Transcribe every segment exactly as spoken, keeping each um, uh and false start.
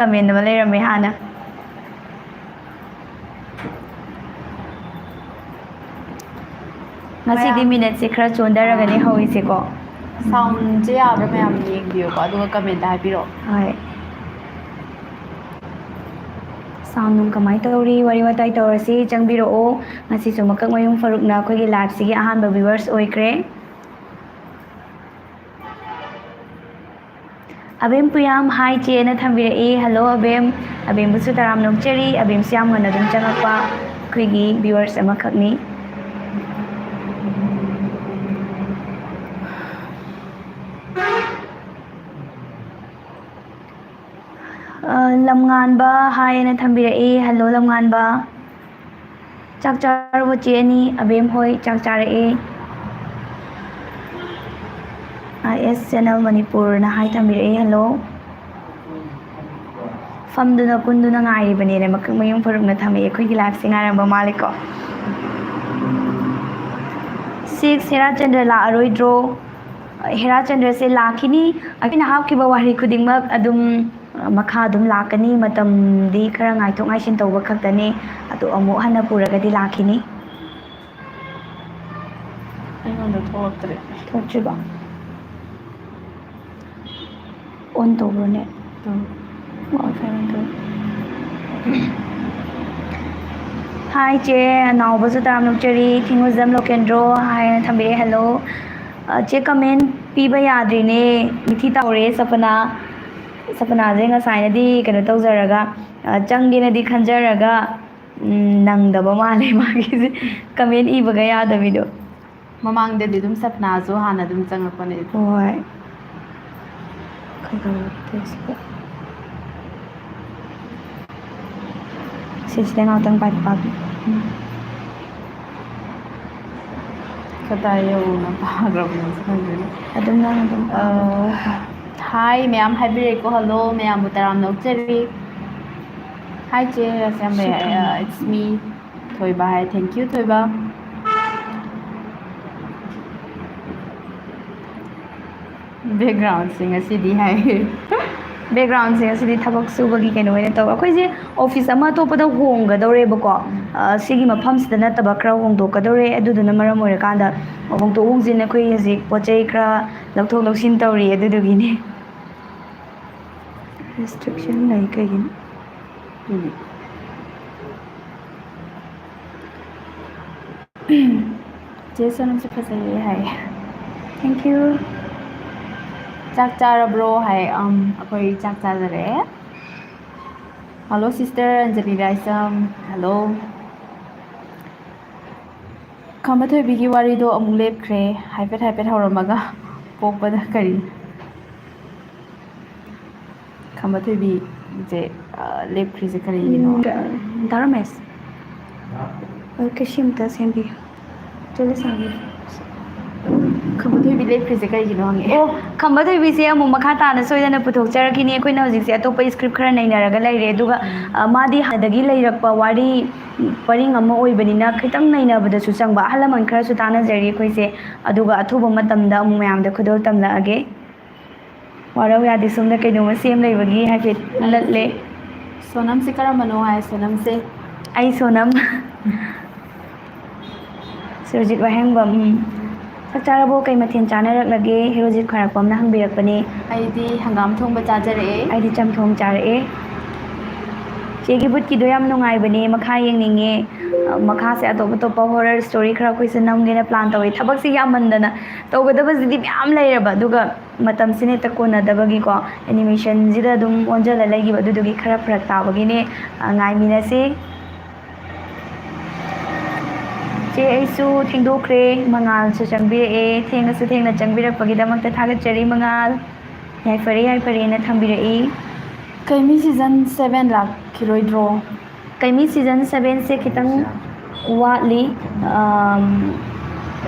ꯀꯃꯦꯟ ꯑꯃ ꯂꯩꯔꯝꯃꯦ ꯍꯥꯟꯅ꯫ ꯉꯁꯤꯗꯤ ꯃꯌꯥꯝ ꯃꯤꯅꯠꯁꯦ ꯈꯔ ꯆꯣꯟꯊꯔꯒꯅꯦ ꯍꯧꯔꯤꯁꯦꯀꯣ꯫ ꯁꯥꯎꯟꯁꯦ ꯌꯥꯕ꯭ꯔꯥ ꯃꯌꯥꯝ ꯌꯦꯡꯕꯤꯌꯨꯀꯣ, ꯑꯗꯨꯒ ꯀꯃꯦꯟꯇ ꯍꯥꯏꯕꯤꯔꯛꯑꯣ꯫ ꯍꯣꯏ꯫ ꯁꯥꯎꯟ ꯅꯨꯡ ꯀꯃꯥꯏꯅ ꯇꯧꯔꯤ? ꯋꯥꯔꯤ ꯋꯥꯇꯥꯏ ꯇꯧꯔꯁꯤ, ꯆꯪꯕꯤꯔꯛꯑꯣ꯫ ꯉꯁꯤꯁꯨ ꯃꯀꯛꯃꯌꯨꯝ ꯐꯥꯔꯨꯛꯅ ꯑꯩꯈꯣꯏꯒꯤ ꯂꯥꯏꯐꯁꯤꯒꯤ ꯑꯍꯥꯟꯕ ꯚ꯭ꯌꯨꯋꯔꯁ ꯑꯣꯏꯈ꯭ꯔꯦ꯫ ꯑꯕꯦꯝ ꯄꯨꯌꯥꯝ ꯍꯥꯏ ꯆꯦꯅ ꯊꯝꯕꯤꯔꯛꯏ꯫ ꯍꯜꯂꯣ ꯑꯕꯦꯝ꯫ ꯑꯕꯦꯝꯕꯨꯁꯨ ꯇꯔꯥꯝꯅ ꯑꯣꯛꯆꯔꯤ꯫ ꯑꯕꯦꯝꯁꯨ ꯌꯥꯝ ꯉꯟꯅ ꯑꯗꯨꯝ ꯆꯪꯉꯛꯄ ꯑꯩꯈꯣꯏꯒꯤ ꯚ꯭ꯌꯨꯋꯔꯁ ꯑꯃꯈꯛꯅꯤ꯫ ꯑ, ꯂꯝꯉꯥꯟꯕ ꯍꯥꯏꯅ ꯊꯝꯕꯤꯔꯛꯏ꯫ ꯍꯜꯂꯣ ꯂꯝꯉꯥꯟꯕ꯫ ꯆꯥꯛ ꯆꯥꯔꯕꯣ ꯆꯦ ꯑꯅꯤ? ꯑꯕꯦꯝ ꯍꯣꯏ ꯆꯥꯛ ꯆꯥꯔꯛꯑꯦ꯫ ꯑꯥꯏ ꯑꯦꯁ ꯆꯦꯅꯦꯜ ꯃꯅꯤꯄꯨꯔꯅ ꯍꯥꯏ ꯊꯝꯕꯤꯔꯛꯑꯦ, ꯍꯜꯂꯣ꯫ ꯐꯝꯗꯨꯅ ꯀꯨꯟꯗꯨꯅ ꯉꯥꯏꯔꯤꯕꯅꯦꯅ ꯃꯀꯛꯃꯌꯨꯝ ꯐꯥꯔꯨꯛꯅ ꯊꯝꯃꯛꯑꯦ꯫ ꯑꯩꯈꯣꯏꯒꯤ ꯂꯥꯏꯐꯁꯦ ꯉꯥꯏꯔꯝꯕ ꯃꯥꯜꯂꯦꯀꯣ꯫ ꯁꯤꯛꯁ ꯍꯦꯔꯥꯆꯟꯗ꯭ꯔ ꯂꯥꯛꯑꯔꯣꯏꯗ꯭ꯔꯣ? ꯍꯦꯔꯥꯆꯟꯗ꯭ꯔꯁꯦ ꯂꯥꯛꯈꯤꯅꯤ꯫ ꯑꯩꯈꯣꯏꯅ ꯍꯥꯞꯈꯤꯕ ꯋꯥꯍꯩ ꯈꯨꯗꯤꯡꯃꯛ ꯑꯗꯨꯝ ꯃꯈꯥ ꯑꯗꯨꯝ ꯂꯥꯛꯀꯅꯤ꯫ ꯃꯇꯝꯗꯤ ꯈꯔ ꯉꯥꯏꯊꯣꯛ ꯉꯥꯏꯁꯤꯟ ꯇꯧꯕ ꯈꯛꯇꯅꯤ꯫ ꯑꯗꯣ ꯑꯃꯨꯛ ꯍꯟꯅ ꯄꯨꯔꯒꯗꯤ ꯂꯥꯛꯈꯤꯅꯤ꯫ ꯑꯩꯉꯣꯟꯗ ꯊꯣꯛꯂꯛꯇ꯭ꯔꯦ꯫ ꯊꯣꯛꯇ꯭ꯔꯤꯕꯣ? ꯑꯣꯟ ꯇꯧꯕ꯭ꯔꯣꯅꯦ? ꯇꯧ꯫ ꯑꯣ, ꯐꯔꯦ, ꯐꯔꯦ꯫ ꯍꯥꯏ ꯆꯦ, ꯅꯥꯎꯕꯁꯨ ꯇꯔꯥꯝ ꯅꯣꯛꯆꯔꯤ꯫ ꯊꯤꯡꯉꯨꯖꯝ ꯂꯣꯀꯦꯟꯗ꯭ꯔꯣ ꯍꯥꯏꯅ ꯊꯝꯕꯤꯔꯛꯑꯦ, ꯍꯜꯂꯣ꯫ ꯑ, ꯆꯦ, ꯀꯃꯦꯟ ꯄꯤꯕ ꯌꯥꯗ꯭ꯔꯤꯅꯦ꯫ ꯃꯤꯊꯤ ꯇꯧꯔꯦ ꯁꯄꯅꯥ꯫ ꯁꯄꯅꯥꯁꯦ ꯉꯁꯥꯏꯅꯗꯤ ꯀꯩꯅꯣ ꯇꯧꯖꯔꯒ, ꯑ, ꯆꯪꯒꯦꯅꯗꯤ ꯈꯟꯖꯔꯒ, ꯎꯝ, ꯅꯪꯗꯕ ꯃꯥꯜꯂꯦ ꯃꯥꯒꯤꯁꯦ꯫ ꯀꯃꯦꯟ ꯏꯕꯒ ꯌꯥꯗꯕꯤꯗꯣ꯫ ꯃꯃꯥꯡꯗꯗꯤ ꯑꯗꯨꯝ ꯁꯄꯅꯥꯁꯨ ꯍꯥꯟꯅ ꯑꯗꯨꯝ ꯆꯪꯉꯛꯄꯅꯦ꯫ ꯍꯣꯏ꯫ ꯀꯩꯗꯧꯔꯒꯦ ꯇꯧꯔꯤꯁꯤꯕꯣ? ꯁꯤꯁꯤꯗ ꯉꯥꯛꯇꯪ ꯄꯥꯏ-, ꯄꯥꯏ-, ꯎꯝ꯫ ꯀꯗꯥꯏ ꯌꯧꯅ ꯄꯥꯈ꯭ꯔꯕꯅꯣꯁꯨ ꯈꯪꯗꯦꯅꯦ꯫ ꯑꯗꯨꯝ ꯅꯪ ꯑꯗꯨꯝ ꯄꯥꯈ꯭ꯔꯣ꯫ ꯑ, ꯍꯥꯏ ꯃꯌꯥꯝ ꯍꯥꯏꯕꯤꯔꯛꯑꯦꯀꯣ, ꯍꯜꯂꯣ ꯃꯌꯥꯝꯕꯨ ꯇꯔꯥꯝꯅ ꯑꯣꯛꯆꯔꯤ꯫ ꯍꯥꯏ ꯆꯦ ꯔꯥꯁꯦꯝꯕꯩ, ꯁꯤ ꯊꯝꯃꯣ꯫ ꯑ, it's me. ꯊꯣꯏꯕ ꯍꯥꯏ, thank you ꯊꯣꯏꯕ꯫ Backgroundꯁꯦ ꯉꯁꯤꯗꯤ ꯍꯥꯏ꯫ ꯕꯦꯛꯒ꯭ꯔꯥꯎꯟꯁꯦ ꯉꯁꯤꯗꯤ ꯊꯕꯛ ꯁꯨꯕꯒꯤ ꯀꯩꯅꯣ ꯑꯣꯏꯅ ꯇꯧꯕ꯫ ꯑꯩꯈꯣꯏꯁꯦ ꯑꯣꯐꯤꯁ ꯑꯃ ꯑꯇꯣꯞꯄꯗ ꯍꯣꯡꯒꯗꯧꯔꯦꯕꯀꯣ꯫ ꯑ, ꯁꯤꯒꯤ ꯃꯐꯝꯁꯤꯗ ꯅꯠꯇꯕ ꯈꯔ ꯍꯣꯡꯗꯣꯛꯀꯗꯧꯔꯦ꯫ ꯑꯗꯨꯗꯨꯅ ꯃꯔꯝ ꯑꯣꯏꯔꯀꯥꯟꯗ ꯍꯣꯡꯗꯣꯛ ꯍꯣꯡꯖꯤꯟ ꯑꯩꯈꯣꯏ ꯍꯧꯖꯤꯛ ꯄꯣꯠ ꯆꯩ ꯈꯔ ꯂꯧꯊꯣꯛ ꯂꯧꯁꯤꯟ ꯇꯧꯔꯤ, ꯑꯗꯨꯗꯨꯒꯤꯅꯦ꯫ ꯔꯦꯁꯇ꯭ꯔꯤꯛꯁꯟ ꯂꯩ ꯀꯩꯒꯤꯅꯣ? ꯆꯦ ꯁꯣꯅꯝꯁꯨ ꯐꯖꯩꯌꯦ ꯍꯥꯏ꯫ Thank you. ꯆꯥꯛ ꯆꯥꯔꯕ꯭ꯔꯣ ꯍꯥꯏ꯫ ꯑꯝ, ꯑꯩꯈꯣꯏ ꯆꯥꯛ ꯆꯥꯖꯔꯦ꯫ Hello sister Anjali ꯔꯥꯏꯁꯝ꯫ Hello꯫ ꯈꯝꯕ ꯊꯣꯏꯕꯤꯒꯤ ꯋꯥꯔꯤꯗꯣ ꯑꯃꯨꯛ ꯂꯦꯞꯈ꯭ꯔꯦ꯫ ꯍꯥꯏꯐꯦꯠ ꯍꯥꯏꯐꯦꯠ ꯍꯧꯔꯝꯃꯒ ꯄꯣꯛꯄꯗ ꯀꯔꯤ? ꯈꯝꯕ ꯊꯣꯏꯕꯤꯁꯦ, ꯑ, ꯂꯦꯞꯈ꯭ꯔꯤꯁꯦ ꯀꯔꯤꯒꯤꯅꯣ? ꯎꯝ, ꯗꯥ ꯔꯃꯦꯁ, ꯑ, ꯀꯩꯁꯤ ꯑꯝꯇ ꯁꯦꯝꯕꯤꯌꯨ꯫ ꯆꯠꯂ ꯁꯦꯝꯕꯤꯌꯨ꯫ ꯈꯝꯕ ꯊꯣꯏꯕꯤ ꯂꯦꯞꯈ꯭ꯔꯤꯁꯦ ꯀꯩꯒꯤꯅꯣ ꯍꯪꯉꯛꯑꯦ꯫ ꯑꯣ, ꯈꯝꯕ ꯊꯣꯏꯕꯤꯁꯦ ꯑꯃꯨꯛ ꯃꯈꯥ ꯇꯥꯅ ꯁꯣꯏꯗꯅ ꯄꯨꯊꯣꯛꯆꯔꯛꯈꯤꯅꯤ꯫ ꯑꯩꯈꯣꯏꯅ ꯍꯧꯖꯤꯛꯁꯦ ꯑꯇꯣꯞꯄ script ꯈꯔ ꯅꯩꯅꯔꯒ ꯂꯩꯔꯦ꯫ ꯑꯗꯨꯒ, ꯎꯝ꯫ ꯑ, ꯃꯥꯗꯤ ꯍꯥꯟꯅꯗꯒꯤ ꯂꯩꯔꯛꯄ ꯋꯥꯔꯤ ꯄꯔꯤꯡ ꯑꯃ ꯑꯣꯏꯕꯅꯤꯅ ꯈꯤꯇꯪ ꯅꯩꯅꯕꯗꯁꯨ ꯆꯪꯕ꯫ ꯑꯍꯜ ꯂꯃꯟ ꯈꯔꯁꯨ ꯇꯥꯟꯅꯖꯔꯤ ꯑꯩꯈꯣꯏꯁꯦ꯫ ꯑꯗꯨꯒ ꯑꯊꯨꯕ ꯃꯇꯝꯗ ꯑꯃꯨꯛ ꯃꯌꯥꯝꯗ ꯈꯨꯗꯣꯜ ꯇꯝꯂꯛꯑꯒꯦ꯫ ꯋꯥꯔꯧ ꯌꯥꯗꯦ, ꯁꯣꯝꯗ ꯀꯩꯅꯣꯝꯃ ꯁꯦꯝ ꯂꯩꯕꯒꯤ ꯍꯥꯏꯐꯦꯠ ꯂꯠꯂꯦ꯫ ꯁꯣꯅꯝꯁꯦ ꯀꯔꯝꯕꯅꯣ ꯍꯥꯏ, ꯁꯣꯅꯝꯁꯦ? ꯑꯩ ꯁꯣꯅꯝ꯫ ꯁꯨꯔꯖꯤꯠ ꯋꯥꯍꯦꯡꯕꯝ, ꯎꯝ꯫ ꯆꯥꯛ ꯆꯥꯔꯕꯣ? ꯀꯩ ꯃꯊꯦꯜ ꯆꯥꯅꯔꯛꯂꯒꯦ? ꯍꯦꯔꯣꯖꯤꯠ ꯈ꯭ꯋꯥꯏꯔꯥꯛꯄꯝꯅ ꯍꯪꯕꯤꯔꯛꯄꯅꯦ꯫ ꯑꯩꯗꯤ ꯍꯪꯒꯥꯝ ꯊꯣꯡꯕ ꯆꯥꯖꯔꯛꯑꯦ꯫ ꯑꯩꯗꯤ ꯆꯝꯊꯣꯡ ꯆꯥꯔꯛꯑꯦ꯫ ꯆꯦꯒꯤ ꯕꯨꯠꯀꯤꯗꯣ ꯌꯥꯝ ꯅꯨꯡꯉꯥꯏꯕꯅꯦ, ꯃꯈꯥ ꯌꯦꯡꯅꯤꯡꯉꯦ꯫ ꯑ, ꯃꯈꯥꯁꯦ ꯑꯇꯣꯞ ꯑꯇꯣꯞꯄ horror story ꯈꯔ ꯑꯩꯈꯣꯏꯁꯦ ꯅꯝꯒꯦꯅ plan ꯇꯧꯋꯦ꯫ ꯊꯕꯛꯁꯦ ꯌꯥꯝꯃꯟꯗꯅ ꯇꯧꯒꯗꯕꯁꯤꯗꯤ ꯃꯌꯥꯝ ꯂꯩꯔꯕ, ꯑꯗꯨꯒ ꯃꯇꯝꯁꯤꯅ ꯍꯦꯛꯇ ꯀꯣꯟꯅꯗꯕꯒꯤꯀꯣ, animationꯁꯤꯗ ꯑꯗꯨꯝ ꯑꯣꯟꯁꯤꯜꯂ ꯂꯩꯈꯤꯕ, ꯑꯗꯨꯗꯨꯒꯤ ꯈꯔ ꯐꯔꯛ ꯇꯥꯕꯒꯤꯅꯦ꯫ ꯑ, ꯉꯥꯏꯃꯤꯟꯅꯁꯤ꯫ ꯆꯦ, ꯑꯩꯁꯨ ꯊꯦꯡꯗꯣꯛꯈ꯭ꯔꯦ, ꯃꯉꯥꯜꯁꯨ ꯆꯪꯕꯤꯔꯛꯑꯦ꯫ ꯊꯦꯡꯉꯁꯨ ꯊꯦꯡꯅ ꯆꯪꯕꯤꯔꯛꯄꯒꯤꯗꯃꯛꯇ ꯊꯥꯒꯠꯆꯔꯤ, ꯃꯉꯥꯜ꯫ ꯌꯥꯏꯐꯔꯦ, ꯌꯥꯏꯐꯔꯦꯅ ꯊꯝꯕꯤꯔꯛꯏ꯫ ꯀꯩꯃꯤ season seven ꯂꯥꯛꯈꯤꯔꯣꯏꯗ꯭ꯔꯣ? ꯀꯩꯃꯤ season sevenꯁꯦ ꯈꯤꯇꯪ ꯋꯥꯠꯂꯤ꯫ ꯑꯝ,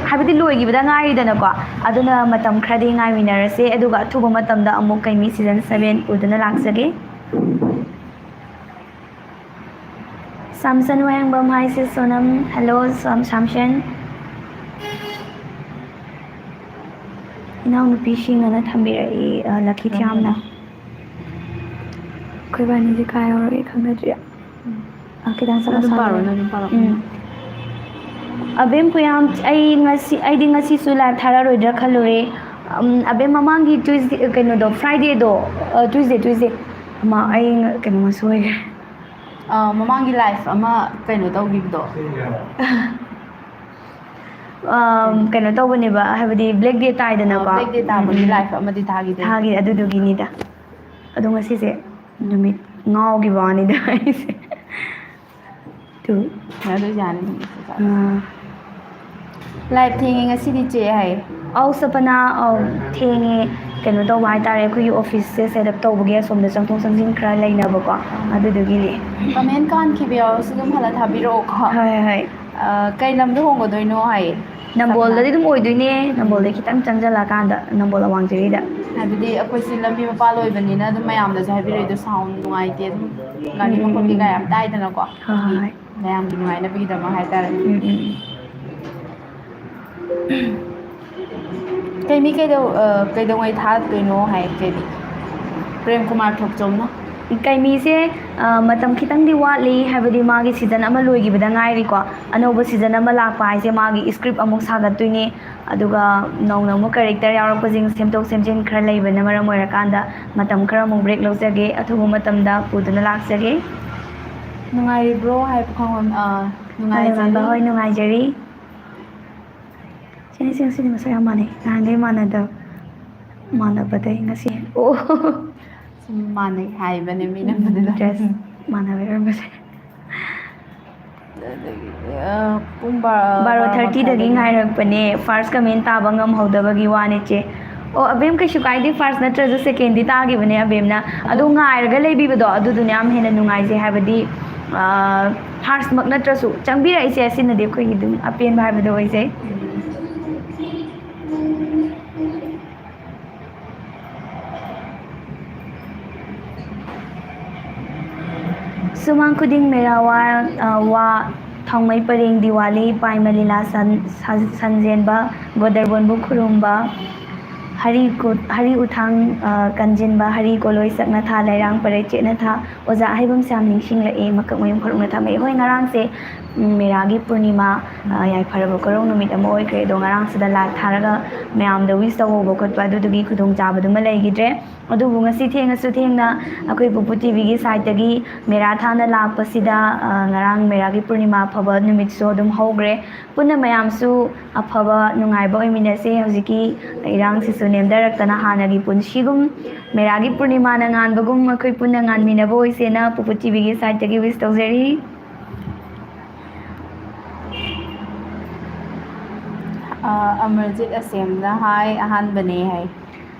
ꯍꯥꯏꯕꯗꯤ ꯂꯣꯏꯈꯤꯕꯗ ꯉꯥꯏꯔꯤꯗꯅꯀꯣ, ꯑꯗꯨꯅ ꯃꯇꯝ ꯈꯔꯗꯤ ꯉꯥꯏꯃꯤꯟꯅꯔꯁꯦ, ꯑꯗꯨꯒ ꯑꯊꯨꯕ ꯃꯇꯝꯗ ꯑꯃꯨꯛ ꯀꯩꯃꯤ season seven ꯄꯨꯗꯨꯅ ꯂꯥꯛꯆꯒꯦ꯫ ꯁꯥꯝꯁꯟ ꯋꯥꯍꯦꯡꯕꯝ ꯍꯥꯏꯁꯦ ꯁꯣꯅꯝ꯫ Hello, ꯁꯥꯝ-, ꯁꯥꯝꯁꯟ꯫ ꯏꯅꯥꯎꯅꯨꯄꯤꯁꯤꯡꯅ ꯊꯝꯕꯤꯔꯛꯏ, ꯑ, ꯂꯛꯀꯤ ꯊꯤꯌꯥꯝꯅ꯫ ꯑꯩꯈꯣꯏꯕꯥꯅꯤꯁꯦ ꯀꯥꯏ ꯌꯧꯔꯒꯦ ꯈꯪꯅꯗ꯭ꯔꯤ꯫ ꯑ, ꯈꯤꯇꯪ ꯁꯥꯟꯅ ꯑꯗꯨꯝ ꯄꯥꯔꯣ, ꯁꯥꯟꯅꯔꯦ꯫ ꯅꯪ ꯑꯗꯨꯝ ꯄꯥꯔꯣ꯫ ꯎꯝ꯫ ꯑꯕꯦꯝ ꯀꯨꯌꯥꯝ, ꯑꯩ ꯉꯁꯤ, ꯑꯩꯗꯤ ꯉꯁꯤꯁꯨ live ꯊꯥꯔꯛꯑꯔꯣꯏꯗ꯭ꯔꯥ ꯈꯜꯂꯨꯔꯦ꯫ ꯎꯝ, ꯑꯕꯦꯝ, ꯃꯃꯥꯡꯒꯤ Tuesday, ꯀꯩꯅꯣꯗꯣ, Fridayꯗꯣ, ꯑ, Tuesday, Tuesday꯫ ꯑꯃ, ꯑꯩ ꯉ-, ꯀꯩꯅꯣꯝꯃ ꯁꯣꯏꯈ꯭ꯔꯦ꯫ ꯑ, ꯃꯃꯥꯡꯒꯤ live ꯑꯃ ꯀꯩꯅꯣ ꯇꯧꯈꯤꯕꯗꯣ꯫ ꯑ, ꯀꯩꯅꯣ ꯇꯧꯕꯅꯦꯕ, ꯍꯥꯏꯕꯗꯤ Black Day ꯇꯥꯏꯗꯅꯀꯣ꯫ ꯑ, Black Day ꯇꯥꯕꯒꯤ ꯎꯝ, ꯎꯝ꯫ Live ꯑꯃꯗꯤ ꯊꯥꯈꯤꯗꯦ꯫ ꯊꯥꯈꯤ, ꯑꯗꯨꯗꯨꯒꯤꯅꯤꯗ꯫ ꯑꯗꯣ ꯉꯁꯤꯁꯦ ꯅꯨꯃꯤꯠ ꯉꯥꯎꯈꯤꯕ ꯋꯥꯅꯤꯗ ꯑꯩꯁꯦ꯫ ꯑꯗꯨ ꯑꯗꯨ ꯌꯥꯅꯤ ꯑꯗꯨꯝ꯫ ꯑꯥ꯫ Live ꯊꯦꯡꯉꯦ ꯉꯁꯤꯗꯤ ꯆꯦ ꯍꯥꯏ꯫ ꯑꯧ ꯁꯄꯅꯥ, ꯑꯧ ꯊꯦꯡꯉꯦ꯫ ꯀꯩꯅꯣ ꯇꯧꯕ ꯍꯥꯏꯇꯥꯔꯦ, ꯑꯩꯈꯣꯏꯒꯤ officeꯁꯦ set up ꯇꯧꯕꯒꯤ ꯑꯁꯣꯝꯗ ꯆꯪꯊꯣꯛ ꯆꯪꯁꯤꯟ ꯈꯔ ꯂꯩꯅꯕꯀꯣ, ꯑꯗꯨꯗꯨꯒꯤꯅꯦ꯫ Comment ꯀꯥꯟꯈꯤꯕ ꯌꯥꯎꯔꯁꯨ ꯑꯗꯨꯝ ꯍꯜꯂ ꯊꯥꯕꯤꯔꯛꯑꯣꯀꯣ꯫ ꯍꯣꯏ, ꯍꯣꯏ꯫ ꯑ, ꯀꯩ ꯂꯝꯗ ꯍꯣꯡꯒꯗꯣꯏꯅꯣ ꯍꯥꯏꯌꯦ꯫ ꯅꯝꯕꯣꯜꯗꯗꯤ ꯁꯄꯅꯥ꯫ ꯑꯗꯨꯝ ꯑꯣꯏꯗꯣꯏꯅꯦ, ꯅꯝꯕꯣꯜꯗꯒꯤ ꯎꯝ꯫ ꯈꯤꯇꯪ ꯆꯪꯁꯤꯜꯂꯛꯑꯀꯥꯟꯗ, ꯅꯝꯕꯣꯜ ꯑꯋꯥꯡꯖꯤꯔꯤꯗ꯫ ꯍꯥꯏꯕꯗꯤ ꯑꯩꯈꯣꯏꯁꯤ ꯂꯝꯕꯤ ꯃꯄꯥꯟ ꯑꯣꯏꯕꯅꯤꯅ ꯑꯗꯨꯝ ꯃꯌꯥꯝꯗꯁꯨ ꯍꯥꯏꯕꯤꯔꯛꯏꯗꯣ sound ꯅꯨꯡꯉꯥꯏꯇꯦ, ꯑꯗꯨꯝ ꯒꯥꯔꯤ ꯎꯝ, ꯎꯝ, ꯃꯈꯣꯟ ꯎꯝ, ꯀꯩꯀꯥ ꯎꯝ꯫ ꯌꯥꯝ ꯇꯥꯏꯗꯅꯀꯣ꯫ ꯍꯣꯏ, ꯍꯣꯏ, ꯑꯗꯨꯒꯤ ꯍꯣꯏ꯫ ꯃꯌꯥꯝꯒꯤ ꯅꯨꯡꯉꯥꯏꯅꯕꯒꯤꯗꯃꯛ ꯍꯥꯏꯇꯥꯔꯦ꯫ ꯎꯝ, ꯎꯝ, ꯎꯝ꯫ ꯀꯩꯃꯤ ꯀꯩꯗꯧ-, ꯑ, ꯀꯩꯗꯧꯉꯩ ꯊꯥꯗꯣꯏꯅꯣ ꯍꯥꯏ ꯀꯩꯃꯤ? ꯄ꯭ꯔꯦꯝ ꯀꯨꯃꯥꯔ ꯊꯣꯛꯆꯣꯝꯅ꯫ ꯀꯩꯃꯤꯁꯦ, ꯑ, ꯃꯇꯝ ꯈꯤꯇꯪꯗꯤ ꯋꯥꯠꯂꯤ, ꯍꯥꯏꯕꯗꯤ ꯃꯥꯒꯤ season ꯑꯃ ꯂꯣꯏꯈꯤꯕꯗ ꯉꯥꯏꯔꯤꯀꯣ, ꯑꯅꯧꯕ season ꯑꯃ ꯂꯥꯛꯄ ꯍꯥꯏꯁꯦ ꯃꯥꯒꯤ script ꯑꯃꯨꯛ ꯁꯥꯒꯠꯇꯣꯏꯅꯦ, ꯑꯗꯨꯒ ꯅꯧꯅ ꯑꯃꯨꯛ character ꯌꯥꯎꯔꯛꯄꯁꯤꯡ ꯁꯦꯝꯗꯣꯛ ꯁꯦꯝꯖꯤꯟ ꯈꯔ ꯂꯩꯕꯅ ꯃꯔꯝ ꯑꯣꯏꯔꯀꯥꯟꯗ ꯃꯇꯝ ꯈꯔ ꯑꯃꯨꯛ break ꯂꯧꯖꯒꯦ, ꯑꯊꯨꯕ ꯃꯇꯝꯗ ꯄꯨꯗꯨꯅ ꯂꯥꯛꯆꯒꯦ꯫ ꯅꯨꯡꯉꯥꯏꯔꯤꯕ꯭ꯔꯣ ꯍꯥꯏꯕ ꯈꯪꯕ-, ꯑ, ꯅꯨꯡꯉꯥꯏꯖꯔꯤ꯫ ꯃꯥꯂꯦꯝꯉꯥꯟꯕ ꯍꯣꯏ, ꯅꯨꯡꯉꯥꯏꯖꯔꯤ꯫ ꯆꯦ ꯅꯤꯡꯁꯤꯡ ꯉꯁꯤꯗꯤ ꯃꯁꯛ ꯌꯥꯝ ꯃꯥꯟꯅꯩ, ꯅꯍꯥꯟꯈꯩ ꯃꯥꯟꯅꯗꯕ, ꯃꯥꯟꯅꯕꯗꯩ ꯉꯁꯤ ꯍꯦꯟꯅ, ꯑꯣ꯫ ꯁꯨꯝ ꯃꯥꯟꯅꯩ ꯍꯥꯏꯕꯅꯦ ꯃꯤꯅ ꯎꯝ, ꯑꯗꯨꯗ꯫ Dress ꯃꯥꯟꯅꯕꯩ ꯑꯣꯏꯔꯝꯕꯁꯦ꯫ ꯑꯗꯒꯤ, ꯑ, ꯄꯨꯡ ꯕꯥ-, ꯕꯥꯔꯣ ꯕꯥꯔꯣ ꯊꯥꯔꯇꯤꯗꯒꯤ ꯃꯈꯥꯏꯗꯒꯤ꯫ ꯉꯥꯏꯔꯛꯄꯅꯦ, first comment ꯇꯥꯕ ꯉꯝꯍꯧꯗꯕꯒꯤ ꯋꯥꯅꯦ ꯆꯦ꯫ ꯑꯣ, ꯑꯕꯦꯝ ꯀꯩꯁꯨ ꯀꯥꯏꯗꯦ, first ꯅꯠꯇ꯭ꯔꯁꯨ secondꯗꯤ ꯇꯥꯈꯤꯕꯅꯦ ꯑꯕꯦꯝꯅ꯫ ꯑꯗꯣ ꯑꯗꯨꯝ ꯉꯥꯏꯔꯒ ꯂꯩꯕꯤꯕꯗꯣ ꯑꯗꯨꯗꯨꯅ ꯌꯥꯝ ꯍꯦꯟꯅ ꯅꯨꯡꯉꯥꯏꯖꯩ, ꯍꯥꯏꯕꯗꯤ, ꯑ, firstꯃꯛ ꯅꯠꯇ꯭ꯔꯁꯨ ꯆꯪꯕꯤꯔꯛꯏꯁꯦ, ꯑꯁꯤꯅꯗꯤ ꯑꯩꯈꯣꯏꯒꯤ ꯑꯗꯨꯝ ꯑꯄꯦꯟꯕ ꯍꯥꯏꯕꯗꯣ ꯑꯣꯏꯖꯩ꯫ ꯁꯨꯃꯥꯡ ꯈꯨꯗꯤꯡ ꯃꯦꯔꯥ ꯋꯥ, ꯑ, ꯋꯥ, ꯊꯥꯎꯃꯩ ꯄꯔꯦꯡ ꯗꯤꯋꯥꯂꯤ, ꯄꯥꯏꯃ ꯂꯤꯂꯥ ꯁꯟ-, ꯁꯟ-, ꯁꯟꯖꯦꯟꯕ, ꯒꯣꯗꯔꯕꯣꯟꯕꯨ ꯈꯨꯔꯨꯝꯕ, ꯍꯔꯤ ꯀꯣ-, ꯍꯔꯤ ꯎꯊꯥꯡ, ꯑ, ꯀꯟꯖꯤꯟꯕ, ꯍꯔꯤ ꯀꯣꯂꯣꯏ ꯁꯛꯅ ꯊꯥ, ꯂꯩꯔꯥꯡ ꯄꯔꯩ ꯆꯦꯠꯅ ꯊꯥ, ꯑꯣꯖꯥ ꯑꯍꯩꯕꯝꯁꯦ ꯌꯥꯝ ꯅꯤꯡꯁꯤꯡꯂꯛꯑꯦ, ꯃꯀꯛ ꯃꯌꯨꯝ ꯐꯔꯨꯛꯅ ꯊꯥ ꯃꯌꯦꯛ꯫ ꯍꯣꯏ, ꯉꯔꯥꯡꯁꯦ, ꯎꯝ, ꯃꯦꯔꯥꯒꯤ ꯄꯨꯔꯅꯤꯃꯥ, ꯑ, ꯌꯥꯏꯐꯔꯕ ꯀꯣꯔꯧ ꯅꯨꯃꯤꯠ ꯑꯃ ꯑꯣꯏꯈ꯭ꯔꯦ꯫ ꯑꯗꯣ ꯉꯔꯥꯡꯁꯤꯗ ꯂꯥꯏꯚ ꯊꯥꯔꯒ ꯃꯌꯥꯝꯗ ꯋꯤꯁ ꯇꯧꯍꯧꯕ ꯈꯣꯠꯄ ꯑꯗꯨꯗꯨꯒꯤ ꯈꯨꯗꯣꯡꯆꯥꯕꯗꯨꯃ ꯂꯩꯈꯤꯗ꯭ꯔꯦ꯫ ꯑꯗꯨꯕꯨ ꯉꯁꯤ ꯊꯦꯡꯉꯁꯨ ꯊꯦꯡꯅ ꯑꯩꯈꯣꯏ ꯄꯨꯄꯨ ꯇꯤꯚꯤꯒꯤ ꯁꯥꯏꯠꯇꯒꯤ ꯃꯦꯔꯥ ꯊꯥꯅ ꯂꯥꯛꯄꯁꯤꯗ, ꯑ, ꯉꯔꯥꯡ ꯃꯦꯔꯥꯒꯤ ꯄꯨꯔꯅꯤꯃꯥ ꯑꯐꯕ ꯅꯨꯃꯤꯠꯁꯨ ꯑꯗꯨꯝ ꯍꯧꯈ꯭ꯔꯦ꯫ ꯄꯨꯟꯅ ꯃꯌꯥꯝꯁꯨ ꯑꯐꯕ ꯅꯨꯡꯉꯥꯏꯕ ꯑꯣꯏꯃꯤꯟꯅꯁꯦ꯫ ꯍꯧꯖꯤꯛꯀꯤ ꯏꯔꯥꯡꯁꯤꯁꯨ ꯅꯦꯝꯊꯔꯛꯇꯅ ꯍꯥꯟꯅꯒꯤ ꯄꯨꯟꯁꯤꯒꯨꯝ, ꯃꯦꯔꯥꯒꯤ ꯄꯨꯔꯅꯤꯃꯥꯅ ꯉꯥꯟꯕꯒꯨꯝ ꯑꯩꯈꯣꯏ ꯄꯨꯟꯅ ꯉꯥꯟꯃꯤꯟꯅꯕ ꯑꯣꯏꯁꯦꯅ ꯄꯨꯄꯨ ꯇꯤꯚꯤꯒꯤ ꯁꯥꯏꯠꯇꯒꯤ ꯋꯤꯁ ꯇꯧꯖꯔꯤ꯫ ꯑ, ꯑꯃꯔꯖꯤꯠ ꯑꯁꯦꯝꯅ ꯍꯥꯏ, ꯑꯍꯥꯟꯕꯅꯦ ꯍꯥꯏ꯫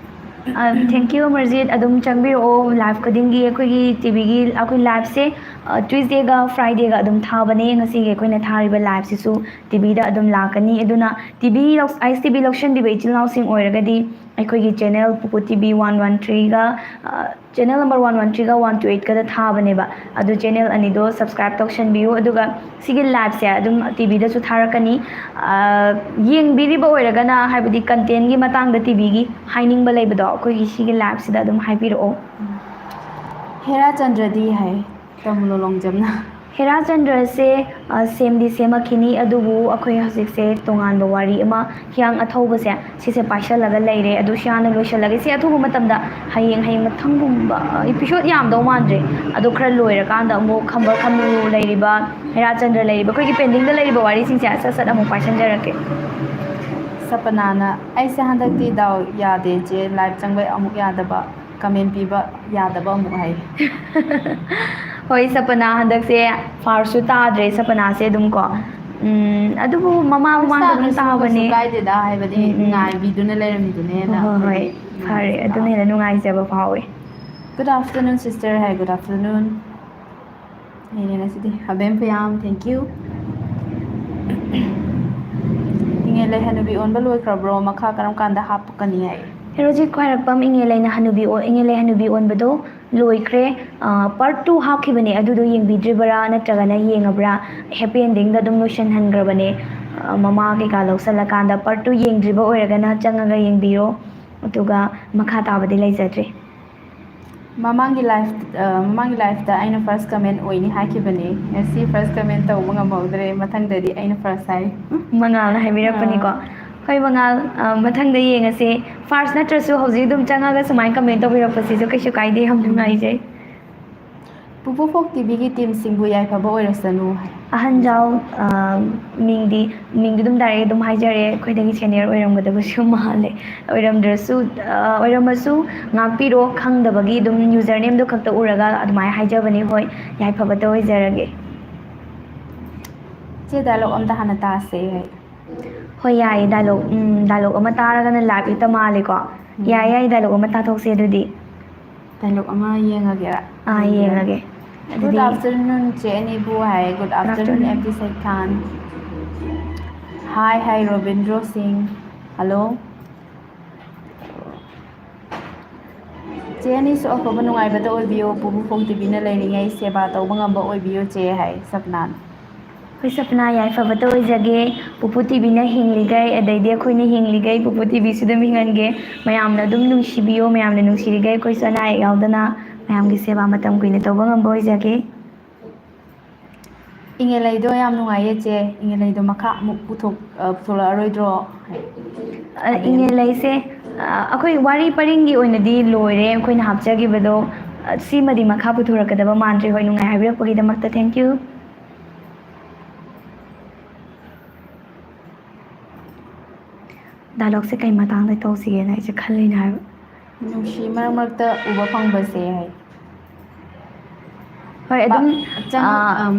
ꯑ, thank you, ꯑꯃꯔꯖꯤꯠ꯫ ꯑꯗꯨꯝ ꯆꯪꯕꯤꯔꯛꯑꯣ, ꯂꯥꯏꯚ ꯈꯨꯗꯤꯡꯒꯤ ꯑꯩꯈꯣꯏꯒꯤ ꯇꯤꯚꯤꯒꯤ, ꯑꯩꯈꯣꯏ ꯂꯥꯏꯚꯁꯦ, ꯑ, ꯇ꯭ꯌꯨꯁꯗꯦꯒ ꯐ꯭ꯔꯥꯏꯗꯦꯒ ꯑꯗꯨꯝ ꯊꯥꯕꯅꯦ꯫ ꯉꯁꯤꯒꯤ ꯑꯩꯈꯣꯏꯅ ꯊꯥꯔꯤꯕ ꯂꯥꯏꯚꯁꯤꯁꯨ ꯇꯤꯚꯤꯗ ꯑꯗꯨꯝ ꯂꯥꯛꯀꯅꯤ꯫ ꯑꯗꯨꯅ ꯇꯤꯚꯤ ꯂꯧ-, ꯑꯥꯏꯁ ꯇꯤꯚꯤ ꯂꯧꯁꯤꯟꯕꯤꯕ ꯏꯆꯤꯜ ꯏꯅꯥꯎꯁꯤꯡ ꯑꯣꯏꯔꯒꯗꯤ ꯑꯩꯈꯣꯏꯒꯤ ꯆꯦꯅꯦꯜ ꯄꯨꯄꯨ ꯇꯤꯚꯤ ꯋꯥꯟ ꯋꯥꯟ ꯊ꯭ꯔꯤꯒ, ꯑ, ꯆꯦꯅꯦꯜ ꯅꯝꯕꯔ ꯋꯥꯟ ꯋꯥꯟ ꯊ꯭ꯔꯤꯒ ꯋꯥꯟ ꯇꯨ ꯑꯩꯠꯀꯗ ꯊꯥꯕꯅꯦꯕ꯫ ꯑꯗꯨ ꯆꯦꯅꯦꯜ ꯑꯅꯤꯗꯣ ꯁꯕꯁꯀ꯭ꯔꯥꯏꯕ ꯇꯧꯁꯟꯕꯤꯌꯨ꯫ ꯑꯗꯨꯒ ꯁꯤꯒꯤ ꯂꯥꯏꯚꯁꯦ ꯑꯗꯨꯝ ꯇꯤꯚꯤꯗꯁꯨ ꯊꯥꯔꯛꯀꯅꯤ꯫ ꯑ, ꯌꯦꯡꯕꯤꯔꯤꯕ ꯑꯣꯏꯔꯒꯅ, ꯍꯥꯏꯕꯗꯤ ꯀꯟꯇꯦꯟꯒꯤ ꯃꯇꯥꯡꯗ ꯇꯤꯚꯤꯒꯤ ꯍꯥꯏꯅꯤꯡꯕ ꯂꯩꯕꯗꯣ ꯑꯩꯈꯣꯏꯒꯤ ꯁꯤꯒꯤ ꯂꯥꯏꯚꯁꯤꯗ ꯑꯗꯨꯝ ꯍꯥꯏꯕꯤꯔꯛꯑꯣ꯫ ꯍꯦꯔꯥꯆꯟꯗ꯭ꯔꯗꯤ ꯍꯥꯏ, ꯇꯥꯃꯨ ꯂꯣꯂꯣꯡꯖꯝꯅ꯫ ꯍꯦꯔꯥꯆꯟꯗ꯭ꯔꯁꯦ, ꯑ, ꯁꯦꯝꯗꯤ ꯁꯦꯝꯃꯛꯈꯤꯅꯤ, ꯑꯗꯨꯕꯨ ꯑꯩꯈꯣꯏ ꯍꯧꯖꯤꯛꯁꯦ ꯇꯣꯉꯥꯟꯕ ꯋꯥꯔꯤ ꯑꯃ, ꯍꯤꯌꯥꯡ ꯑꯊꯧꯕꯁꯦ, ꯁꯤꯁꯦ ꯄꯥꯏꯁꯜꯂꯒ ꯂꯩꯔꯦ꯫ ꯑꯗꯨ ꯁꯤ ꯍꯥꯟꯅ ꯂꯣꯏꯁꯤꯜꯂꯒꯦ꯫ ꯁꯤ ꯑꯊꯨꯕ ꯃꯇꯝꯗ ꯍꯌꯦꯡ, ꯍꯌꯦꯡ ꯃꯊꯪꯒꯨꯝꯕ, ꯑ, ꯏꯄꯤꯁꯣꯗ ꯌꯥꯝꯗꯧ ꯃꯥꯟꯗ꯭ꯔꯦ꯫ ꯑꯗꯣ ꯈꯔ ꯂꯣꯏꯔꯀꯥꯟꯗ ꯑꯃꯨꯛ ꯈꯝꯕ ꯈꯝꯅꯨ ꯂꯩꯔꯤꯕ, ꯍꯦꯔꯥꯆꯟꯗ꯭ꯔ ꯂꯩꯔꯤꯕ, ꯑꯩꯈꯣꯏꯒꯤ ꯄꯦꯟꯗꯤꯡꯗ ꯂꯩꯔꯤꯕ ꯋꯥꯔꯤꯁꯤꯡꯁꯦ ꯁꯠ ꯁꯠ ꯑꯃꯨꯛ ꯄꯥꯏꯁꯟꯖꯔꯛꯀꯦ꯫ ꯁꯄꯅꯥꯅ, "ꯑꯩꯁꯦ ꯍꯟꯗꯛꯇꯤ ꯗꯥꯎ ꯌꯥꯗꯦ ꯆꯦ, ꯂꯥꯏꯚ ꯆꯪꯕꯩ ꯑꯃꯨꯛ ꯌꯥꯗꯕ, ꯀꯃꯦꯟ ꯄꯤꯕ ꯌꯥꯗꯕ ꯑꯃꯨꯛ" ꯍꯥꯏ꯫ ꯍꯣꯏ, ꯁꯄꯅꯥ ꯍꯟꯗꯛꯁꯦ ꯐꯥꯔꯁꯁꯨ ꯇꯥꯗ꯭ꯔꯦ, ꯁꯄꯅꯥꯁꯦ ꯑꯗꯨꯝ ꯀꯣ꯫ ꯎꯝ, ꯑꯗꯨꯕꯨ ꯃꯃꯥꯡ ꯐꯥꯔꯁ ꯃꯃꯥꯡꯗ ꯑꯗꯨꯝ ꯇꯥꯗ꯭ꯔꯁꯨ ꯀꯩꯁꯨ ꯇꯥꯕꯅꯦ꯫ ꯀꯥꯏꯗꯦꯗ, ꯍꯥꯏꯕꯗꯤ ꯎꯝ, ꯎꯝ꯫ ꯉꯥꯏꯕꯤꯗꯨꯅ ꯂꯩꯔꯝꯃꯤꯗꯨꯅ ꯍꯦꯟꯅ ꯍꯣꯏ, ꯍꯣꯏ, ꯍꯣꯏ꯫ ꯑꯩꯈꯣꯏꯒꯤ ꯐꯔꯦ, ꯅꯨꯡꯉꯥꯏꯖꯕ ꯑꯗꯨꯅ ꯍꯦꯟꯅ ꯅꯨꯡꯉꯥꯏꯖꯕ ꯐꯥꯎꯋꯦ꯫ Good afternoon, sister ꯍꯥꯏ, good afternoon꯫ ꯑꯩꯅ ꯉꯁꯤꯗꯤ ꯑꯕꯦꯝ ꯄꯌꯥꯝ, thank you꯫ ꯏꯉꯦꯜ ꯂꯩ ꯍꯅꯨꯕꯤ ꯑꯣꯟꯕ ꯂꯣꯏꯈ꯭ꯔꯕ꯭ꯔꯣ? ꯃꯈꯥ ꯀꯔꯝ ꯀꯥꯟꯗ ꯍꯥꯞꯄꯛꯀꯅꯤ ꯍꯥꯏ? ꯍꯦꯔꯣꯖꯤꯠ ꯈ꯭ꯋꯥꯏꯔꯥꯛꯄꯝ, ꯏꯉꯦꯜ ꯂꯩꯅ ꯍꯅꯨꯕꯤ ꯑꯣ-, ꯏꯉꯦꯜ ꯂꯩ ꯍꯅꯨꯕꯤ ꯑꯣꯟꯕꯗꯣ ꯂꯣꯏꯈ꯭ꯔꯦ꯫ ꯑ, part two ꯍꯥꯞꯈꯤꯕꯅꯦ, ꯑꯗꯨꯗꯣ ꯌꯦꯡꯕꯤꯗ꯭ꯔꯤꯕꯔꯥ ꯅꯠꯇ꯭ꯔꯒꯅ ꯌꯦꯡꯉꯕ꯭ꯔꯥ? Happy endingꯗ ꯑꯗꯨꯝ ꯂꯣꯏꯁꯤꯟꯍꯟꯈ꯭ꯔꯕꯅꯦ꯫ ꯑ, ꯃꯃꯥ ꯀꯩꯀꯥ ꯂꯧꯁꯜꯂꯀꯥꯟꯗ part two ꯌꯦꯡꯗ꯭ꯔꯤꯕ ꯑꯣꯏꯔꯒꯅ ꯆꯪꯉꯒ ꯌꯦꯡꯕꯤꯔꯣ꯫ ꯑꯗꯨꯒ ꯃꯈꯥ ꯇꯥꯕꯗꯤ ꯂꯩꯖꯗ꯭ꯔꯤ꯫ ꯃꯃꯥꯡꯒꯤ ꯂꯥꯏꯐ ꯃꯃꯥꯡꯒꯤ ꯂꯥꯏꯐꯇ ꯑꯩꯅ ꯐꯥꯔꯁ ꯀꯃꯦꯟ ꯑꯣꯏꯅꯤ ꯍꯥꯏꯈꯤꯕꯅꯤ꯫ ꯉꯁꯤ ꯐꯥꯔꯁ ꯀꯃꯦꯟ ꯇꯧꯕ ꯉꯝꯍꯧꯗ꯭ꯔꯦ꯫ ꯃꯊꯪꯗꯗꯤ ꯑꯩꯅ ꯐꯥꯔꯁ ꯍꯥꯏ꯫ ꯃꯉꯥꯜꯅ ꯍꯥꯏꯕꯤꯔꯛꯄꯅꯤꯀꯣ꯫ ꯍꯣꯏ ꯃꯉꯥꯜ, ꯃꯊꯪꯗ ꯌꯦꯡꯉꯁꯦ꯫ ꯐꯥꯔꯁ ꯅꯠꯇ꯭ꯔꯁꯨ ꯍꯧꯖꯤꯛ ꯑꯗꯨꯝ ꯆꯪꯉꯒ ꯁꯨꯃꯥꯏꯅ ꯀꯃꯦꯟ ꯇꯧꯕꯤꯔꯛꯄꯁꯤꯁꯨ ꯀꯩꯁꯨ ꯀꯥꯏꯗꯦ, ꯌꯥꯝ ꯅꯨꯡꯉꯥꯏꯖꯩ꯫ ꯄꯨꯄꯨ ꯐꯣꯛ ꯇꯤꯚꯤꯒꯤ ꯇꯤꯝꯁꯤꯡꯕꯨ ꯌꯥꯏꯐꯕ ꯑꯣꯏꯔꯁꯅꯨ ꯍꯥꯏ꯫ ꯑꯍꯟꯖꯥꯎ꯫ ꯃꯤꯡꯗꯤ ꯃꯤꯡꯗꯤ ꯑꯗꯨꯝ ꯗꯥꯏꯔꯦꯛ ꯑꯗꯨꯝ ꯍꯥꯏꯖꯔꯦ, ꯑꯩꯈꯣꯏꯗꯒꯤ ꯁꯦꯅꯤꯌꯔ ꯑꯣꯏꯔꯝꯒꯗꯕꯁꯨ ꯃꯥꯜꯂꯦ꯫ ꯑꯣꯏꯔꯝꯗ꯭ꯔꯁꯨ ꯑꯣꯏꯔꯝꯃꯁꯨ ꯉꯥꯛꯄꯤꯔꯣ, ꯈꯪꯗꯕꯒꯤ ꯑꯗꯨꯝ ꯌꯨꯖꯔ ꯅꯦꯝꯗꯣ ꯈꯛꯇ ꯎꯔꯒ ꯑꯗꯨꯃꯥꯏꯅ ꯍꯥꯏꯖꯕꯅꯤ꯫ ꯍꯣꯏ, ꯌꯥꯏꯐꯕꯇ ꯑꯣꯏꯖꯔꯒꯦ꯫ ꯆꯦ, ꯗꯥꯏꯂꯣꯛ ꯑꯝꯇ ꯍꯥꯟꯅ ꯇꯥꯁꯦ꯫ ꯍꯣꯏ, ꯌꯥꯏꯌꯦ꯫ ꯗꯥꯏꯂꯣꯛ ꯗꯥꯏꯂꯣꯛ ꯑꯃ ꯇꯥꯔꯒꯅ ꯂꯥꯏꯐ ꯍꯦꯛꯇ ꯃꯥꯜꯂꯦꯀꯣ꯫ ꯌꯥꯏ ꯌꯥꯏ, ꯗꯥꯏꯂꯣꯛ ꯑꯃ ꯇꯥꯊꯣꯛꯁꯦ ꯑꯗꯨꯗꯤ꯫ ꯗꯥꯏꯂꯣꯛ ꯑꯃ ꯌꯦꯡꯉꯒꯦꯔꯥ? ꯑꯥ, ꯌꯦꯡꯉꯒꯦ꯫ Good afternoon ꯆꯦ ꯑꯅꯤꯕꯨ ꯍꯥꯏ꯫ Good afternoon M P Seithan. Hi hi Robindro Singh. Hello. ꯆꯦ ꯑꯅꯤꯁꯨ ꯑꯐꯕ ꯅꯨꯡꯉꯥꯏꯕꯗ ꯑꯣꯏꯕꯤꯌꯨ꯫ ꯄꯨꯄꯨ ꯐꯣꯛ ꯇꯤꯚꯤꯅ ꯂꯩꯔꯤꯉꯩ ꯁꯦꯕꯥ ꯇꯧꯕ ꯉꯝꯕ ꯑꯣꯏꯕꯤꯌꯨ ꯆꯦ ꯍꯥꯏ ꯁꯞꯅꯥꯅ꯫ ꯍꯣꯏ ꯁꯞꯅꯥ, ꯌꯥꯏꯐꯕꯇ ꯑꯣꯏꯖꯒꯦ꯫ ꯄꯨꯄꯨ ꯇꯤꯚꯤꯅ ꯍꯤꯡꯂꯤꯈꯩ, ꯑꯗꯩꯗꯤ ꯑꯩꯈꯣꯏꯅ ꯍꯤꯡꯂꯤꯈꯩ ꯄꯨꯄꯨ ꯇꯤꯚꯤꯁꯨ ꯑꯗꯨꯝ ꯍꯤꯡꯍꯟꯒꯦ꯫ ꯃꯌꯥꯝꯅ ꯑꯗꯨꯝ ꯅꯨꯡꯁꯤꯕꯤꯌꯨ꯫ ꯃꯌꯥꯝꯅ ꯅꯨꯡꯁꯤꯔꯤꯈꯩ ꯑꯩꯈꯣꯏꯁꯨ ꯑꯅꯥ ꯑꯌꯦꯛ ꯌꯥꯎꯗꯅ ꯃꯌꯥꯝꯒꯤ ꯁꯦꯕꯥ ꯃꯇꯝ ꯀꯨꯏꯅ ꯇꯧꯕ ꯉꯝꯕ ꯑꯣꯏꯖꯒꯦ꯫ ꯏꯪꯉꯦꯂꯩꯗꯣ ꯌꯥꯝ ꯅꯨꯡꯉꯥꯏꯌꯦ ꯆꯦ꯫ ꯏꯪꯉꯦꯂꯩꯗꯣ ꯃꯈꯥ ꯑꯃꯨꯛ ꯄꯨꯊꯣꯛ ꯄꯨꯊꯣꯛꯂꯛꯑꯔꯣꯏꯗ꯭ꯔꯣ? ꯏꯪꯉꯦꯂꯩꯁꯦ ꯑꯩꯈꯣꯏ ꯋꯥꯔꯤ ꯄꯔꯤꯡꯒꯤ ꯑꯣꯏꯅꯗꯤ ꯂꯣꯏꯔꯦ ꯑꯩꯈꯣꯏꯅ ꯍꯥꯞꯆꯈꯤꯕꯗꯣ꯫ ꯁꯤꯃꯗꯤ ꯃꯈꯥ ꯄꯨꯊꯣꯔꯛꯀꯗꯕ ꯃꯥꯟꯗ꯭ꯔꯦ꯫ ꯍꯣꯏ, ꯅꯨꯡꯉꯥꯏ ꯍꯥꯏꯕꯤꯔꯛꯄꯒꯤꯗꯃꯛꯇ thank you꯫ ꯗꯥꯏꯂꯣꯛꯁꯦ ꯀꯩ ꯃꯇꯥꯡꯗ ꯇꯧꯁꯤꯒꯦꯅ ꯑꯩꯁꯦ ꯈꯜꯂꯤꯅꯦ ꯍꯥꯏꯕ꯫ ꯅꯨꯡꯁꯤ ꯃꯔꯛ ꯃꯔꯛꯇ ꯎꯕ ꯐꯪꯕꯁꯦ ꯍꯥꯏ꯫ ꯍꯣꯏ, ꯑꯗꯨꯝ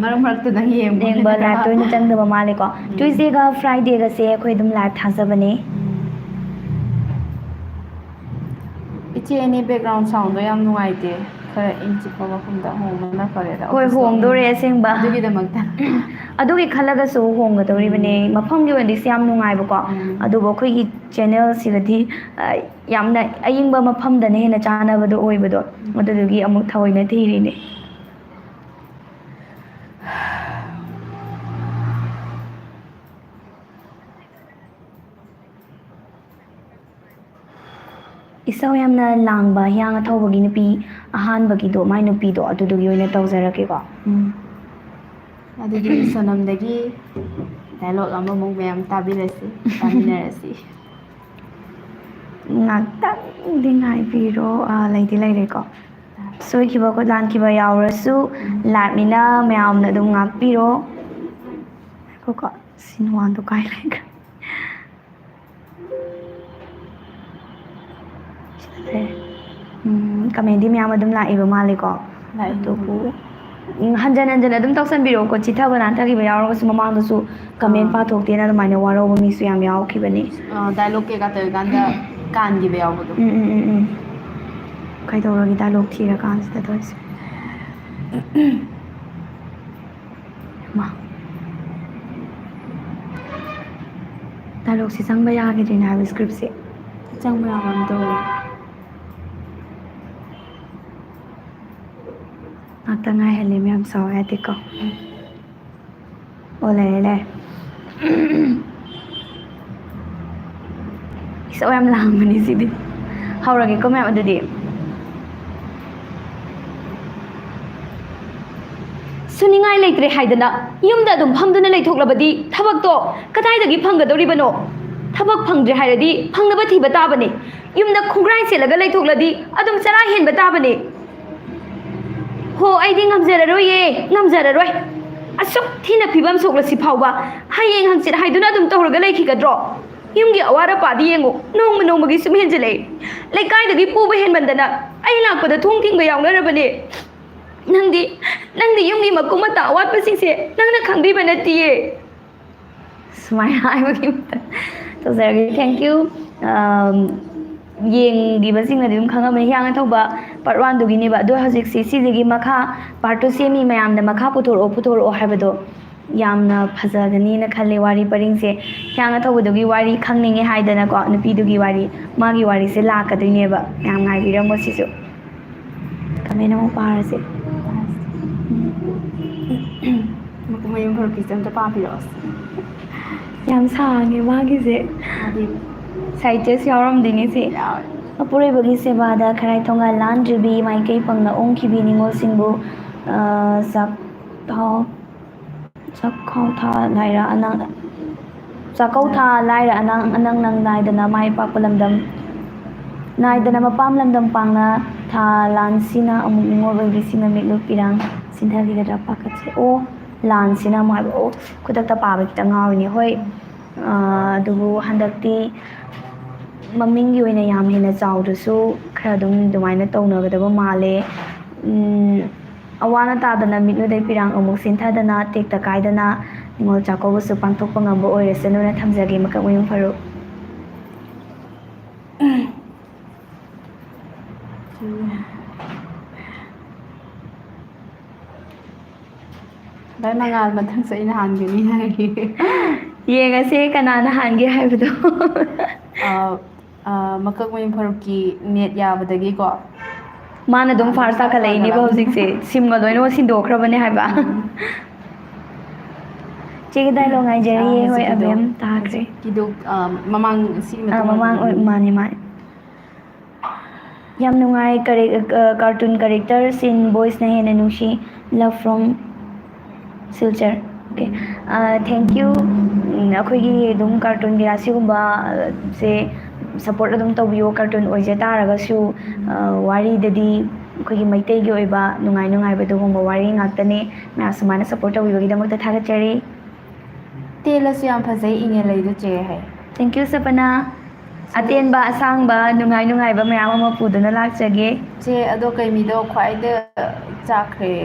ꯃꯔꯛ ꯃꯔꯛꯇ ꯅꯪ ꯌꯦꯡꯕ ꯌꯦꯡꯕ ꯂꯥꯏꯞꯇ ꯑꯣꯏꯅ ꯆꯪꯗꯕ ꯃꯥꯜꯂꯦꯀꯣ꯫ ꯇ꯭ꯌꯨꯁꯗꯦꯒ ꯐ꯭ꯔꯥꯏꯗꯦꯒꯁꯦ ꯑꯩꯈꯣꯏ ꯑꯗꯨꯝ ꯂꯥꯏꯞ ꯊꯥꯖꯕꯅꯦ꯫ ꯏꯆꯦ ꯑꯅꯤ ꯕꯦꯛꯒ꯭ꯔꯥꯎꯟ ꯁꯥꯎꯟꯗꯣ ꯌꯥꯝ ꯅꯨꯡꯉꯥꯏꯇꯦ꯫ ꯈꯔ ꯏꯪ ꯆꯤꯛꯄ ꯃꯐꯝꯗ ꯍꯣꯡꯕꯅ ꯐꯔꯦꯗ꯫ ꯍꯣꯏ, ꯍꯣꯡꯗꯣꯔꯦ ꯑꯁꯦꯡꯕ꯫ ꯑꯗꯨꯒꯤꯗꯃꯛꯇ ꯑꯗꯨꯒꯤ ꯈꯜꯂꯒꯁꯨ ꯍꯣꯡꯒꯗꯧꯔꯤꯕꯅꯦ꯫ ꯃꯐꯝꯒꯤ ꯑꯣꯏꯅꯗꯤ ꯁꯤ ꯌꯥꯝ ꯅꯨꯡꯉꯥꯏꯕꯀꯣ꯫ ꯑꯗꯨꯕꯨ ꯑꯩꯈꯣꯏꯒꯤ ꯆꯦꯅꯦꯜꯁꯤꯒꯗꯤ ꯌꯥꯝꯅ ꯑꯏꯪꯕ ꯃꯐꯝꯗꯅ ꯍꯦꯟꯅ ꯆꯥꯅꯕꯗꯣ ꯑꯣꯏꯕꯗꯣ꯫ ꯑꯗꯨꯗꯨꯒꯤ ꯑꯃꯨꯛ ꯊꯑꯣꯏꯅ ꯊꯤꯔꯤꯅꯦ꯫ ꯏꯁꯧ ꯌꯥꯝꯅ ꯂꯥꯡꯕ ꯍꯤꯌꯥꯡ ꯑꯊꯧꯕꯒꯤ ꯅꯨꯄꯤ ꯑꯍꯥꯟꯕꯒꯤꯗꯣ, ꯃꯥꯏ ꯅꯨꯄꯤꯗꯣ, ꯑꯗꯨꯗꯨꯒꯤ ꯑꯣꯏꯅ ꯇꯧꯖꯔꯛꯀꯦꯀꯣ꯫ ꯎꯝ꯫ ꯑꯗꯨꯗꯤ ꯁꯣꯅꯝꯗꯒꯤ dialogue ꯑꯃꯃꯨꯛ ꯃꯌꯥꯝ ꯇꯥꯕꯤꯔꯁꯤ, ꯇꯥꯃꯤꯟꯅꯔꯁꯤ꯫ ꯉꯥꯛꯇꯪꯗꯤ ꯉꯥꯏꯕꯤꯔꯣ꯫ ꯑꯥ, ꯂꯩꯗꯤ ꯂꯩꯔꯦꯀꯣ꯫ ꯁꯣꯏꯈꯤꯕ ꯈꯣꯠ-, ꯂꯥꯟꯈꯤꯕ ꯌꯥꯎꯔꯁꯨ, ꯎꯝ꯫ Liveꯅꯤꯅ ꯃꯌꯥꯝꯅ ꯑꯗꯨꯝ ꯉꯥꯛꯄꯤꯔꯣ꯫ ꯉꯥꯏꯈꯣꯀꯣ, ꯁꯤ ꯅꯨꯡꯋꯥꯡꯗꯣ ꯀꯥꯏ ꯂꯩꯈ꯭ꯔꯦ? ꯁꯤꯗ ꯂꯩꯔꯦ꯫ ꯎꯝ, commentꯗꯤ ꯃꯌꯥꯝ ꯑꯗꯨꯝ ꯂꯥꯛꯏꯕ ꯃꯥꯜꯂꯦꯀꯣ꯫ ꯂꯥꯛꯏ꯫ ꯑꯗꯨꯕꯨ, ꯎꯝ, ꯍꯟꯖꯟ ꯍꯟꯖꯟ ꯑꯗꯨꯝ ꯇꯧꯁꯟꯕꯤꯔꯛꯑꯣꯀꯣ, ꯆꯤꯊꯕ ꯅꯥꯟꯊꯈꯤꯕ ꯌꯥꯎꯔꯒꯁꯨ ꯃꯃꯥꯡꯗꯁꯨ comment ꯑꯥ꯫ ꯄꯥꯊꯣꯛꯇꯦꯅ ꯑꯗꯨꯃꯥꯏꯅ ꯋꯥꯔꯧꯕ ꯃꯤꯁꯨ ꯌꯥꯝ ꯌꯥꯎꯈꯤꯕꯅꯤ꯫ ꯑꯥ, dialogue ꯀꯩꯀꯥ ꯇꯧꯔꯤꯀꯥꯟꯗ ꯀꯥꯟꯈꯤꯕ ꯌꯥꯎꯕꯗꯣ꯫ ꯎꯝ, ꯎꯝ, ꯎꯝ, ꯎꯝ꯫ ꯀꯩꯗꯧꯔꯒꯦ dialogue ꯊꯤꯔꯀꯥꯟꯁꯤꯗ ꯇꯧꯔꯤꯁꯦ? ꯃꯥ꯫ Dialogueꯁꯦ ꯆꯪꯕ ꯌꯥꯈꯤꯗ꯭ꯔꯤꯅꯦ ꯍꯥꯏꯕ scriptꯁꯦ꯫ ꯆꯪꯕ ꯌꯥꯕ ꯑꯃ ꯇꯧꯋꯦ꯫ ꯉꯥꯛꯇ ꯉꯥꯏꯍꯜꯂꯦ ꯃꯌꯥꯝ, ꯁꯥꯎ ꯌꯥꯗꯦꯀꯣ꯫ ꯑꯣ, ꯂꯩꯔꯦ, ꯂꯩꯔꯦ꯫ ꯏꯁꯧ ꯌꯥꯝ ꯂꯥꯡꯕꯅꯤ ꯁꯤꯗꯤ꯫ ꯍꯧꯔꯒꯦꯀꯣ ꯃꯌꯥꯝ ꯑꯗꯨꯗꯤ꯫ ꯁꯨꯅꯤꯡꯉꯥꯏ ꯂꯩꯇ꯭ꯔꯦ ꯍꯥꯏꯗꯅ ꯌꯨꯝꯗ ꯑꯗꯨꯝ ꯐꯝꯗꯨꯅ ꯂꯩꯊꯣꯛꯂꯕꯗꯤ ꯊꯕꯛꯇꯣ ꯀꯗꯥꯏꯗꯒꯤ ꯐꯪꯒꯗꯧꯔꯤꯕꯅꯣ? ꯊꯕꯛ ꯐꯪꯗ꯭ꯔꯦ ꯍꯥꯏꯔꯗꯤ ꯐꯪꯅꯕ ꯊꯤꯕ ꯇꯥꯕꯅꯤ꯫ ꯌꯨꯝꯗ ꯈꯣꯡꯒ꯭ꯔꯥꯏ ꯆꯦꯜꯂꯒ ꯂꯩꯊꯣꯛꯂꯗꯤ ꯑꯗꯨꯝ ꯆꯔꯥ ꯍꯦꯟꯕ ꯇꯥꯕꯅꯤ꯫ ꯍꯣ, ꯑꯩꯗꯤ ꯉꯝꯖꯔꯔꯣꯏꯌꯦ, ꯉꯝꯖꯔꯔꯣꯏ꯫ ꯑꯁꯨꯛ ꯊꯤꯅ ꯐꯤꯕꯝ ꯁꯣꯛꯂꯁꯤ ꯐꯥꯎꯕ ꯍꯌꯦꯡ ꯍꯪꯆꯤꯠ ꯍꯥꯏꯗꯨꯅ ꯑꯗꯨꯝ ꯇꯧꯔꯒ ꯂꯩꯈꯤꯒꯗ꯭ꯔꯣ? ꯌꯨꯝꯒꯤ ꯑꯋꯥꯠ ꯑꯄꯥꯗꯤ ꯌꯦꯡꯉꯨ, ꯅꯣꯡꯃ ꯅꯣꯡꯃꯒꯤ ꯁꯨꯝ ꯍꯦꯟꯖꯤꯜꯂꯛꯏ꯫ ꯂꯩꯀꯥꯏꯗꯒꯤ ꯄꯨꯕ ꯍꯦꯟꯃꯟꯗꯅ ꯑꯩ ꯂꯥꯛꯄꯗ ꯊꯣꯡ ꯊꯤꯡꯕ ꯌꯥꯎꯅꯔꯕꯅꯦ꯫ ꯅꯪꯗꯤ, ꯅꯪꯗꯤ ꯌꯨꯝꯒꯤ ꯃꯀꯨꯞ ꯃꯇꯥ ꯑꯋꯥꯠꯄꯁꯤꯡꯁꯦ ꯅꯪꯅ ꯈꯪꯕꯤꯕ ꯅꯠꯇꯤꯌꯦ꯫ ꯁꯨꯃꯥꯏꯅ ꯍꯥꯏꯕꯒꯤ ꯃꯇꯝ ꯇꯧꯖꯔꯒꯦ꯫ Thank you꯫ ꯑꯝ, ꯌꯦꯡꯈꯤꯕꯁꯤꯡꯅꯗꯤ ꯑꯗꯨꯝ ꯈꯪꯉꯝꯃꯅꯤ, ꯍꯤꯌꯥꯡ ꯑꯊꯧꯕ part oneꯗꯨꯒꯤꯅꯦꯕ꯫ ꯑꯗꯣ ꯍꯧꯖꯤꯛꯁꯤ ꯁꯤꯁꯤꯒꯤ ꯃꯈꯥ part two ꯁꯦꯝꯃꯤ, ꯃꯌꯥꯝꯅ ꯃꯈꯥ ꯄꯨꯊꯣꯔꯛꯑꯣ, ꯄꯨꯊꯣꯔꯛꯑꯣ ꯍꯥꯏꯕꯗꯣ ꯌꯥꯝꯅ ꯐꯖꯒꯅꯤꯅ ꯈꯜꯂꯦ ꯋꯥꯔꯤ ꯄꯔꯤꯡꯁꯦ꯫ ꯍꯤꯌꯥꯡ ꯑꯊꯧꯕꯗꯨꯒꯤ ꯋꯥꯔꯤ ꯈꯪꯅꯤꯡꯉꯦ ꯍꯥꯏꯗꯅꯀꯣ, ꯅꯨꯄꯤꯗꯨꯒꯤ ꯋꯥꯔꯤ, ꯃꯥꯒꯤ ꯋꯥꯔꯤꯁꯦ ꯂꯥꯛꯀꯗꯣꯏꯅꯦꯕ꯫ ꯃꯌꯥꯝ ꯉꯥꯏꯕꯤꯔꯝꯃꯣ ꯁꯤꯁꯨ꯫ Comment ꯑꯃꯨꯛ ꯄꯥꯔꯁꯦ꯫ ꯃꯀꯨ ꯃꯌꯨꯝ ꯐꯔꯛꯀꯤꯁꯦ ꯑꯝꯇ ꯄꯥꯕꯤꯔꯛꯑꯣ꯫ ꯌꯥꯝ ꯁꯥꯡꯉꯦ ꯃꯥꯒꯤꯁꯦ꯫ ꯃꯥꯗꯤ side test ꯌꯥꯎꯔꯝꯗꯣꯏꯅꯦ ꯁꯤ꯫ ꯌꯥꯎꯔꯦ꯫ ꯑꯄꯨꯔꯣꯏꯕꯒꯤ ꯁꯦꯕꯥꯗ ꯈꯔꯥꯏ ꯊꯣꯡꯒꯥꯜ ꯂꯥꯟꯗ꯭ꯔꯤꯕꯤ, ꯃꯥꯏꯀꯩ ꯄꯪꯅ ꯑꯣꯡꯈꯤꯕꯤ ꯅꯤꯉꯣꯜꯁꯤꯡꯕꯨ, ꯑ, ꯆꯥꯛꯊꯥꯎ, ꯆꯥꯛꯈꯥꯎ ꯊꯥ ꯂꯥꯏꯔ ꯑꯅꯪ, ꯆꯥꯛꯀꯧ ꯊꯥ ꯂꯥꯏꯔ ꯑꯅꯪ, ꯑꯅꯪ ꯅꯪ ꯅꯥꯏꯗꯅ ꯃꯥꯏ ꯄꯥꯛꯄ ꯂꯝꯗꯝ, ꯅꯥꯏꯗꯅ ꯃꯄꯥꯝ ꯂꯝꯗꯝ ꯄꯥꯡꯅ ꯊꯥ ꯂꯥꯟꯁꯤꯅ ꯑꯃꯨꯛ ꯅꯤꯉꯣꯜ ꯑꯣꯏꯕꯤꯁꯤꯡꯅ ꯃꯤꯠꯂꯨ ꯄꯤꯔꯥꯡ ꯁꯤꯟꯊꯈꯤꯒꯗ꯭ꯔꯥ ꯄꯥꯈꯠꯆꯩ꯫ ꯑꯣ, ꯂꯥꯟꯁꯤꯅ ꯑꯃꯨꯛ ꯍꯥꯏꯕ꯫ ꯑꯣ, ꯈꯨꯗꯛꯇ ꯄꯥꯕ ꯈꯤꯇꯪ ꯉꯥꯎꯔꯤꯅꯦ꯫ ꯍꯣꯏ, ꯑ, ꯑꯗꯨꯕꯨ ꯍꯟꯗꯛꯇꯤ ꯃꯃꯤꯡꯒꯤ ꯑꯣꯏꯅ ꯌꯥꯝ ꯍꯦꯟꯅ ꯆꯥꯎꯗ꯭ꯔꯁꯨ ꯈꯔ ꯑꯗꯨꯝ ꯑꯗꯨꯃꯥꯏꯅ ꯇꯧꯅꯒꯗꯕ ꯃꯥꯜꯂꯦ꯫ ꯎꯝ, ꯑꯋꯥꯅ ꯇꯥꯗꯅ ꯃꯤꯠꯂꯨꯗꯩ ꯄꯤꯔꯥꯡ ꯑꯃꯨꯛ ꯁꯤꯟꯊꯗꯅ ꯇꯦꯛꯇ ꯀꯥꯏꯗꯅ ꯅꯤꯉꯣꯜ ꯆꯥꯛꯀꯧꯕꯁꯨ ꯄꯥꯡꯊꯣꯛꯄ ꯉꯝꯕ ꯑꯣꯏꯔꯁꯅꯨꯅ ꯊꯝꯖꯒꯦ, ꯃꯀꯛ ꯃꯌꯨꯝ ꯐꯔꯨꯛ꯫ ꯚꯥꯏ ꯃꯉꯥꯜ, ꯃꯊꯪꯁꯨ ꯑꯩꯅ ꯍꯥꯟꯒꯅꯤ ꯍꯥꯏꯔꯤ꯫ ꯌꯦꯡꯉꯁꯦ ꯀꯅꯥꯅ ꯍꯥꯟꯒꯦ ꯍꯥꯏꯕꯗꯣ꯫ ꯑ, ꯑ, ꯃꯀꯛ ꯃꯌꯨꯝ ꯐꯔꯨꯛꯀꯤ ꯅꯦꯠ ꯌꯥꯕꯗꯒꯤꯀꯣ꯫ ꯃꯥꯅ ꯑꯗꯨꯝ ꯃꯥ first ꯇꯥꯈꯠꯂꯛꯏꯅꯦꯕ ꯇꯥꯈꯠꯂꯛꯑꯕꯅꯤ꯫ ꯍꯧꯖꯤꯛꯁꯦ꯫ ꯁꯤꯝꯒ ꯂꯣꯏꯅꯃꯛ ꯁꯤꯟꯗꯣꯛꯈ꯭ꯔꯕꯅꯦ ꯍꯥꯏꯕ꯫ ꯎꯝ꯫ ꯆꯦꯒꯤ dialogue ꯉꯥꯏꯖꯔꯤꯌꯦ꯫ ꯑ, ꯍꯣꯏ, ꯍꯧꯖꯤꯛꯀꯤꯗꯣ, ꯑꯕꯦꯝ ꯇꯥꯈ꯭ꯔꯦ꯫ ꯍꯧꯖꯤꯛꯀꯤꯗꯣ, ꯑ, ꯃꯃꯥꯡ, ꯁꯤꯒꯤ ꯑ, ꯃꯇꯨꯡ ꯃꯃꯥꯡ ꯑꯣꯏ-, ꯎꯝ꯫ ꯃꯥꯅꯦ, ꯃꯥꯅꯦ꯫ ꯌꯥꯝ ꯅꯨꯡꯉꯥꯏ, ꯀꯔꯦꯛ-, ꯑ, cartoon character ꯁꯤꯡ voice ꯅ ꯍꯦꯟꯅ ꯅꯨꯡꯁꯤ꯫ Love from Silchar꯫ Okay꯫ ꯑ, thank you꯫ ꯎꯝ, ꯑꯩꯈꯣꯏꯒꯤ ꯑꯗꯨꯝ cartoon ꯒꯤ ꯑꯁꯤꯒꯨꯝꯕ, ꯑ, ꯁꯦ support ꯑꯗꯨꯝ ꯇꯧꯕꯤꯌꯣ꯫ Cartoon ꯑꯣꯏꯖ ꯇꯥꯔꯒꯁꯨ, ꯑ, ꯋꯥꯔꯤꯗꯗꯤ ꯑꯩꯈꯣꯏꯒꯤ ꯃꯩꯇꯩꯒꯤ ꯑꯣꯏꯕ ꯅꯨꯡꯉꯥꯏ ꯅꯨꯡꯉꯥꯏꯕ ꯑꯗꯨꯒꯨꯝꯕ ꯋꯥꯔꯤ ꯉꯥꯛꯇꯅꯦ꯫ ꯃꯌꯥꯝ ꯁꯨꯃꯥꯏꯅ support ꯇꯧꯕꯤꯕꯒꯤꯗꯃꯛꯇ ꯊꯥꯒꯠꯆꯔꯤ꯫ ꯇꯦꯜꯂꯁꯨ ꯌꯥꯝ ꯐꯖꯩ, ꯏꯪꯉꯦ ꯂꯩꯗꯣ ꯆꯦ ꯍꯥꯏ꯫ Thank you, ꯁꯄꯅꯥ꯫ ꯁꯤꯗ ꯑꯇꯦꯟꯕ, ꯑꯁꯥꯡꯕ, ꯅꯨꯡꯉꯥꯏ ꯅꯨꯡꯉꯥꯏꯕ ꯃꯌꯥꯝ ꯑꯃ ꯄꯨꯗꯨꯅ ꯂꯥꯛꯆꯒꯦ꯫ ꯆꯦ, ꯑꯗꯣ ꯀꯩ ꯃꯤꯗꯣ ꯈ꯭ꯋꯥꯏꯗ ꯆꯥꯈ꯭ꯔꯦ?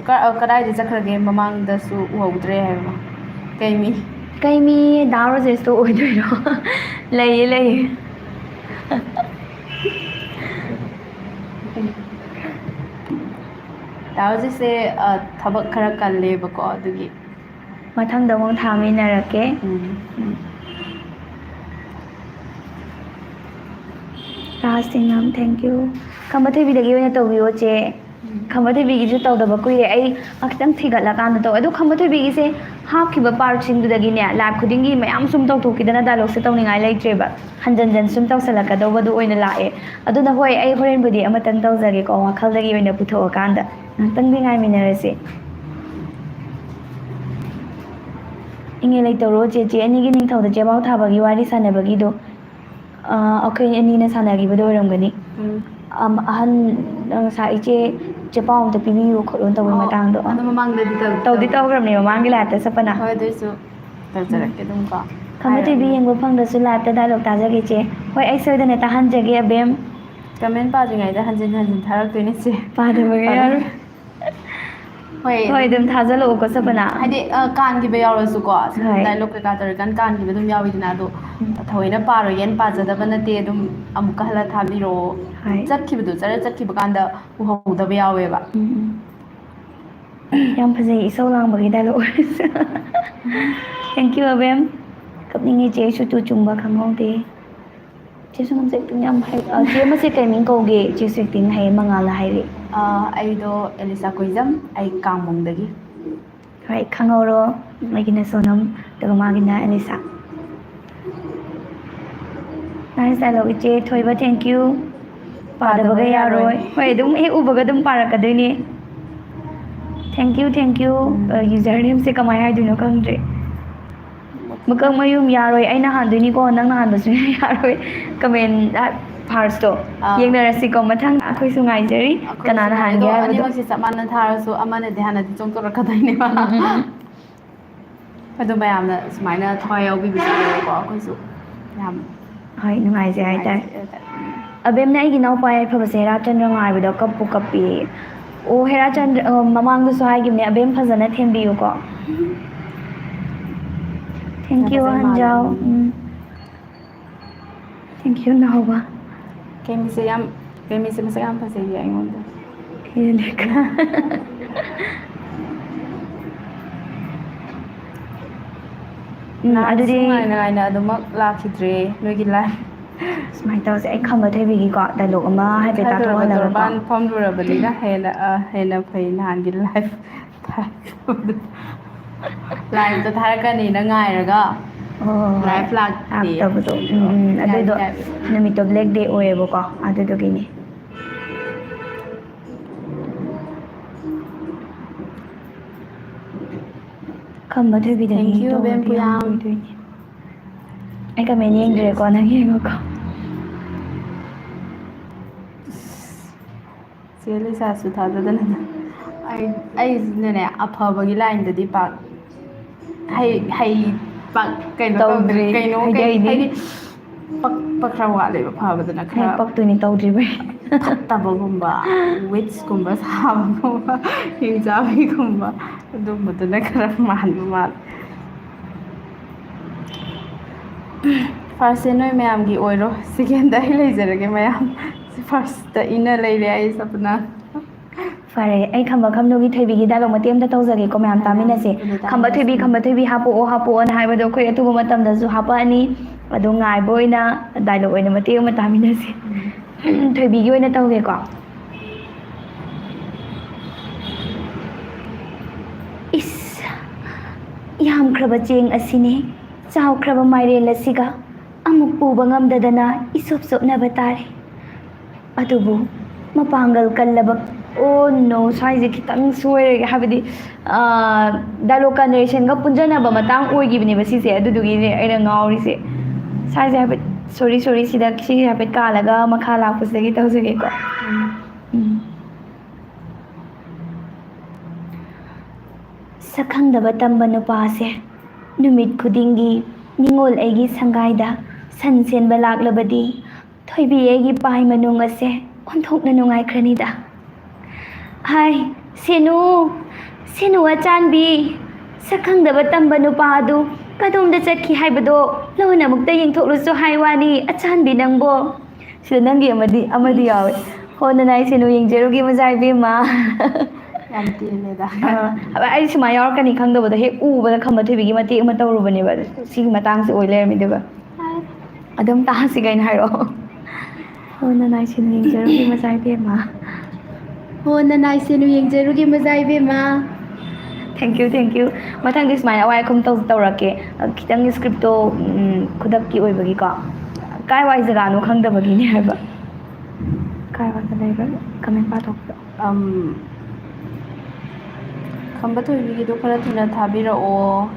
ꯀ-, ꯀꯗꯥꯏꯗ ꯆꯠꯈ꯭ꯔꯒꯦ? ꯃꯃꯥꯡꯗꯁꯨ ꯎꯍꯧꯗ꯭ꯔꯦ ꯍꯥꯏꯕ꯫ ꯀꯩ ꯃꯤ? ꯀꯩ ꯃꯤ? ꯗꯥ ꯔꯣꯖꯦꯁꯇꯣ ꯑꯣꯏꯗꯣꯏꯔꯣ? ꯂꯩꯌꯦ, ꯂꯩꯌꯦ꯫ ꯗꯥ ꯔꯣꯖꯦꯁꯁꯦ, ꯑ, ꯊꯕꯛ ꯈꯔ ꯀꯜꯂꯦꯕꯀꯣ, ꯑꯗꯨꯒꯤ꯫ ꯃꯊꯪꯗ ꯑꯃꯨꯛ ꯊꯥꯃꯤꯟꯅꯔꯛꯀꯦ꯫ ꯎꯝ꯫ ꯎꯝ꯫ ꯔꯥꯖ ꯇꯦꯡꯅꯝ, thank you꯫ ꯈꯝꯕ ꯊꯣꯏꯕꯤꯗꯒꯤ ꯑꯣꯏꯅ ꯇꯧꯕꯤꯌꯣ, ꯆꯦ꯫ ꯈꯝꯕ ꯊꯣꯏꯕꯤꯒꯤꯁꯨ ꯇꯧꯗꯕ ꯀꯨꯏꯔꯦ꯫ ꯑꯩ ꯈꯤꯇꯪ ꯊꯤꯒꯠꯂꯀꯥꯟꯗ ꯇꯧ꯫ ꯑꯗꯨ ꯈꯝꯕ ꯊꯣꯏꯕꯤꯒꯤꯁꯦ ꯍꯥꯞꯈꯤꯕ ꯄꯥꯔꯠꯁꯤꯡꯗꯨꯗꯒꯤꯅꯦ, ꯂꯥꯏꯐ ꯈꯨꯗꯤꯡꯒꯤ ꯃꯌꯥꯝ ꯁꯨꯝ ꯇꯧꯊꯣꯛꯈꯤꯗꯅ ꯗꯥꯏꯂꯣꯛꯁꯦ ꯇꯧꯅꯤꯡꯉꯥꯏ ꯂꯩꯇ꯭ꯔꯦꯕ꯫ ꯍꯟꯖꯟ ꯍꯟꯖꯟ ꯁꯨꯝ ꯇꯧꯁꯜꯂꯛꯀꯗꯧꯕꯗꯨ ꯑꯣꯏꯅ ꯂꯥꯛꯑꯦ꯫ ꯑꯗꯨꯅ ꯍꯣꯏ, ꯑꯩ ꯍꯣꯔꯦꯟꯕꯨꯗꯤ ꯑꯃꯇꯪ ꯇꯧꯖꯒꯦꯀꯣ, ꯋꯥꯈꯜꯗꯒꯤ ꯑꯣꯏꯅ ꯄꯨꯊꯣꯛꯑꯀꯥꯟꯗ꯫ ꯉꯥꯛꯇꯪꯗꯤ ꯉꯥꯏꯃꯤꯟꯅꯔꯁꯤ꯫ ꯏꯪꯉꯦ ꯂꯩꯇꯧꯔꯣ, ꯆꯦꯆꯦ ꯑꯅꯤꯒꯤ ꯅꯤꯡꯊꯧꯗ ꯆꯦꯕꯥꯎ ꯊꯥꯕꯒꯤ ꯋꯥꯔꯤ ꯁꯥꯟꯅꯕꯒꯤꯗꯣ, ꯑ, ꯑꯩꯈꯣꯏ ꯑꯅꯤꯅ ꯁꯥꯟꯅꯈꯤꯕꯗꯣ ꯑꯣꯏꯔꯝꯒꯅꯤ꯫ ꯎꯝ꯫ ꯑꯝ-, ꯑꯍꯟ, ꯉꯁꯥꯏ ꯏꯆꯦ, ꯆꯦꯄꯥꯎ ꯑꯝꯇ ꯄꯤꯕꯤꯌꯨ ꯈꯣꯠꯂꯨ ꯇꯧꯕꯒꯤ ꯑꯣ, ꯃꯇꯥꯡꯗꯣ꯫ ꯑꯗꯨ ꯃꯃꯥꯡꯗꯗꯤ ꯇꯧ-, ꯇꯧꯗꯤ ꯇꯧ-, ꯇꯧꯈ꯭ꯔꯕꯅꯦ ꯃꯃꯥꯡꯒꯤ ꯂꯥꯏꯐꯇ ꯁꯄꯅꯥ꯫ ꯍꯣꯏ, ꯑꯗꯨꯏꯁꯨ ꯇꯧꯖꯔꯛꯀꯦ ꯑꯗꯨꯝ ꯀꯣ꯫ ꯈꯝꯕ ꯊꯣꯏꯕꯤ ꯍꯥꯏꯔꯛꯑꯣ꯫ ꯌꯦꯡꯕ ꯐꯪꯗ꯭ꯔꯁꯨ ꯂꯥꯏꯐꯇ ꯗꯥꯏꯂꯣꯛ ꯇꯥꯖꯒꯦ ꯏꯆꯦ꯫ ꯍꯣꯏ, ꯑꯩ ꯁꯣꯏꯗꯅ ꯇꯥꯍꯟꯖꯒꯦ ꯑꯕꯦꯝ꯫ ꯀꯃꯦꯟ ꯄꯥꯗ꯭ꯔꯤꯉꯩꯗ ꯍꯟꯖꯤꯟ ꯍꯟꯖꯤꯟ ꯊꯥꯔꯛꯇꯣꯏꯅꯦ ꯏꯆꯦ꯫ ꯄꯥꯗꯕꯒ ꯄꯥꯗꯕ-, ꯌꯥꯔꯣꯏ꯫ ꯍꯣꯏ, ꯍꯣꯏ, ꯑꯗꯨꯝ ꯊꯥꯖꯜꯂꯛꯑꯣꯀꯣ ꯁꯄꯅꯥ꯫ ꯍꯥꯏꯗꯤ, ꯑ, ꯀꯥꯟꯈꯤꯕ ꯌꯥꯎꯔꯁꯨꯀꯣ, ꯁꯨꯝ ꯍꯣꯏ꯫ ꯗꯥꯏꯂꯣꯛ ꯀꯩꯀꯥ ꯇꯧꯔꯤꯀꯥꯟ ꯀꯥꯟꯈꯤꯕ ꯑꯗꯨꯝ ꯌꯥꯎꯋꯤꯗꯅ, ꯑꯗꯣ ꯎꯝ꯫ ꯊꯑꯣꯏꯅ ꯄꯥꯔꯣꯏꯒꯦꯅ ꯄꯥꯖꯗꯕ ꯅꯠꯇꯦ, ꯑꯗꯨꯝ ꯑꯃꯨꯛꯀ ꯍꯜꯂ ꯊꯥꯕꯤꯔꯛꯑꯣ꯫ ꯍꯣꯏ꯫ ꯆꯠꯈꯤꯕꯗꯣ, ꯖꯔ ꯆꯠꯈꯤꯕ ꯀꯥꯟꯗ ꯎꯍꯧꯗꯕ ꯌꯥꯎꯋꯦꯕ꯫ ꯎꯝ, ꯎꯝ꯫ ꯌꯥꯝ ꯐꯖꯩ, ꯏꯁꯧ ꯂꯥꯡꯕꯒꯤ ꯗꯥꯏꯂꯣꯛ ꯑꯣꯏꯔꯁꯨ꯫ Thank you, ꯑꯕꯦꯝ꯫ ꯀꯞꯅꯤꯡꯉꯤ ꯆꯦ, ꯑꯩꯁꯨ ꯇꯨ ꯆꯨꯡꯕ ꯈꯪꯍꯧꯗꯦ꯫ ꯆꯦ ꯁꯣꯅꯝꯁꯦ acting ꯌꯥꯝ ꯍꯩ꯫ ꯑ, ꯆꯦ ꯑꯃꯁꯦ ꯀꯩ ꯃꯤꯡ ꯀꯧꯒꯦ? ꯆꯦꯁꯨ acting ꯍꯩ, ꯃꯉꯥꯜꯅ ꯍꯥꯏꯔꯤ꯫ ꯑ, ꯑꯩꯗꯣ ꯑꯦꯂꯤꯁꯥ ꯀꯣꯏꯖꯝ, ꯑꯩ ꯀꯥꯡꯃꯣꯡꯗꯒꯤ꯫ ꯍꯣꯏ, ꯈꯪꯍꯧꯔꯣ, ꯑꯩꯒꯤꯅ ꯁꯣꯅꯝ, ꯑꯗꯨꯒ ꯃꯥꯒꯤꯅ ꯑꯦꯂꯤꯁꯥ꯫ Nice dialogue, ꯏꯆꯦ ꯊꯣꯏꯕ, thank you꯫ ꯄꯥꯗꯕꯒ ꯄꯥꯗꯕꯒ ꯌꯥꯔꯣꯏ꯫ ꯌꯥꯔꯣꯏ꯫ ꯍꯣꯏ, ꯑꯗꯨꯝ ꯍꯦꯛ ꯎꯕꯒ ꯑꯗꯨꯝ ꯄꯥꯔꯛꯀꯗꯣꯏꯅꯦ꯫ Thank you, thank you꯫ ꯎꯝ꯫ ꯑ, username ꯁꯦ ꯀꯃꯥꯏ ꯍꯥꯏꯗꯣꯏꯅꯣ ꯈꯪꯗ꯭ꯔꯦ꯫ ꯃꯀꯛ ꯃꯌꯨꯝ ꯌꯥꯔꯣꯏ, ꯑꯩꯅ ꯍꯥꯟꯗꯣꯏꯅꯤꯀꯣ, ꯅꯪꯅ ꯍꯥꯟꯕ ꯁꯨꯡꯌꯥ ꯌꯥꯔꯣꯏ꯫ Comment, ꯑ, first ꯇꯣ꯫ ꯑꯥ꯫ ꯌꯦꯡꯅꯔꯁꯤꯀꯣ, ꯃꯊꯪ ꯑꯩꯈꯣꯏꯁꯨ ꯉꯥꯏꯖꯔꯤ꯫ ꯑꯩꯈꯣꯏꯁꯨ ꯀꯅꯥꯅ ꯉꯥꯏ-, ꯍꯥꯟꯒꯦ ꯑꯗꯣ ꯍꯥꯏꯕꯗꯣ꯫ ꯑꯅꯤꯃꯛꯁꯦ ꯆꯞ ꯃꯥꯟꯅ ꯊꯥꯔꯁꯨ ꯑꯃꯅꯗꯤ ꯍꯥꯟꯅꯗꯤ ꯆꯣꯡꯊꯣꯔꯛꯀꯗꯣꯏꯅꯦꯕ꯫ ꯎꯝ, ꯎꯝ, ꯎꯝ꯫ ꯑꯗꯣ ꯃꯌꯥꯝꯅ ꯁꯨꯃꯥꯏꯅ ꯊꯋꯥꯏ ꯌꯥꯎꯕꯤꯕꯁꯦ ꯎꯔꯒꯀꯣ, ꯑꯩꯈꯣꯏꯁꯨ ꯌꯥꯝ ꯍꯣꯏ, ꯅꯨꯡꯉꯥꯏꯖꯩ ꯍꯥꯏꯇꯥꯔꯦ꯫ ꯅꯨꯡꯉꯥꯏꯖꯩ ꯍꯥꯏꯇꯥꯔꯦ꯫ ꯎꯝ꯫ ꯑꯕꯦꯝꯅ ꯑꯩꯒꯤ ꯏꯅꯥꯎꯄꯥ ꯌꯥꯏꯐꯕꯁꯦ ꯍꯦꯔꯥꯆꯟꯗ꯭ꯔ ꯉꯥꯏꯕꯗ ꯀꯞꯄꯨ ꯀꯞꯄꯤ꯫ ꯑꯣ, ꯍꯦꯔꯥꯆꯟꯗ꯭ꯔ, ꯑ, ꯃꯃꯥꯡꯗꯁꯨ ꯍꯥꯏꯈꯤꯕꯅꯦ, ꯑꯕꯦꯝ ꯐꯖꯅ ꯊꯦꯝꯕꯤꯌꯨꯀꯣ꯫ Thank you, ꯌꯥꯝ ꯐꯖꯩ ꯍꯟꯖꯥꯎ꯫ ꯃꯥꯜꯂꯦ꯫ ꯎꯝ꯫ Thank you, ꯅꯥꯎꯕ꯫ ꯀꯦꯃꯤꯁꯦ ꯌꯥꯝ, ꯀꯦꯃꯤꯁꯦ ꯃꯁꯛ ꯌꯥꯝ ꯐꯖꯩꯌꯦ ꯑꯩꯉꯣꯟꯗ꯫ ꯍꯦꯜꯂꯦ ꯈꯔ꯫ ꯎꯝ, ꯅꯍꯥꯟꯁꯨ ꯑꯗꯨꯗꯤ ꯉꯥꯏꯅ ꯉꯥꯏꯅ ꯑꯗꯨꯃꯛ ꯂꯥꯛꯈꯤꯗ꯭ꯔꯦ ꯅꯣꯏꯒꯤ live꯫ ꯁꯨꯃꯥꯏꯅ ꯇꯧꯁꯦ, ꯑꯩ ꯈꯝꯕ ꯊꯣꯏꯕꯤꯒꯤꯀꯣ ꯗꯥꯏꯂꯣꯛ ꯑꯃ ꯍꯥꯏꯐꯦꯠ ꯈꯔ ꯇꯥꯊꯣꯛꯍꯜꯂꯒꯀꯣ꯫ ꯇꯧꯔꯕ ꯐꯝꯂꯨꯔꯕꯅꯤꯅ ꯍꯦꯟꯅ, ꯑ, ꯍꯦꯟꯅ ꯐꯩ ꯅꯍꯥꯟꯒꯤ ꯂꯥꯏꯐ ꯊꯥꯔꯛꯄꯗꯣ꯫ ꯂꯥꯏꯐꯇ ꯊꯥꯔꯛꯀꯅꯤꯅ ꯉꯥꯏꯔꯒ ꯍꯣꯏ, ꯍꯣꯏ, ꯍꯣꯏ꯫ ꯂꯥꯏꯐ ꯂꯥꯛꯇꯦ꯫ ꯂꯥꯛꯇꯕꯗꯣ꯫ ꯎꯝ, ꯎꯝ꯫ ꯉꯥꯏꯗꯤ ꯑꯗꯨꯏꯗꯣ ꯉꯥꯏꯕꯤꯌꯨ꯫ ꯅꯨꯃꯤꯠꯇꯣ ꯕ꯭ꯂꯦꯛ ꯗꯦ ꯑꯣꯏꯌꯦꯕꯀꯣ, ꯑꯗꯨꯗꯨꯒꯤꯅꯤ꯫ ꯈꯝꯕ ꯊꯣꯏꯕꯤꯗꯒꯤ Thank you, ꯇꯧꯔꯗꯤ ꯕꯦꯝ ꯌꯥꯝ ꯄꯨꯌꯥꯝ꯫ ꯀꯨꯏꯗꯣꯏꯅꯦ꯫ ꯑꯩ ꯀꯃꯦꯟ ꯌꯦꯡꯗ꯭ꯔꯦꯀꯣ, ꯅꯪ ꯌꯦꯡꯉꯣꯀꯣ꯫ ꯆꯦ ꯂꯤꯁꯥꯁꯨ ꯊꯥꯖꯗꯅ꯫ ꯑꯩ, ꯑꯩꯁꯤꯅꯅꯦ, ꯑꯐꯕꯒꯤ ꯂꯥꯏꯟꯗꯗꯤ ꯄꯥꯛ ꯍꯩ, ꯍꯩ ꯄꯥꯛ ꯀꯩꯅꯣ ꯇꯧꯗ꯭ꯔꯤ꯫ ꯇꯧꯗ꯭ꯔꯤ꯫ ꯀꯩꯅꯣ, ꯍꯩꯗꯤ ꯀꯩ, ꯍꯩꯗꯤ꯫ ꯍꯥꯏꯗꯤ ꯄꯛ-, ꯄꯛ ꯈꯔ ꯋꯥꯠꯂꯦꯕ ꯐꯕꯗꯨꯅ꯫ ꯍꯦꯛ ꯈꯔ ꯄꯛꯇꯣꯏꯅꯤ ꯇꯧꯗ꯭ꯔꯤꯕꯩ꯫ ꯐꯠꯇꯕꯒꯨꯝꯕ, ꯋꯤꯠꯁꯀꯨꯝꯕ ꯁꯥꯕꯒꯨꯝꯕ, ꯍꯤꯡꯆꯥꯕꯤꯒꯨꯝꯕ, ꯑꯗꯨꯝꯕꯗꯨꯅ ꯈꯔ ꯃꯥꯟꯕ ꯃꯥꯜꯂꯦ꯫ ꯐꯥꯔꯁꯁꯦ ꯅꯣꯏ ꯃꯌꯥꯝꯒꯤ ꯑꯣꯏꯔꯣ, ꯁꯦꯀꯦꯟꯗ ꯑꯩ ꯂꯩꯖꯔꯒꯦ ꯃꯌꯥꯝ꯫ ꯐꯥꯔꯁꯇ ꯏꯟꯅ ꯂꯩꯔꯦ ꯑꯩ ꯁꯄꯅ꯫ ꯐꯔꯦ, ꯑꯩ ꯈꯝꯕ ꯈꯝꯅꯨꯒꯤ ꯊꯣꯏꯕꯤꯒꯤ ꯗꯥꯏꯂꯣꯛ ꯃꯇꯦꯛ ꯑꯝꯇ ꯇꯧꯖꯒꯦꯀꯣ, ꯃꯌꯥꯝ ꯇꯥꯃꯤꯟꯅꯁꯦ꯫ ꯑꯗꯨꯗ ꯈꯝꯕ ꯊꯣꯏꯕꯤ, ꯇꯥꯃꯤꯟꯅꯁꯦ꯫ ꯈꯝꯕ ꯊꯣꯏꯕꯤ ꯍꯥꯄꯛꯑꯣ, ꯍꯥꯄꯛꯑꯣꯅ ꯍꯥꯏꯕꯗꯣ ꯑꯩꯈꯣꯏ ꯑꯊꯨꯕ ꯃꯇꯝꯗꯁꯨ ꯍꯥꯄꯛꯑꯅꯤ꯫ ꯑꯗꯣ ꯉꯥꯏꯕ ꯑꯣꯏꯅ ꯗꯥꯏꯂꯣꯛ ꯑꯣꯏꯅ ꯃꯇꯦꯛ ꯑꯃ ꯇꯥꯃꯤꯟꯅꯁꯦ꯫ ꯎꯝ꯫ ꯊꯣꯏꯕꯤꯒꯤ ꯑꯣꯏꯅ ꯇꯧꯒꯦꯀꯣ꯫ ꯏꯁ, ꯌꯥꯝꯈ꯭ꯔꯕ ꯆꯦꯡ ꯑꯁꯤꯅꯦ, ꯆꯥꯎꯈ꯭ꯔꯕ ꯃꯥꯏꯔꯦꯟ ꯑꯁꯤꯒ ꯑꯃꯨꯛ ꯄꯨꯕ ꯉꯝꯗꯗꯅ ꯏꯆꯣꯞ ꯆꯣꯞꯅꯕ ꯇꯥꯔꯦ꯫ ꯑꯗꯨꯕꯨ ꯃꯄꯥꯡꯒꯜ ꯀꯜꯂꯕ, ꯑꯣ ꯅꯣ, ꯁ꯭ꯋꯥꯏꯁꯦ ꯈꯤꯇꯪ ꯁꯣꯏꯔꯒꯦ, ꯍꯥꯏꯕꯗꯤ, ꯑꯥ, ꯗꯥꯏꯂꯣꯛꯀ ꯅꯦꯔꯦꯁꯟꯒ ꯄꯨꯟꯖꯟꯅꯕ ꯃꯇꯥꯡ ꯑꯣꯏꯈꯤꯕꯅꯦꯕ ꯁꯤꯁꯦ, ꯑꯗꯨꯗꯨꯒꯤꯅꯦ ꯑꯩꯅ ꯉꯥꯎꯔꯤꯁꯦ꯫ ꯁ꯭ꯋꯥꯏꯁꯦ ꯍꯥꯏꯐꯦꯠ, ꯁꯣꯔꯤ, ꯁꯣꯔꯤ, ꯁꯤꯗ, ꯁꯤ ꯍꯥꯏꯐꯦꯠ ꯀꯥꯜꯂꯒ ꯃꯈꯥ ꯂꯥꯛꯄꯁꯤꯗꯒꯤ ꯇꯧꯖꯒꯦꯀꯣ꯫ ꯎꯝ꯫ ꯎꯝ꯫ ꯁꯛꯈꯪꯗꯕ ꯇꯝꯕ ꯅꯨꯄꯥꯁꯦ ꯅꯨꯃꯤꯠ ꯈꯨꯗꯤꯡꯒꯤ ꯅꯤꯉꯣꯜ ꯑꯩꯒꯤ ꯁꯪꯒꯥꯏꯗ ꯁꯟ ꯁꯦꯟꯕ ꯂꯥꯛꯂꯕꯗꯤ ꯊꯣꯏꯕꯤ ꯑꯩꯒꯤ ꯄꯥꯏ ꯃꯅꯨꯡ ꯑꯁꯦ ꯑꯣꯟꯊꯣꯛꯅ ꯅꯨꯡꯉꯥꯏꯈ꯭ꯔꯅꯤꯗ꯫ ꯍꯥꯏ, ꯁꯦꯅꯨ, ꯁꯦꯅꯨ ꯑꯆꯥꯟꯕꯤ, ꯁꯛꯈꯪꯗꯕ ꯇꯝꯕ ꯅꯨꯄꯥ ꯑꯗꯨ ꯀꯗꯣꯝꯗ ꯆꯠꯈꯤ ꯍꯥꯏꯕꯗꯣ ꯂꯣꯟꯅ ꯑꯃꯨꯛꯇ ꯌꯦꯡꯊꯣꯛꯂꯨꯁꯨ ꯍꯥꯏ ꯋꯥꯅꯤ, ꯑꯆꯥꯟꯕꯤ ꯅꯪꯕꯣ꯫ ꯁꯤꯗ ꯅꯪꯒꯤ ꯑꯃꯗꯤ, ꯑꯃꯗꯤ ꯌꯥꯎꯋꯦ꯫ ꯍꯣ, ꯅꯅꯥꯏ ꯁꯦꯅꯨ ꯌꯦꯡꯖꯔꯨꯒꯦ, ꯃꯖꯥ ꯏꯕꯦꯝꯃ꯫ ꯌꯥꯝ ꯇꯦꯜꯂꯦꯗ꯫ ꯑꯥ, ꯑꯩ ꯁꯨꯃꯥꯏꯅ ꯌꯥꯎꯔꯛꯀꯅꯤ ꯈꯪꯗꯕꯗꯣ ꯍꯦꯛ ꯎꯕꯗ ꯈꯝꯕ ꯊꯣꯏꯕꯤꯒꯤ ꯃꯇꯦꯛ ꯑꯃ ꯇꯧꯔꯨꯕꯅꯦꯕ꯫ ꯑꯗꯨ ꯁꯤꯒꯤ ꯃꯇꯥꯡꯁꯦ ꯑꯣꯏ ꯂꯩꯔꯝꯃꯦ꯫ ꯑꯗꯨꯒ ꯍꯥꯏ꯫ ꯑꯗꯨꯝ ꯇꯥꯁꯤ ꯀꯩꯅꯣ, ꯍꯥꯏꯔꯛꯑꯣ꯫ ꯍꯣ, ꯅꯅꯥꯏ ꯁꯤꯟ ꯌꯦꯡꯖꯔꯨꯒꯦ ꯃꯆꯥ ꯏꯕꯦꯝꯃ꯫ ꯍꯣ, ꯅꯅꯥꯏ ꯁꯤꯟ ꯌꯦꯡꯖꯔꯨꯒꯦ ꯃꯆꯥ ꯏꯕꯦꯝꯃ꯫ Thank you, thank you. ꯃꯊꯪꯗꯤ ꯁꯨꯃꯥꯏꯅ ꯑꯋꯥꯏ ꯑꯈꯨꯝ ꯇꯧ-, ꯇꯧꯔꯛꯀꯦ꯫ ꯑ, ꯈꯤꯇꯪ script ꯇꯣ, ꯎꯝ, ꯈꯨꯗꯛꯀꯤ ꯑꯣꯏꯕꯒꯤꯀꯣ꯫ ꯀꯥꯏ ꯋꯥꯏ ꯖꯒꯥꯅꯣ ꯈꯪꯗꯕꯒꯤꯅꯦ ꯍꯥꯏꯕ꯫ ꯀꯥꯏ ꯋꯥꯏꯗ ꯂꯩꯕ? Comment ꯄꯥꯊꯣꯛꯄꯗꯣ꯫ ꯑꯝ, ꯈꯝꯕ ꯊꯣꯏꯕꯤꯒꯤꯗꯣ ꯈꯔ ꯊꯨꯅ ꯊꯥꯕꯤꯔꯛꯑꯣ꯫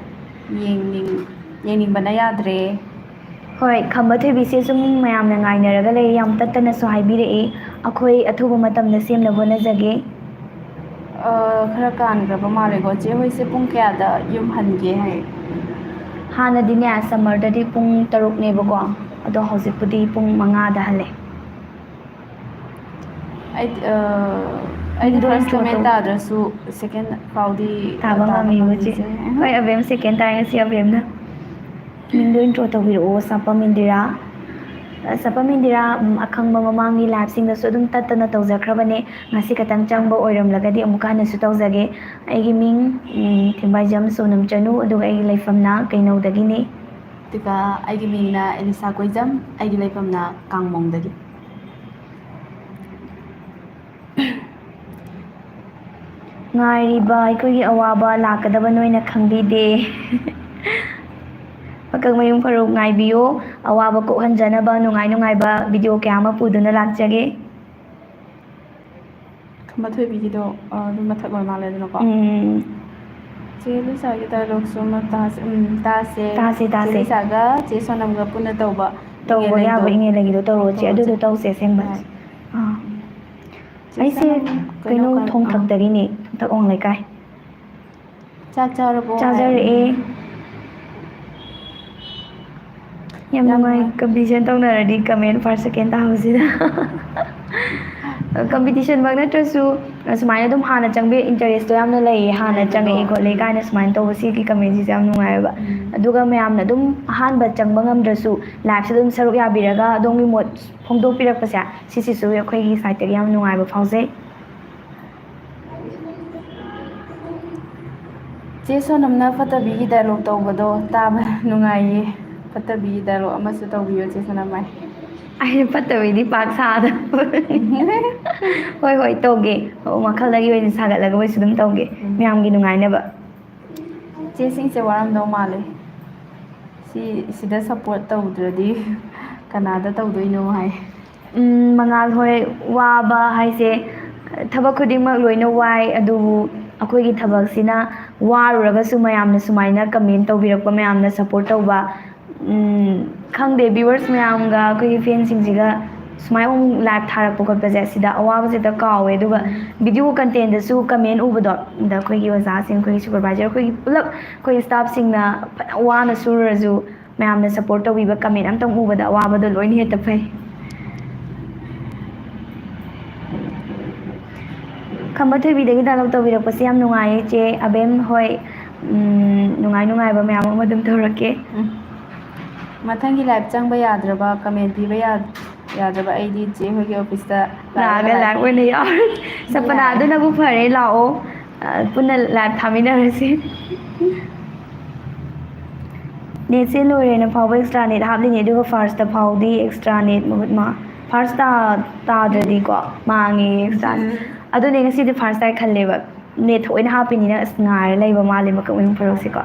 ꯌꯦꯡꯅꯤꯡ-, ꯌꯦꯡꯅꯤꯡꯕꯅ ꯌꯥꯗ꯭ꯔꯦ꯫ ꯍꯣꯏ, ꯈꯝꯕ ꯊꯣꯏꯕꯤꯁꯦ ꯁꯨꯝ ꯃꯌꯥꯝꯅ ꯉꯥꯏꯅꯔꯒ ꯂꯩ, ꯌꯥꯝ ꯇꯠꯇꯅꯁꯨ ꯍꯥꯏꯕꯤꯔꯛꯏ꯫ ꯑꯩꯈꯣꯏ ꯑꯊꯨꯕ ꯃꯇꯝꯗ ꯁꯦꯝꯅꯕ ꯍꯣꯠꯅꯖꯒꯦ꯫ ꯑ, ꯈꯔ ꯀꯥꯟꯈ꯭ꯔꯕ ꯃꯥꯜꯂꯦꯀꯣ꯫ ꯆꯦ ꯍꯣꯏꯁꯦ ꯄꯨꯡ ꯀꯌꯥꯗ ꯌꯨꯝ ꯍꯟꯒꯦ ꯍꯥꯏ? ꯍꯥꯟꯅꯗꯤꯅꯦ, summer ꯗꯗꯤ ꯄꯨꯡ ꯇꯔꯨꯛꯅꯦꯕꯀꯣ, ꯑꯗꯣ ꯍꯧꯖꯤꯛꯄꯨꯗꯤ ꯄꯨꯡ ꯃꯉꯥꯗ ꯍꯜꯂꯦ꯫ ꯑꯩ, ꯑ, ꯑꯩꯗꯤ ꯃꯤꯡꯗꯣ first intro comment ꯇꯧ꯫ ꯇꯥꯗ꯭ꯔꯁꯨ second ꯐꯥꯎꯗꯤ ꯇꯥꯕ ꯇꯥꯕ ꯉꯝꯃꯤꯕ ꯆꯦ꯫ ꯉꯝꯃꯤꯁꯦ꯫ ꯍꯣꯏ, ꯑꯕꯦꯝ second ꯇꯥꯏ ꯉꯁꯤ ꯑꯕꯦꯝꯅ꯫ ꯃꯤꯡꯗꯣ intro ꯇꯧꯕꯤꯔꯛꯑꯣ, ꯁꯥꯄꯝ ꯏꯟꯗꯤꯔꯥ꯫ ꯑ, ꯁꯥꯄꯝ ꯏꯟꯗꯤꯔꯥ, ꯎꯝ, ꯑꯈꯪꯕ ꯃꯃꯥꯡꯒꯤ live ꯁꯤꯡꯗꯁꯨ ꯑꯗꯨꯝ ꯇꯠꯇꯅ ꯇꯧꯖꯈ꯭ꯔꯕꯅꯦ꯫ ꯉꯁꯤ ꯈꯛꯇꯪ ꯆꯪꯕ ꯑꯣꯏꯔꯝꯂꯒꯗꯤ ꯑꯃꯨꯛꯀ ꯍꯟꯅꯁꯨ ꯇꯧꯖꯒꯦ꯫ ꯑꯩꯒꯤ ꯃꯤꯡ, ꯎꯝ, ꯊꯦꯡꯕꯥꯏꯖꯝ ꯁꯣꯅꯝ ꯆꯅꯨ, ꯑꯗꯨꯒ ꯑꯩꯒꯤ ꯂꯩꯐꯝꯅ ꯀꯩꯅꯧꯗꯒꯤꯅꯤ꯫ ꯑꯗꯨꯒ ꯑꯩꯒꯤ ꯃꯤꯡꯅ ꯑꯦꯂꯤꯁꯥ ꯀꯣꯏꯖꯝ, ꯑꯩꯒꯤ ꯂꯩꯐꯝꯅ ꯀꯥꯡꯃꯣꯡꯗꯒꯤ꯫ ꯉꯥꯏꯔꯤꯕ ꯑꯩꯈꯣꯏꯒꯤ ꯑꯋꯥꯕ ꯂꯥꯛꯀꯗꯕ ꯅꯣꯏꯅ ꯈꯪꯕꯤꯗꯦ꯫ ꯑꯀꯪꯕ ꯌꯨꯝ ꯐꯔꯨꯛ ꯉꯥꯏꯕꯤꯌꯣ꯫ ꯑꯋꯥꯕ ꯀꯣꯛꯍꯟꯖꯅꯕ ꯅꯨꯡꯉꯥꯏ ꯅꯨꯡꯉꯥꯏꯕ video ꯀꯌꯥ ꯑꯃ ꯄꯨꯗꯨꯅ ꯂꯥꯛꯆꯒꯦ꯫ ꯈꯝꯕ ꯊꯣꯏꯕꯤꯒꯤꯗꯣ, ꯑ, ꯑꯗꯨꯝ ꯃꯊꯛ ꯑꯣꯏ ꯃꯥꯜꯂꯦꯗꯅꯀꯣ꯫ ꯎꯝ꯫ ꯆꯦ ꯂꯤꯁꯥꯒꯤ dialogue ꯁꯨ ꯑꯃ ꯇꯥꯁꯦ꯫ ꯎꯝ, ꯇꯥꯁꯦ꯫ ꯇꯥꯁꯦ, ꯆꯦ ꯇꯥꯁꯦ꯫ ꯂꯤꯁꯥꯒ ꯆꯦ ꯁꯣꯅꯝꯒ ꯄꯨꯟꯅ ꯇꯧꯕ ꯇꯧꯕ ꯏꯪꯉꯦꯜ ꯌꯥꯕ ꯂꯩꯗꯣ꯫ ꯏꯪꯉꯦꯜ ꯂꯩꯒꯤꯗꯣ ꯇꯧꯔꯣ ꯆꯦ, ꯇꯧꯔꯁꯦ꯫ ꯑꯗꯨꯗꯣ ꯇꯧꯁꯦ ꯑꯁꯦꯡꯕ꯫ ꯍꯣꯏ꯫ ꯑꯥ꯫ ꯆꯦ ꯑꯩꯁꯦ ꯁꯣꯅꯝ ꯀꯩꯅꯣ ꯀꯩꯅꯣ ꯀ-, ꯑꯥ꯫ ꯊꯣꯡꯊꯛꯇꯒꯤꯅꯦ, ꯊꯣꯡꯊꯛ ꯋꯥꯡ ꯂꯩꯀꯥꯏ꯫ ꯆꯥꯛ ꯆꯥꯔꯕꯣ? ꯆꯥꯖꯔꯛꯑꯦ꯫ ꯌꯥꯝ ꯌꯥꯝ ꯅꯨꯡꯉꯥꯏ, ꯅꯨꯡꯉꯥꯏ꯫ Competition ꯇꯧꯅꯔꯗꯤ comment first second ꯇꯥꯕꯁꯤꯗ꯫ Competition ꯃꯛ ꯅꯠꯇ꯭ꯔꯁꯨ, ꯑꯁꯨꯃꯥꯏꯅ ꯑꯗꯨꯝ ꯍꯥꯟꯅ ꯆꯪꯕ interest ꯇꯣ ꯌꯥꯝꯅ ꯂꯩꯌꯦ, ꯍꯥꯟꯅ ꯂꯩꯕꯗꯣ, ꯆꯪꯉꯛꯑꯦ ꯈꯣꯠꯂꯦ ꯎꯝ꯫ ꯀꯥꯏꯅ ꯁꯨꯃꯥꯏꯅ ꯇꯧꯕ, ꯁꯤꯒꯤ comment ꯁꯤꯁꯨ ꯌꯥꯝ ꯅꯨꯡꯉꯥꯏꯌꯦꯕ꯫ ꯎꯝ꯫ ꯑꯗꯨꯒ ꯃꯌꯥꯝꯅ ꯑꯗꯨꯝ ꯑꯍꯥꯟꯕ ꯆꯪꯕ ꯉꯝꯗ꯭ꯔꯁꯨ, live ꯁꯤꯗ ꯑꯗꯨꯝ ꯁꯔꯨꯛ ꯌꯥꯕꯤꯔꯒ ꯑꯗꯣꯝꯒꯤ ꯃꯣꯠ ꯐꯣꯡꯗꯣꯛꯄꯤꯔꯛꯄꯁꯦ, ꯁꯤꯁꯤꯁꯨ ꯑꯩꯈꯣꯏꯒꯤ side ꯇꯒꯤ ꯌꯥꯝ ꯅꯨꯡꯉꯥꯏꯕ ꯐꯥꯎꯖꯩ꯫ ꯆꯦ ꯁꯣꯅꯝꯅ ꯐꯠꯇꯕꯤꯒꯤ dialogue ꯇꯧꯕꯗꯣ ꯇꯥꯕ ꯅꯨꯡꯉꯥꯏꯌꯦ꯫ ꯐꯠꯇꯕꯤ ꯗꯥꯏꯂꯣꯛ ꯑꯃꯁꯨ ꯇꯧꯕꯤꯌꯣ, ꯆꯦ ꯁꯅꯥꯃꯍꯤ꯫ ꯑꯩꯅ ꯐꯠꯇꯕꯩꯗꯤ ꯄꯥꯛ ꯁꯥꯗꯕ꯫ ꯍꯣꯏ, ꯍꯣꯏ, ꯇꯧꯒꯦ꯫ ꯋꯥꯈꯜꯗꯒꯤ ꯑꯣꯏꯅ ꯁꯥꯒꯠꯂꯒ ꯃꯣꯏꯁꯨ ꯑꯗꯨꯝ ꯇꯧꯒꯦ꯫ ꯎꯝ꯫ ꯃꯌꯥꯝꯒꯤ ꯅꯨꯡꯉꯥꯏꯅꯕ꯫ ꯆꯦꯁꯤꯡꯁꯦ ꯋꯥꯔꯝꯗꯧ ꯃꯥꯜꯂꯦ꯫ ꯁꯤ, ꯁꯤꯗ ꯁꯞꯄꯣꯔꯠ ꯇꯧꯗ꯭ꯔꯗꯤ ꯀꯅꯥꯗ ꯇꯧꯗꯣꯏꯅꯣ ꯍꯥꯏ꯫ ꯎꯝ, ꯃꯉꯥꯜ ꯍꯣꯏ, ꯋꯥꯕ ꯍꯥꯏꯁꯦ ꯊꯕꯛ ꯈꯨꯗꯤꯡꯃꯛ ꯂꯣꯏꯅ ꯋꯥꯏ, ꯑꯗꯨꯕꯨ ꯑꯩꯈꯣꯏꯒꯤ ꯊꯕꯛꯁꯤꯅ ꯋꯥꯔꯨꯔꯒꯁꯨ ꯃꯌꯥꯝꯅ ꯁꯨꯃꯥꯏꯅ ꯀꯃꯦꯟ ꯇꯧꯕꯤꯔꯛꯄ, ꯃꯌꯥꯝꯅ ꯁꯞꯄꯣꯔꯠ ꯇꯧꯕ, ꯎꯝ, ꯈꯪꯗꯦ, ꯚ꯭ꯌꯨꯋꯔꯁ ꯃꯌꯥꯝꯒ ꯑꯩꯈꯣꯏꯒꯤ ꯐꯦꯟꯁꯤꯡꯁꯤꯒ ꯁꯨꯃꯥꯏꯅ ꯑꯃꯨꯛ ꯂꯥꯏꯚ ꯊꯥꯔꯛꯄ ꯈꯣꯠꯄꯁꯦ, ꯁꯤꯗ ꯑꯋꯥꯕꯁꯦ ꯍꯦꯛꯇ ꯀꯥꯎꯋꯦ꯫ ꯑꯗꯨꯒ ꯚꯤꯗꯤꯑꯣ ꯀꯟꯇꯦꯟꯗꯁꯨ ꯀꯃꯦꯟ ꯎꯕꯗꯣ, ꯑꯗ ꯑꯩꯈꯣꯏꯒꯤ ꯑꯣꯖꯥꯁꯤꯡ, ꯑꯩꯈꯣꯏꯒꯤ ꯁꯨꯄꯔꯚꯥꯏꯖꯔ, ꯑꯩꯈꯣꯏꯒꯤ ꯄꯨꯂꯞ ꯑꯩꯈꯣꯏ ꯁ꯭ꯇꯥꯐꯁꯤꯡꯅ ꯐꯖꯅ ꯋꯥꯅ ꯁꯨꯔꯨꯔꯁꯨ ꯃꯌꯥꯝꯅ ꯁꯞꯄꯣꯔꯠ ꯇꯧꯕꯤꯕ ꯀꯃꯦꯟ ꯑꯝꯇꯪ ꯎꯕꯗ ꯑꯋꯥꯕꯗꯣ ꯂꯣꯏꯅ ꯍꯦꯛꯇ ꯐꯩ꯫ ꯈꯝꯕ ꯊꯣꯏꯕꯤꯗꯒꯤ ꯗꯥꯏꯂꯣꯛ ꯇꯧꯕꯤꯔꯛꯄꯁꯦ ꯌꯥꯝ ꯅꯨꯡꯉꯥꯏꯌꯦ ꯆꯦ ꯑꯕꯦꯝ ꯍꯣꯏ꯫ ꯎꯝ, ꯅꯨꯡꯉꯥꯏ ꯅꯨꯡꯉꯥꯏꯕ ꯃꯌꯥꯝ ꯑꯃ ꯑꯗꯨꯝ ꯇꯧꯔꯛꯀꯦ꯫ ꯎꯝ꯫ ꯃꯊꯪꯒꯤ ꯂꯥꯏꯚ ꯆꯪꯕ ꯌꯥꯗ꯭ꯔꯕ, ꯀꯃꯦꯟ ꯄꯤꯕ ꯌꯥ-, ꯌꯥꯗ꯭ꯔꯕ ꯑꯩꯗꯤ ꯆꯦ ꯍꯣꯏꯒꯤ ꯑꯣꯐꯤꯁꯇ ꯂꯥꯛꯑꯒ ꯂꯥꯏꯚ ꯑꯣꯏꯅ ꯌꯥꯎꯔꯦ꯫ ꯁꯄꯅꯥ, ꯑꯗꯨꯅꯕꯨ ꯐꯔꯦ, ꯂꯥꯛꯑꯣ꯫ ꯑ, ꯄꯨꯟꯅ ꯂꯥꯏꯚ ꯊꯥꯃꯤꯟꯅꯔꯁꯤ꯫ ꯅꯦꯠꯁꯦ ꯂꯣꯏꯔꯦꯅ ꯐꯥꯎꯕ ꯑꯦꯛꯁꯇ꯭ꯔꯥ ꯅꯦꯠ ꯍꯥꯞꯂꯤꯅꯦ, ꯑꯗꯨꯒ ꯐꯥꯔꯁꯇ ꯐꯥꯎꯗꯤ ꯑꯦꯛꯁꯇ꯭ꯔꯥ ꯅꯦꯠ ꯃꯍꯨꯠ ꯃꯥ-, ꯐꯥꯔꯁ ꯇꯥ-, ꯇꯥꯗ꯭ꯔꯗꯤꯀꯣ ꯃꯥꯡꯉꯦ ꯑꯦꯛꯁꯇ꯭ꯔꯥ꯫ ꯑꯗꯨꯅꯦ ꯉꯁꯤꯗꯤ ꯐꯥꯔꯁ ꯇꯥꯏ ꯈꯜꯂꯦꯕ꯫ ꯅꯦꯠ ꯊꯑꯣꯏꯅ ꯍꯥꯞꯄꯤꯅꯤꯅ ꯑꯁ ꯉꯥꯏꯔ ꯂꯩꯕ ꯃꯥꯜꯂꯦ ꯃꯀꯛ ꯃꯌꯨꯝ ꯐꯔꯣꯛꯁꯦꯀꯣ꯫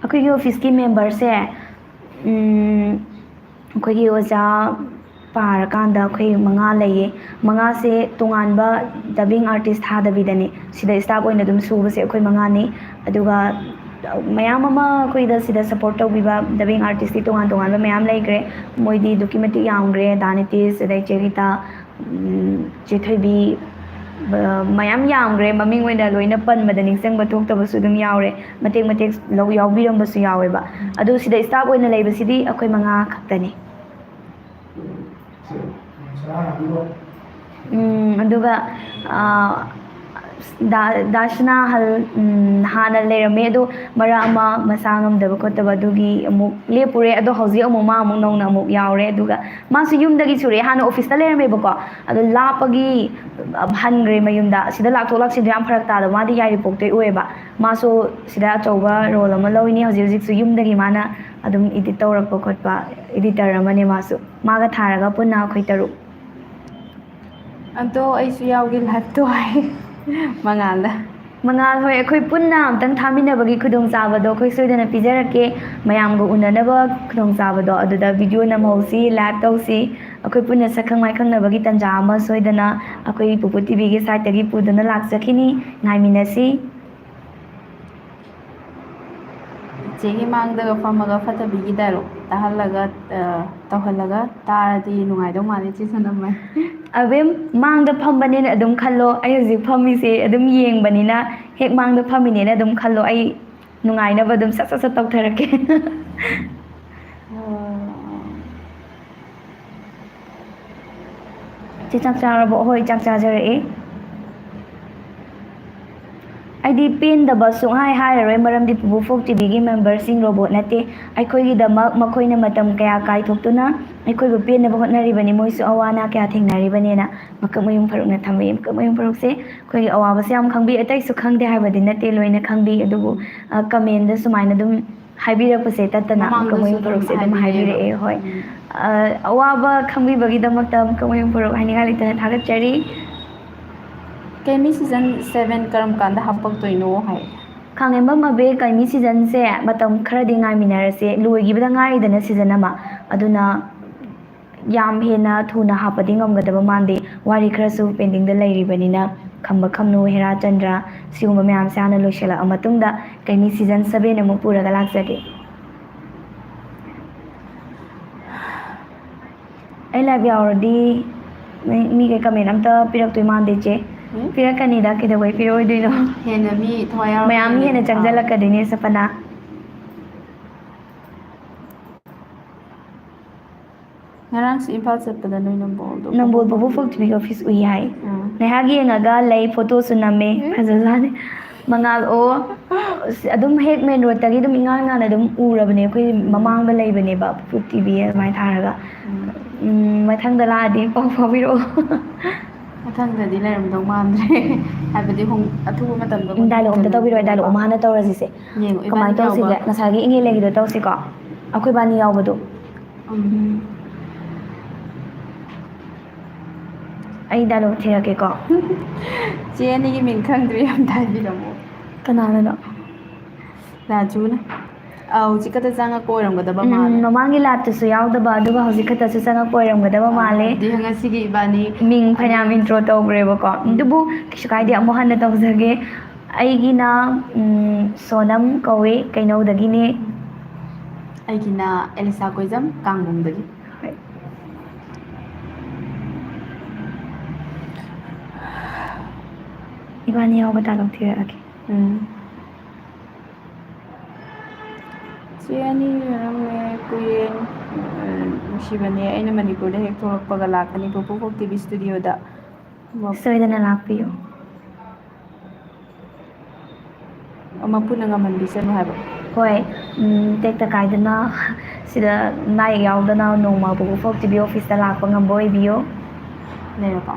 ꯑꯩꯈꯣꯏꯒꯤ ꯑꯣꯐꯤꯁꯀꯤ ꯃꯦꯝꯕꯔꯁꯦ, ꯎꯝ, ꯑꯩꯈꯣꯏꯒꯤ ꯑꯣꯖꯥ ꯄꯥꯔꯀꯥꯟꯗ ꯑꯩꯈꯣꯏ ꯃꯉꯥ ꯂꯩꯌꯦ꯫ ꯃꯉꯥꯁꯦ ꯇꯣꯉꯥꯟꯕ ꯗꯕꯤꯡ ꯑꯥꯔꯇꯤꯁ ꯊꯥꯗꯕꯤꯗꯅꯦ, ꯁꯤꯗ ꯁ꯭ꯇꯥꯐ ꯑꯣꯏꯅ ꯑꯗꯨꯝ ꯁꯨꯕꯁꯦ ꯑꯩꯈꯣꯏ ꯃꯉꯥꯅꯤ꯫ ꯑꯗꯨꯒ ꯃꯌꯥꯝ ꯑꯃ ꯑꯩꯈꯣꯏꯗ ꯁꯤꯗ ꯁꯞꯄꯣꯔꯠ ꯇꯧꯕꯤꯕ ꯗꯕꯤꯡ ꯑꯥꯔꯇꯤꯁꯀꯤ ꯇꯣꯉꯥꯟ ꯇꯣꯉꯥꯟꯕ ꯃꯌꯥꯝ ꯂꯩꯈ꯭ꯔꯦ꯫ ꯃꯣꯏꯗꯤ ꯑꯗꯨꯛꯀꯤ ꯃꯇꯤꯛ ꯌꯥꯝꯈ꯭ꯔꯦ, ꯗꯥ ꯅꯤꯇꯤꯁ, ꯑꯗꯩ ꯆꯦ ꯔꯤꯇꯥ, ꯎꯝ, ꯆꯦ ꯊꯣꯏꯕꯤ, ꯕ-, ꯃꯌꯥꯝ ꯌꯥꯝꯈ꯭ꯔꯦ꯫ ꯃꯃꯤꯡ ꯑꯣꯏꯅ ꯂꯣꯏꯅ ꯄꯟꯕꯗ ꯅꯤꯡꯁꯤꯡꯕ ꯊꯣꯛꯇꯕꯁꯨ ꯑꯗꯨꯝ ꯌꯥꯎꯔꯦ꯫ ꯃꯇꯦꯛ ꯃꯇꯦꯛ ꯂꯧ-, ꯌꯥꯎꯕꯤꯔꯝꯕꯁꯨ ꯌꯥꯎꯋꯦꯕ꯫ ꯑꯗꯨ ꯁꯤꯗ ꯁ꯭ꯇꯥꯐ ꯑꯣꯏꯅ ꯂꯩꯕꯁꯤꯗꯤ ꯑꯩꯈꯣꯏ ꯃꯉꯥ ꯈꯛꯇꯅꯤ꯫ ꯎꯝ, ꯑꯗꯨꯒ, ꯑꯥ, ꯗꯥ ꯗꯥꯁꯅꯥ ꯍꯜ ꯎꯝ, ꯍꯥꯟꯅ ꯂꯩꯔꯝꯃꯦ, ꯑꯗꯣ ꯃꯔꯛ ꯑꯃ ꯃꯁꯥ ꯉꯝꯗꯕ ꯈꯣꯠꯇꯕ ꯑꯗꯨꯒꯤ ꯑꯃꯨꯛ ꯂꯦꯞꯄꯨꯔꯦ꯫ ꯑꯗꯣ ꯍꯧꯖꯤꯛ ꯑꯃꯨꯛ ꯃꯥ ꯑꯃꯨꯛ ꯅꯧꯅ ꯑꯃꯨꯛ ꯌꯥꯎꯔꯦ꯫ ꯑꯗꯨꯒ ꯃꯥꯁꯨ ꯌꯨꯝꯗꯒꯤ ꯁꯨꯔꯛꯑꯦ꯫ ꯍꯥꯟꯅ ꯑꯣꯐꯤꯁꯇ ꯂꯩꯔꯝꯃꯦꯕꯀꯣ, ꯑꯗꯣ ꯂꯥꯞꯄꯒꯤ ꯍꯟꯈ꯭ꯔꯦ ꯃꯌꯨꯝꯗ꯫ ꯁꯤꯗ ꯂꯥꯛꯊꯣꯛ ꯂꯥꯛꯁꯤꯟꯗꯣ ꯌꯥꯝ ꯐꯔꯛ ꯇꯥꯗꯕ, ꯃꯥꯗꯤ ꯌꯥꯏꯔꯤꯄꯣꯛꯇꯩ ꯑꯣꯏꯌꯦꯕ꯫ ꯃꯥꯁꯨ ꯁꯤꯗ ꯑꯆꯧꯕ ꯔꯣꯜ ꯑꯃ ꯂꯧꯔꯤꯅꯤ꯫ ꯍꯧꯖꯤꯛ ꯍꯧꯖꯤꯛꯁꯨ ꯌꯨꯝꯗꯒꯤ ꯃꯥꯅ ꯑꯗꯨꯝ ꯏꯗꯤꯠ ꯇꯧꯔꯛꯄ ꯈꯣꯠꯄ, ꯏꯗꯤꯇꯔ ꯑꯃꯅꯦ ꯃꯥꯁꯨ꯫ ꯃꯥꯒ ꯊꯥꯔꯒ ꯄꯨꯟꯅ ꯑꯩꯈꯣꯏ ꯇꯔꯨꯛ꯫ ꯑꯗꯣ ꯑꯩꯁꯨ ꯌꯥꯎꯒꯦ ꯂꯥꯏꯞꯇꯣ ꯍꯥꯏ꯫ ꯃꯉꯥꯜꯗ꯫ ꯃꯉꯥꯜ, ꯍꯣꯏ, ꯑꯩꯈꯣꯏ ꯄꯨꯟꯅ ꯑꯝꯇꯪ ꯊꯥꯃꯤꯟꯅꯕꯒꯤ ꯈꯨꯗꯣꯡꯆꯥꯕꯗꯣ ꯑꯩꯈꯣꯏ ꯁꯣꯏꯗꯅ ꯄꯤꯖꯔꯛꯀꯦ꯫ ꯃꯌꯥꯝꯒ ꯎꯅꯅꯕ ꯈꯨꯗꯣꯡꯆꯥꯕꯗꯣ ꯑꯗꯨꯗ ꯚꯤꯗꯤꯑꯣ ꯅꯝꯍꯧꯁꯤ, ꯂꯥꯏꯞ ꯇꯧꯁꯤ꯫ ꯑꯩꯈꯣꯏ ꯄꯨꯟꯅ ꯁꯛꯈꯪ ꯃꯥꯏꯈꯪꯅꯕꯒꯤ ꯇꯥꯟꯖꯥ ꯑꯃ ꯁꯣꯏꯗꯅ ꯑꯩꯈꯣꯏ ꯄꯨꯄꯨ ꯇꯤꯚꯤꯒꯤ ꯁꯥꯏꯠꯇꯒꯤ ꯄꯨꯗꯨꯅ ꯂꯥꯛꯆꯈꯤꯅꯤ꯫ ꯉꯥꯏꯃꯤꯟꯅꯁꯤ꯫ ꯏꯆꯦꯒꯤ ꯃꯥꯡꯗꯒ ꯐꯝꯃꯒ ꯐꯠꯇꯕꯤꯒꯤ ꯗꯥꯏꯂꯣꯛ ꯇꯥꯍꯜꯂꯒ, ꯑ, ꯇꯧꯍꯜꯂꯒ ꯇꯥꯔꯗꯤ ꯅꯨꯡꯉꯥꯏꯗꯧ ꯃꯥꯜꯂꯦ, ꯏꯆꯦ ꯁꯅꯥꯃꯍꯤ꯫ ꯑꯕꯦꯝ, ꯃꯥꯡꯗ ꯐꯝꯕꯅꯦꯅ ꯑꯗꯨꯝ ꯈꯜꯂꯣ, ꯑꯩ ꯍꯧꯖꯤꯛ ꯐꯝꯃꯤꯁꯦ ꯑꯗꯨꯝ ꯌꯦꯡꯕꯅꯤꯅ, ꯍꯦꯛ ꯃꯥꯡꯗ ꯐꯝꯃꯤꯅꯦꯅ ꯑꯗꯨꯝ ꯈꯜꯂꯣ, ꯑꯩ ꯅꯨꯡꯉꯥꯏꯅꯕ ꯑꯗꯨꯝ ꯁꯠ ꯁꯠ ꯁꯠ ꯇꯧꯊꯔꯛꯀꯦ꯫ ꯑ, ꯆꯦ, ꯆꯥꯛ ꯆꯥꯔꯕꯣ? ꯍꯣꯏ, ꯆꯥꯛ ꯆꯥꯖꯔꯛꯑꯦ꯫ ꯑꯩꯗꯤ ꯄꯦꯟꯗꯕ ꯁꯨꯡꯍꯥꯏ ꯍꯥꯏꯔꯔꯣꯏ, ꯃꯔꯝꯗꯤ ꯄꯨꯄꯨ ꯐꯣꯛ ꯇꯤꯚꯤꯒꯤ ꯃꯦꯝꯕꯔꯁꯤꯡ ꯔꯣꯕꯣꯠ ꯅꯠꯇꯦ꯫ ꯑꯩꯈꯣꯏꯒꯤꯗꯃꯛ ꯃꯈꯣꯏꯅ ꯃꯇꯝ ꯀꯌꯥ ꯀꯥꯏꯊꯣꯛꯇꯨꯅ ꯑꯩꯈꯣꯏꯕꯨ ꯄꯦꯟꯅꯕ ꯍꯣꯠꯅꯔꯤꯕꯅꯤ꯫ ꯃꯣꯏꯁꯨ ꯑꯋꯥ ꯑꯅꯥ ꯀꯌꯥ ꯊꯦꯡꯅꯔꯤꯕꯅꯦꯅ ꯃꯀꯛ ꯃꯌꯨꯡ ꯐꯔꯨꯛꯅ ꯊꯝꯃꯛꯏ꯫ ꯃꯀꯛ ꯃꯌꯨꯡ ꯐꯔꯨꯛꯁꯦ ꯑꯩꯈꯣꯏꯒꯤ ꯑꯋꯥꯕꯁꯦ ꯌꯥꯝ ꯈꯪꯕꯤ, ꯑꯇꯩꯁꯨ ꯈꯪꯗꯦ ꯍꯥꯏꯕꯗꯤ ꯅꯠꯇꯦ, ꯂꯣꯏꯅ ꯈꯪꯕꯤ꯫ ꯑꯗꯨꯕꯨ, ꯑ, ꯀꯃꯦꯟꯗ ꯁꯨꯃꯥꯏꯅ ꯑꯗꯨꯝ ꯍꯥꯏꯕꯤꯔꯛꯄꯁꯦ ꯇꯠꯇꯅ ꯃꯀꯛ ꯃꯌꯨꯡ ꯐꯔꯨꯛꯁꯦ ꯑꯗꯨꯝ ꯍꯥꯏꯕꯤꯔꯛꯑꯦ꯫ ꯍꯣꯏ꯫ ꯎꯝ꯫ ꯑ, ꯑꯋꯥꯕ ꯈꯪꯕꯤꯕꯒꯤꯗꯃꯛꯇ ꯃꯀꯛ ꯃꯌꯨꯡ ꯐꯔꯨꯛ ꯍꯥꯏꯅꯤꯡꯉꯥꯏ ꯂꯩꯇꯅ ꯊꯥꯒꯠꯆꯔꯤ꯫ ꯀꯩꯃꯤ ꯁꯤꯖꯟ ꯁꯚꯦꯟ ꯀꯔꯝ ꯀꯥꯟꯗ ꯍꯥꯞꯄꯛꯇꯣꯏꯅꯣ ꯍꯥꯏ? ꯈꯥꯡꯉꯦꯝꯕꯝ ꯑꯕꯦ, ꯀꯩꯃꯤ ꯁꯤꯖꯟꯁꯦ ꯃꯇꯝ ꯈꯔꯗꯤ ꯉꯥꯏꯃꯤꯟꯅꯔꯁꯦ, ꯂꯣꯏꯈꯤꯕꯗ ꯉꯥꯏꯔꯤꯗꯅ ꯁꯤꯖꯟ ꯑꯃ, ꯑꯗꯨꯅ ꯌꯥꯝ ꯍꯦꯟꯅ ꯊꯨꯅ ꯍꯥꯞꯄꯗꯤ ꯉꯝꯒꯗꯕ ꯃꯥꯟꯗꯦ, ꯋꯥꯔꯤ ꯈꯔꯁꯨ ꯄꯦꯟꯗꯤꯡꯗ ꯂꯩꯔꯤꯕꯅꯤꯅ꯫ ꯈꯝꯕ ꯈꯝꯅꯨ, ꯍꯦꯔꯥ ꯆꯟꯗ꯭ꯔ, ꯁꯤꯒꯨꯝꯕ ꯃꯌꯥꯝꯁꯦ ꯍꯥꯟꯅ ꯂꯣꯏꯁꯤꯜꯂꯛꯑ ꯃꯇꯨꯡꯗ ꯀꯩꯃꯤ ꯁꯤꯖꯟ ꯁꯚꯦꯟ ꯑꯃꯨꯛ ꯄꯨꯔꯒ ꯂꯥꯛꯆꯒꯦ꯫ ꯑꯩ ꯂꯥꯏꯚ ꯌꯥꯎꯔꯗꯤ ꯃꯤ, ꯃꯤꯈꯩ ꯀꯃꯦꯟ ꯑꯝꯇ ꯄꯤꯔꯛꯇꯣꯏ ꯃꯥꯟꯗꯦ, ꯆꯦ꯫ ꯎꯝ? ꯄꯤꯔꯛꯀꯅꯤꯗ, ꯀꯩꯗꯧꯕꯩ ꯄꯤꯔꯛꯑꯣꯏꯗꯣꯏꯅꯣ? ꯍꯦꯟꯅ ꯃꯤ ꯊꯋꯥꯏ ꯌꯥꯎꯔꯛꯀꯗꯣꯏꯅꯦ꯫ ꯃꯌꯥꯝ ꯍꯦꯟꯅ ꯑꯥ꯫ ꯆꯪꯁꯤꯜꯂꯛꯀꯗꯣꯏꯅꯦ, ꯁꯄꯅꯥ꯫ ꯉꯔꯥꯡꯁꯨ ꯏꯝꯐꯥꯜ ꯆꯠꯄꯗ ꯅꯣꯏ ꯅꯝꯕꯣꯜꯗꯣ ꯅꯝꯕꯣꯜ ꯄꯨꯄꯨ ꯐꯣꯛ ꯇꯤꯚꯤꯒꯤ ꯑꯣꯐꯤꯁ ꯎꯏ ꯍꯥꯏ꯫ ꯑꯥ꯫ ꯉꯥꯏꯍꯥꯛ ꯌꯦꯡꯉꯒ ꯂꯩ, ꯐꯣꯇꯣꯁꯨ ꯅꯝꯃꯦ꯫ ꯐꯖꯖꯥꯠꯅꯤ꯫ ꯃꯉꯥꯜ, ꯑꯣ, ꯑꯁ, ꯑꯗꯨꯝ ꯍꯦꯛ ꯃꯦꯟ ꯔꯣꯗꯇꯒꯤ ꯑꯗꯨꯝ ꯏꯉꯥꯟ ꯉꯥꯟꯅ ꯑꯗꯨꯝ ꯎꯔꯕꯅꯦ꯫ ꯑꯩꯈꯣꯏ ꯃꯃꯥꯡꯗ ꯂꯩꯕꯅꯦꯕ, ꯐꯨꯗ ꯇꯤ ꯚꯤ ꯑꯗꯨꯃꯥꯏꯅ ꯊꯥꯔꯒ꯫ ꯎꯝ, ꯃꯊꯪꯗ ꯂꯥꯛꯑꯗꯤ ꯄꯥꯎ ꯐꯥꯎꯕꯤꯔꯛꯑꯣ꯫ ꯃꯊꯪꯗꯗꯤ ꯂꯩꯔꯝꯗꯧ ꯃꯥꯟꯗ꯭ꯔꯦ꯫ ꯍꯥꯏꯕꯗꯤ ꯍꯣꯡ-, ꯑꯊꯨꯕ ꯃꯇꯝꯗ ꯗꯥꯏꯂꯣꯛ ꯑꯝꯇ ꯇꯧꯕꯤꯔꯣ, ꯗꯥꯏꯂꯣꯛ ꯑꯃ ꯍꯥꯟꯅ ꯇꯧꯔꯁꯤꯁꯦ꯫ ꯌꯦꯡꯉꯣ, ꯏꯕꯥꯅꯤ ꯀꯃꯥꯏꯅ ꯇꯧꯁꯤꯒꯦ? ꯌꯥꯎꯕ꯫ ꯉꯁꯥꯏꯒꯤ ꯏꯪꯉꯦ ꯂꯩꯒꯤꯗꯣ ꯇꯧꯁꯤꯀꯣ, ꯑꯩꯈꯣꯏ ꯕꯥꯅꯤ ꯌꯥꯎꯕꯗꯣ꯫ ꯎꯝ꯫ ꯑꯩ ꯗꯥꯏꯂꯣꯛ ꯊꯤꯔꯛꯀꯦꯀꯣ꯫ ꯆꯦ ꯑꯅꯤꯒꯤ ꯃꯤꯡ ꯈꯪꯗ꯭ꯔꯤ, ꯑꯝꯇ ꯍꯥꯏꯕꯤꯔꯝꯃꯣ꯫ ꯀꯅꯥꯅꯅꯣ? ꯔꯥꯖꯨꯅ꯫ ꯑꯥ, ꯍꯧꯖꯤꯛ ꯈꯛꯇ ꯆꯪꯉꯛꯄ ꯑꯣꯏꯔꯝꯒꯗꯕ ꯎꯝ, ꯃꯥꯜꯂꯦ꯫ ꯃꯃꯥꯡꯒꯤ ꯂꯥꯏꯞꯇꯁꯨ ꯌꯥꯎꯗꯕ, ꯑꯗꯨꯒ ꯍꯧꯖꯤꯛ ꯈꯛꯇꯁꯨ ꯆꯪꯉꯛꯄ ꯑꯣꯏꯔꯝꯒꯗꯕ ꯑꯥ, ꯃꯥꯜꯂꯦ꯫ ꯑꯗꯨꯗꯤ ꯉꯁꯤꯒꯤ ꯏꯕꯥꯅꯤ ꯃꯤꯡ ꯐꯅꯌꯥꯝ ꯑꯅꯤ intro ꯇꯧꯈ꯭ꯔꯦꯕꯀꯣ꯫ ꯎꯝ꯫ ꯑꯗꯨꯕꯨ ꯀꯩꯁꯨ ꯀꯥꯏꯗꯦ, ꯑꯃꯨꯛ ꯍꯟꯅ ꯇꯧꯖꯒꯦ꯫ ꯑꯩꯒꯤꯅ, ꯎꯝ, ꯁꯣꯅꯝ ꯀꯧꯏ, ꯀꯩꯅꯧꯗꯒꯤꯅꯦ꯫ ꯑꯩꯒꯤꯅ ꯑꯦꯂꯤꯁꯥ ꯀꯣꯏꯖꯝ, ꯀꯥꯡꯕꯣꯡꯗꯒꯤ꯫ ꯍꯣꯏ꯫ ꯏꯕꯥꯅꯤ ꯌꯥꯎꯕ ꯗꯥꯏꯂꯣꯛ ꯊꯤꯔꯛꯑꯒꯦ꯫ ꯎꯝ꯫ ꯆꯦ ꯑꯅꯤ ꯂꯩꯔꯝꯃꯦ, ꯀꯨꯏꯔꯦ, ꯎꯝ, ꯅꯨꯡꯁꯤꯕꯅꯦ꯫ ꯑꯩꯅ ꯃꯅꯤꯄꯨꯔꯗ ꯍꯦꯛ ꯊꯣꯛꯂꯛꯄꯒ ꯂꯥꯛꯀꯅꯤ ꯄꯨꯄꯨ ꯐꯣꯛ ꯇꯤ ꯚꯤ ꯁ꯭ꯇꯨꯗꯤꯑꯣꯗ꯫ ꯁꯣꯏꯗꯅ ꯂꯥꯛꯄꯤꯌꯨ꯫ ꯃꯄꯨꯅ ꯉꯝꯍꯟꯕꯤꯁꯅꯨ ꯍꯥꯏꯕ꯫ ꯍꯣꯏ, ꯎꯝ, ꯇꯦꯛꯇ ꯀꯥꯏꯗꯅ ꯁꯤꯗ ꯑꯅꯥ ꯑꯌꯦꯛ ꯌꯥꯎꯗꯅ ꯅꯣꯡꯃ ꯄꯨꯄꯨ ꯐꯣꯛ ꯇꯤ ꯚꯤ ꯑꯣꯐꯤꯁꯇ ꯂꯥꯛꯄ ꯉꯝꯕ ꯑꯣꯏꯕꯤꯌꯨ꯫ ꯂꯩꯔꯕꯣ?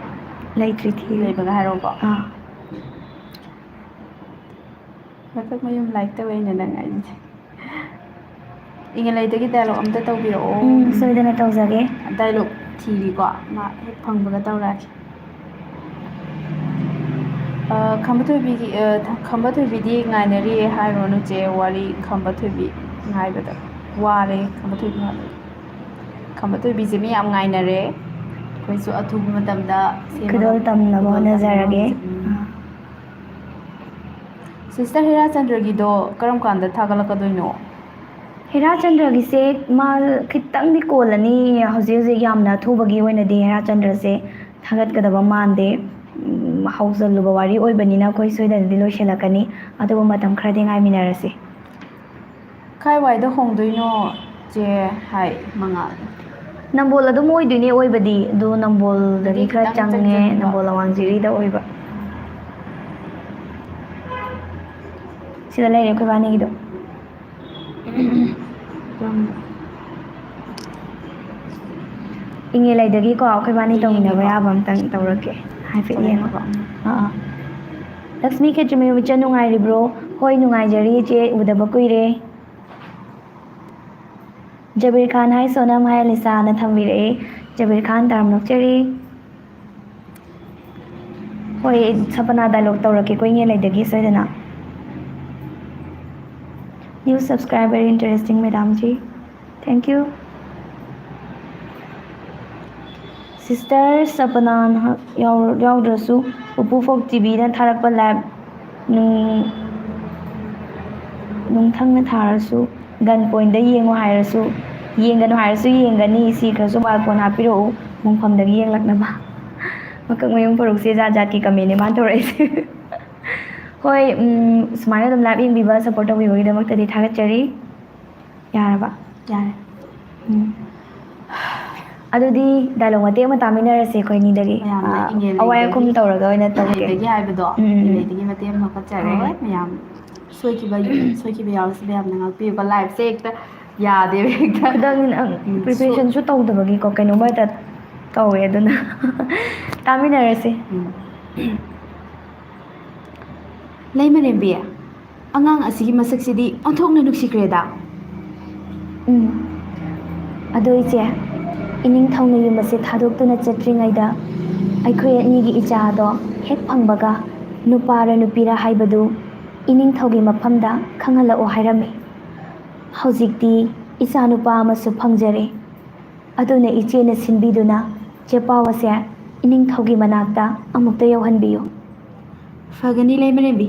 ꯂꯩꯇ꯭ꯔꯤ, ꯊꯤꯔꯤ꯫ ꯂꯩꯕꯒ ꯍꯥꯏꯔꯛꯑꯣꯀꯣ꯫ ꯑꯥ꯫ ꯃꯊꯛ ꯃꯌꯨꯝ ꯂꯥꯏꯔꯤꯛ ꯇꯧꯋꯦꯅ ꯅꯪ ꯍꯥꯏꯁꯦ꯫ ꯏꯪꯉꯦ ꯂꯩꯗꯒꯤ ꯗꯥꯏꯂꯣꯛ ꯑꯝꯇ ꯇꯧꯕꯤꯔꯛꯑꯣ꯫ ꯎꯝ, ꯁꯣꯏꯗꯅ ꯇꯧꯖꯒꯦ꯫ ꯗꯥꯏꯂꯣꯛ ꯊꯤꯔꯤꯀꯣ, ꯃꯥ ꯍꯦꯛ ꯐꯪꯕꯒ ꯇꯧꯔꯛꯑꯒꯦ꯫ ꯑ, ꯈꯝꯕ ꯊꯣꯏꯕꯤꯒꯤ, ꯑ, ꯈꯝꯕ ꯊꯣꯏꯕꯤꯗꯤ ꯉꯥꯏꯅꯔꯤꯌꯦ ꯍꯥꯏꯔꯨꯔꯅꯨ ꯆꯦ, ꯋꯥꯔꯤ ꯈꯝꯕ ꯊꯣꯏꯕꯤ ꯉꯥꯏꯕꯗ ꯋꯥꯔꯦ, ꯈꯝꯕ ꯊꯣꯏꯕꯤ ꯉꯥꯏꯕꯗ꯫ ꯈꯝꯕ ꯊꯣꯏꯕꯤꯁꯦ ꯃꯤ ꯌꯥꯝ ꯉꯥꯏꯅꯔꯦ꯫ ꯑꯩꯈꯣꯏꯁꯨ ꯑꯊꯨꯕ ꯃꯇꯝꯗ ꯁꯦꯝꯃꯒ ꯈꯨꯗꯣꯜ ꯇꯝꯅꯕ ꯈꯨꯗꯣꯜ ꯇꯝꯅꯕ ꯍꯣꯠꯅꯖꯔꯒꯦ꯫ ꯍꯣꯠꯅꯖ-, ꯎꯝ꯫ ꯑꯥ꯫ ꯁꯤꯁꯇꯔ ꯍꯦꯔꯥꯆꯟꯗ꯭ꯔꯒꯤꯗꯣ ꯀꯔꯝ ꯀꯥꯟꯗ ꯊꯥꯒꯠꯂꯛꯀꯗꯣꯏꯅꯣ? ꯍꯦꯔꯥꯆꯟꯗ꯭ꯔꯒꯤꯁꯦ ꯃꯥ ꯈꯤꯇꯪꯗꯤ ꯀꯣꯜꯂꯅꯤ꯫ ꯍꯧꯖꯤꯛ ꯍꯧꯖꯤꯛ ꯌꯥꯝꯅ ꯑꯊꯨꯕꯒꯤ ꯑꯣꯏꯅꯗꯤ ꯍꯦꯔꯥꯆꯟꯗ꯭ꯔꯁꯦ ꯊꯥꯒꯠꯀꯗꯕ ꯃꯥꯟꯗꯦ꯫ ꯎꯝ, ꯍꯧꯖꯤꯜꯂꯨꯕ ꯋꯥꯔꯤ ꯑꯣꯏꯕꯅꯤꯅ ꯑꯩꯈꯣꯏ ꯁꯣꯏꯗꯅꯗꯤ ꯂꯣꯏꯁꯤꯜꯂꯛꯀꯅꯤ꯫ ꯑꯗꯨꯕꯨ ꯃꯇꯝ ꯈꯔꯗꯤ ꯉꯥꯏꯃꯤꯟꯅꯔꯁꯤ꯫ ꯀꯥꯏ ꯋꯥꯏꯗ ꯍꯣꯡꯗꯣꯏꯅꯣ ꯆꯦ? ꯍꯥꯏ ꯃꯉꯥꯜ꯫ ꯅꯝꯕꯣꯜ ꯑꯗꯨꯝ ꯑꯣꯏꯗꯣꯏꯅꯦ ꯑꯣꯏꯕꯗꯤ, ꯑꯗꯣ ꯅꯝꯕꯣꯜꯗꯒꯤ ꯑꯗꯨꯗꯤ ꯈꯔ ꯈꯤꯇꯪ ꯆꯪꯉꯦ, ꯆꯪꯁꯤꯟꯕ꯫ ꯅꯝꯕꯣꯜ ꯑꯋꯥꯡꯖꯤꯔꯤꯗ ꯑꯣꯏꯕ꯫ ꯁꯤꯗ ꯂꯩꯔꯦ ꯑꯩꯈꯣꯏ ꯏꯕꯥꯅꯤꯒꯤꯗꯣ꯫ ꯏꯪꯉꯦ ꯂꯩꯗꯒꯤꯀꯣ ꯑꯩꯈꯣꯏ ꯏꯕꯥꯅꯤ ꯇꯧꯃꯤꯟꯅꯕ ꯌꯦꯡꯒꯦꯀꯣ꯫ ꯌꯥꯕ ꯑꯝꯇꯪ ꯇꯧꯔꯛꯀꯦ꯫ ꯍꯥꯏꯐꯦꯠ ꯌꯦꯡꯉꯣ꯫ ꯇꯧꯔꯛꯀꯦꯀꯣ꯫ ꯑꯥ, ꯑꯥ꯫ ꯂꯛꯁꯃꯤ ꯈꯦꯇ꯭ꯔꯤꯃꯌꯨꯝ ꯏꯆꯟ ꯅꯨꯡꯉꯥꯏꯔꯤꯕ꯭ꯔꯣ? ꯍꯣꯏ, ꯅꯨꯡꯉꯥꯏꯖꯔꯤ ꯏꯆꯦ, ꯎꯗꯕ ꯀꯨꯏꯔꯦ꯫ ꯖꯕꯤꯔ ꯈꯥꯟ, ꯍꯥꯏ ꯁꯣꯅꯝ, ꯍꯥꯏ ꯂꯤꯁꯥꯅ ꯊꯝꯕꯤꯔꯛꯑꯦ꯫ ꯖꯕꯤꯔ ꯈꯥꯟ, ꯇꯥꯔꯝ ꯅꯣꯛꯆꯔꯤ꯫ ꯍꯣꯏ, ꯁꯄꯅꯥ dialogue ꯇꯧꯔꯛꯀꯦꯀꯣ ꯏꯉꯦꯂꯩꯗꯒꯤ ꯁꯣꯏꯗꯅ꯫ New subscriber, interesting, madam ji. Thank you. Sister ꯁꯄꯅꯥ ꯌꯥꯎ-, ꯌꯥꯎꯗ꯭ꯔꯁꯨ ꯎꯄꯨ ꯐꯣꯛ ꯇꯤꯚꯤꯅ ꯊꯥꯔꯛꯄ live ꯅꯨꯡ-, ꯅꯨꯡꯊꯪꯅ ꯊꯥꯔꯁꯨ, gun pointꯗ ꯌꯦꯡꯉꯨ ꯍꯥꯏꯔꯁꯨ, ꯌꯦꯡꯒꯅꯨ ꯍꯥꯏꯔꯁꯨ ꯌꯦꯡꯒꯅꯤ, ꯁꯤꯈ꯭ꯔꯁꯨ mobile phone ꯍꯥꯞꯄꯤꯔꯛꯎ, ꯃꯣꯡꯐꯝꯗꯒꯤ ꯌꯦꯡꯂꯛꯅꯕ꯫ ꯃꯀꯛ ꯃꯌꯨꯝ ꯐꯔꯨꯛꯁꯦ ꯖꯥꯠ ꯖꯥꯠꯀꯤ commentꯅꯦ ꯃꯥꯅ ꯇꯧꯔꯛꯏꯁꯦ꯫ ꯍꯣꯏ, ꯎꯝ, ꯁꯨꯃꯥꯏꯅ ꯑꯗꯨꯝ live ꯌꯦꯡꯕꯤꯕ, support ꯇꯧꯕꯤꯕꯒꯤꯗꯃꯛꯇꯗꯤ ꯊꯥꯒꯠꯆꯔꯤ꯫ ꯌꯥꯔꯕ? ꯌꯥꯔꯦ꯫ ꯎꯝ꯫ ꯑꯗꯨꯗꯤ dialogue ꯃꯇꯦꯛ ꯑꯃ ꯇꯥꯃꯤꯟꯅꯔꯁꯦ ꯑꯩꯈꯣꯏ ꯑꯅꯤꯗꯒꯤ꯫ ꯃꯌꯥꯝꯅ ꯑꯥ, ꯏꯪꯉꯦꯜ ꯑꯋꯥꯏ ꯑꯈꯨꯝ ꯂꯩꯗꯒꯤ ꯇꯧꯔꯒ ꯑꯣꯏꯅ ꯇꯧꯒꯦ꯫ ꯏꯪꯉꯦꯜꯗꯒꯤ ꯍꯥꯏꯕꯗꯣ, ꯎꯝ, ꯎꯝ, ꯎꯝ꯫ ꯏꯪꯉꯦꯜꯗꯒꯤ ꯃꯇꯦꯛ ꯑꯃ ꯂꯧꯈꯠꯆꯔꯦ꯫ ꯍꯣꯏ, ꯍꯣꯏ꯫ ꯃꯌꯥꯝ ꯁꯣꯏꯈꯤꯕ, ꯁꯣꯏꯈꯤꯕ ꯌꯥꯎꯔꯁꯨ ꯃꯌꯥꯝꯅ ꯉꯥꯛꯄꯤꯌꯨꯀꯣ꯫ Liveꯁꯦ ꯍꯦꯛꯇ ꯌꯥꯗꯦꯕ, ꯍꯦꯛꯇ꯫ ꯈꯨꯗꯛꯅꯤꯅ, ꯎꯝ, preparationꯁꯨ ꯇꯧꯗꯕꯒꯤꯀꯣ, ꯀꯩꯅꯣꯝꯃ ꯍꯦꯛꯇ ꯇꯧꯋꯦ, ꯑꯗꯨꯅ ꯇꯥꯃꯤꯟꯅꯔꯁꯦ꯫ ꯎꯝ꯫ ꯂꯩꯃꯔꯦꯝꯕꯤ, ꯑꯉꯥꯡ ꯑꯁꯤꯒꯤ ꯃꯁꯛꯁꯤꯗꯤ ꯑꯣꯟꯊꯣꯛꯅ ꯅꯨꯡꯁꯤꯈ꯭ꯔꯦꯗ꯫ ꯎꯝ꯫ ꯑꯗꯣ ꯏꯆꯦ, ꯏꯅꯤꯡꯊꯧꯅ ꯌꯨꯝ ꯑꯁꯦ ꯊꯥꯗꯣꯛꯇꯨꯅ ꯆꯠꯇ꯭ꯔꯤꯉꯩꯗ ꯑꯩꯈꯣꯏ ꯑꯅꯤꯒꯤ ꯏꯆꯥꯗꯣ ꯍꯦꯛ ꯐꯪꯕꯒ ꯅꯨꯄꯥꯔ ꯅꯨꯄꯤꯔ ꯍꯥꯏꯕꯗꯨ ꯏꯅꯤꯡꯊꯧꯒꯤ ꯃꯐꯝꯗ ꯈꯪꯍꯜꯂꯛꯑꯣ ꯍꯥꯏꯔꯝꯃꯤ꯫ ꯍꯧꯖꯤꯛꯇꯤ ꯏꯆꯥ ꯅꯨꯄꯥ ꯑꯃꯁꯨ ꯐꯪꯖꯔꯦ꯫ ꯑꯗꯨꯅ ꯏꯆꯦꯅ ꯁꯤꯟꯕꯤꯗꯨꯅ ꯆꯦꯄꯥꯎ ꯑꯁꯦ ꯏꯅꯤꯡꯊꯧꯒꯤ ꯃꯅꯥꯛꯇ ꯑꯃꯨꯛꯇ ꯌꯧꯍꯟꯕꯤꯌꯨ꯫ ꯐꯒꯅꯤ ꯂꯩꯃꯔꯦꯝꯕꯤ,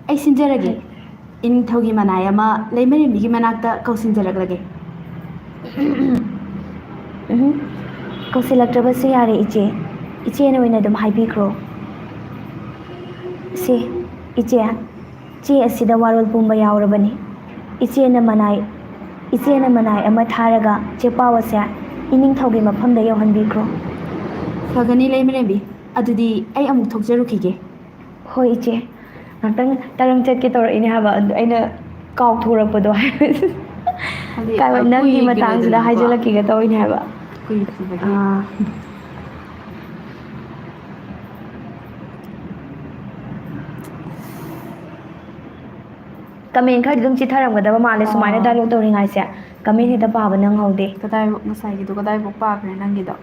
ꯑꯩ ꯁꯤꯟꯖꯔꯒꯦ꯫ ꯍꯣꯏ꯫ ꯏꯅꯤꯡꯊꯧꯒꯤ ꯃꯅꯥꯏ ꯑꯃ ꯂꯩꯃꯔꯦꯝꯕꯤꯒꯤ ꯃꯅꯥꯛꯇ ꯀꯧꯁꯤꯟꯖꯔꯛꯂꯒꯦ꯫ ꯎꯝ, ꯀꯧꯁꯤꯜꯂꯛꯇ꯭ꯔꯕꯁꯨ ꯌꯥꯔꯦ ꯏꯆꯦ, ꯏꯆꯦꯅ ꯑꯣꯏꯅ ꯑꯗꯨꯝ ꯍꯥꯏꯕꯤꯈ꯭ꯔꯣ꯫ ꯁꯦ, ꯏꯆꯦ, ꯆꯦ ꯑꯁꯤꯗ ꯋꯥꯔꯣꯜ ꯄꯨꯝꯕ ꯌꯥꯎꯔꯕꯅꯤ꯫ ꯏꯆꯦꯅ ꯃꯅꯥꯏ, ꯏꯆꯦꯅ ꯃꯅꯥꯏ ꯑꯃ ꯊꯥꯔꯒ ꯆꯦꯄꯥꯎ ꯑꯁꯦ ꯏꯅꯤꯡꯊꯧꯒꯤ ꯃꯐꯝꯗ ꯌꯧꯍꯟꯕꯤꯈ꯭ꯔꯣ꯫ ꯐꯒꯅꯤ ꯂꯩꯃꯔꯦꯝꯕꯤ꯫ ꯑꯗꯨꯗꯤ ꯑꯩ ꯑꯃꯨꯛ ꯊꯣꯛꯆꯔꯨꯈꯤꯒꯦ꯫ ꯍꯣꯏ ꯏꯆꯦ꯫ ꯉꯥꯛꯇꯪ ꯇꯔꯪ ꯆꯠꯀꯦ ꯇꯧꯔꯛꯏꯅꯦ ꯍꯥꯏꯕ, ꯑꯗꯨ ꯑꯩꯅ ꯀꯥꯎꯊꯣꯔꯛꯄꯗꯣ꯫ ꯍꯥꯏꯗꯤ, ꯀꯥꯏꯕ, ꯑ, ꯅꯪꯒꯤ ꯃꯇꯥꯡꯁꯤꯗ ꯀꯨꯏꯈꯤꯔꯣꯏꯗꯅꯀꯣ꯫ ꯍꯥꯏꯖꯤꯜꯂꯛꯈꯤꯒꯦ ꯇꯧꯔꯤꯅꯦ ꯍꯥꯏꯕ꯫ ꯀꯨꯏꯈꯤꯕꯒꯤ꯫ ꯑꯥ꯫ ꯀꯃꯦꯟ ꯈꯔꯗꯤ ꯑꯗꯨꯝ ꯆꯤꯊꯔꯝꯒꯗꯕ ꯃꯥꯜꯂꯦ, ꯁꯨꯃꯥꯏꯅ ꯑꯥ꯫ ꯗꯥꯏꯂꯣꯛ ꯇꯧꯔꯤꯉꯥꯏꯁꯦ꯫ ꯀꯃꯦꯟ ꯍꯦꯛꯇ ꯄꯥꯕ ꯅꯪꯍꯧꯗꯦ꯫ ꯀꯗꯥꯏ, ꯉꯁꯥꯏꯒꯤꯗꯣ ꯀꯗꯥꯏꯐꯥꯎ ꯄꯥꯈ꯭ꯔꯦ ꯅꯪꯒꯤꯗꯣ?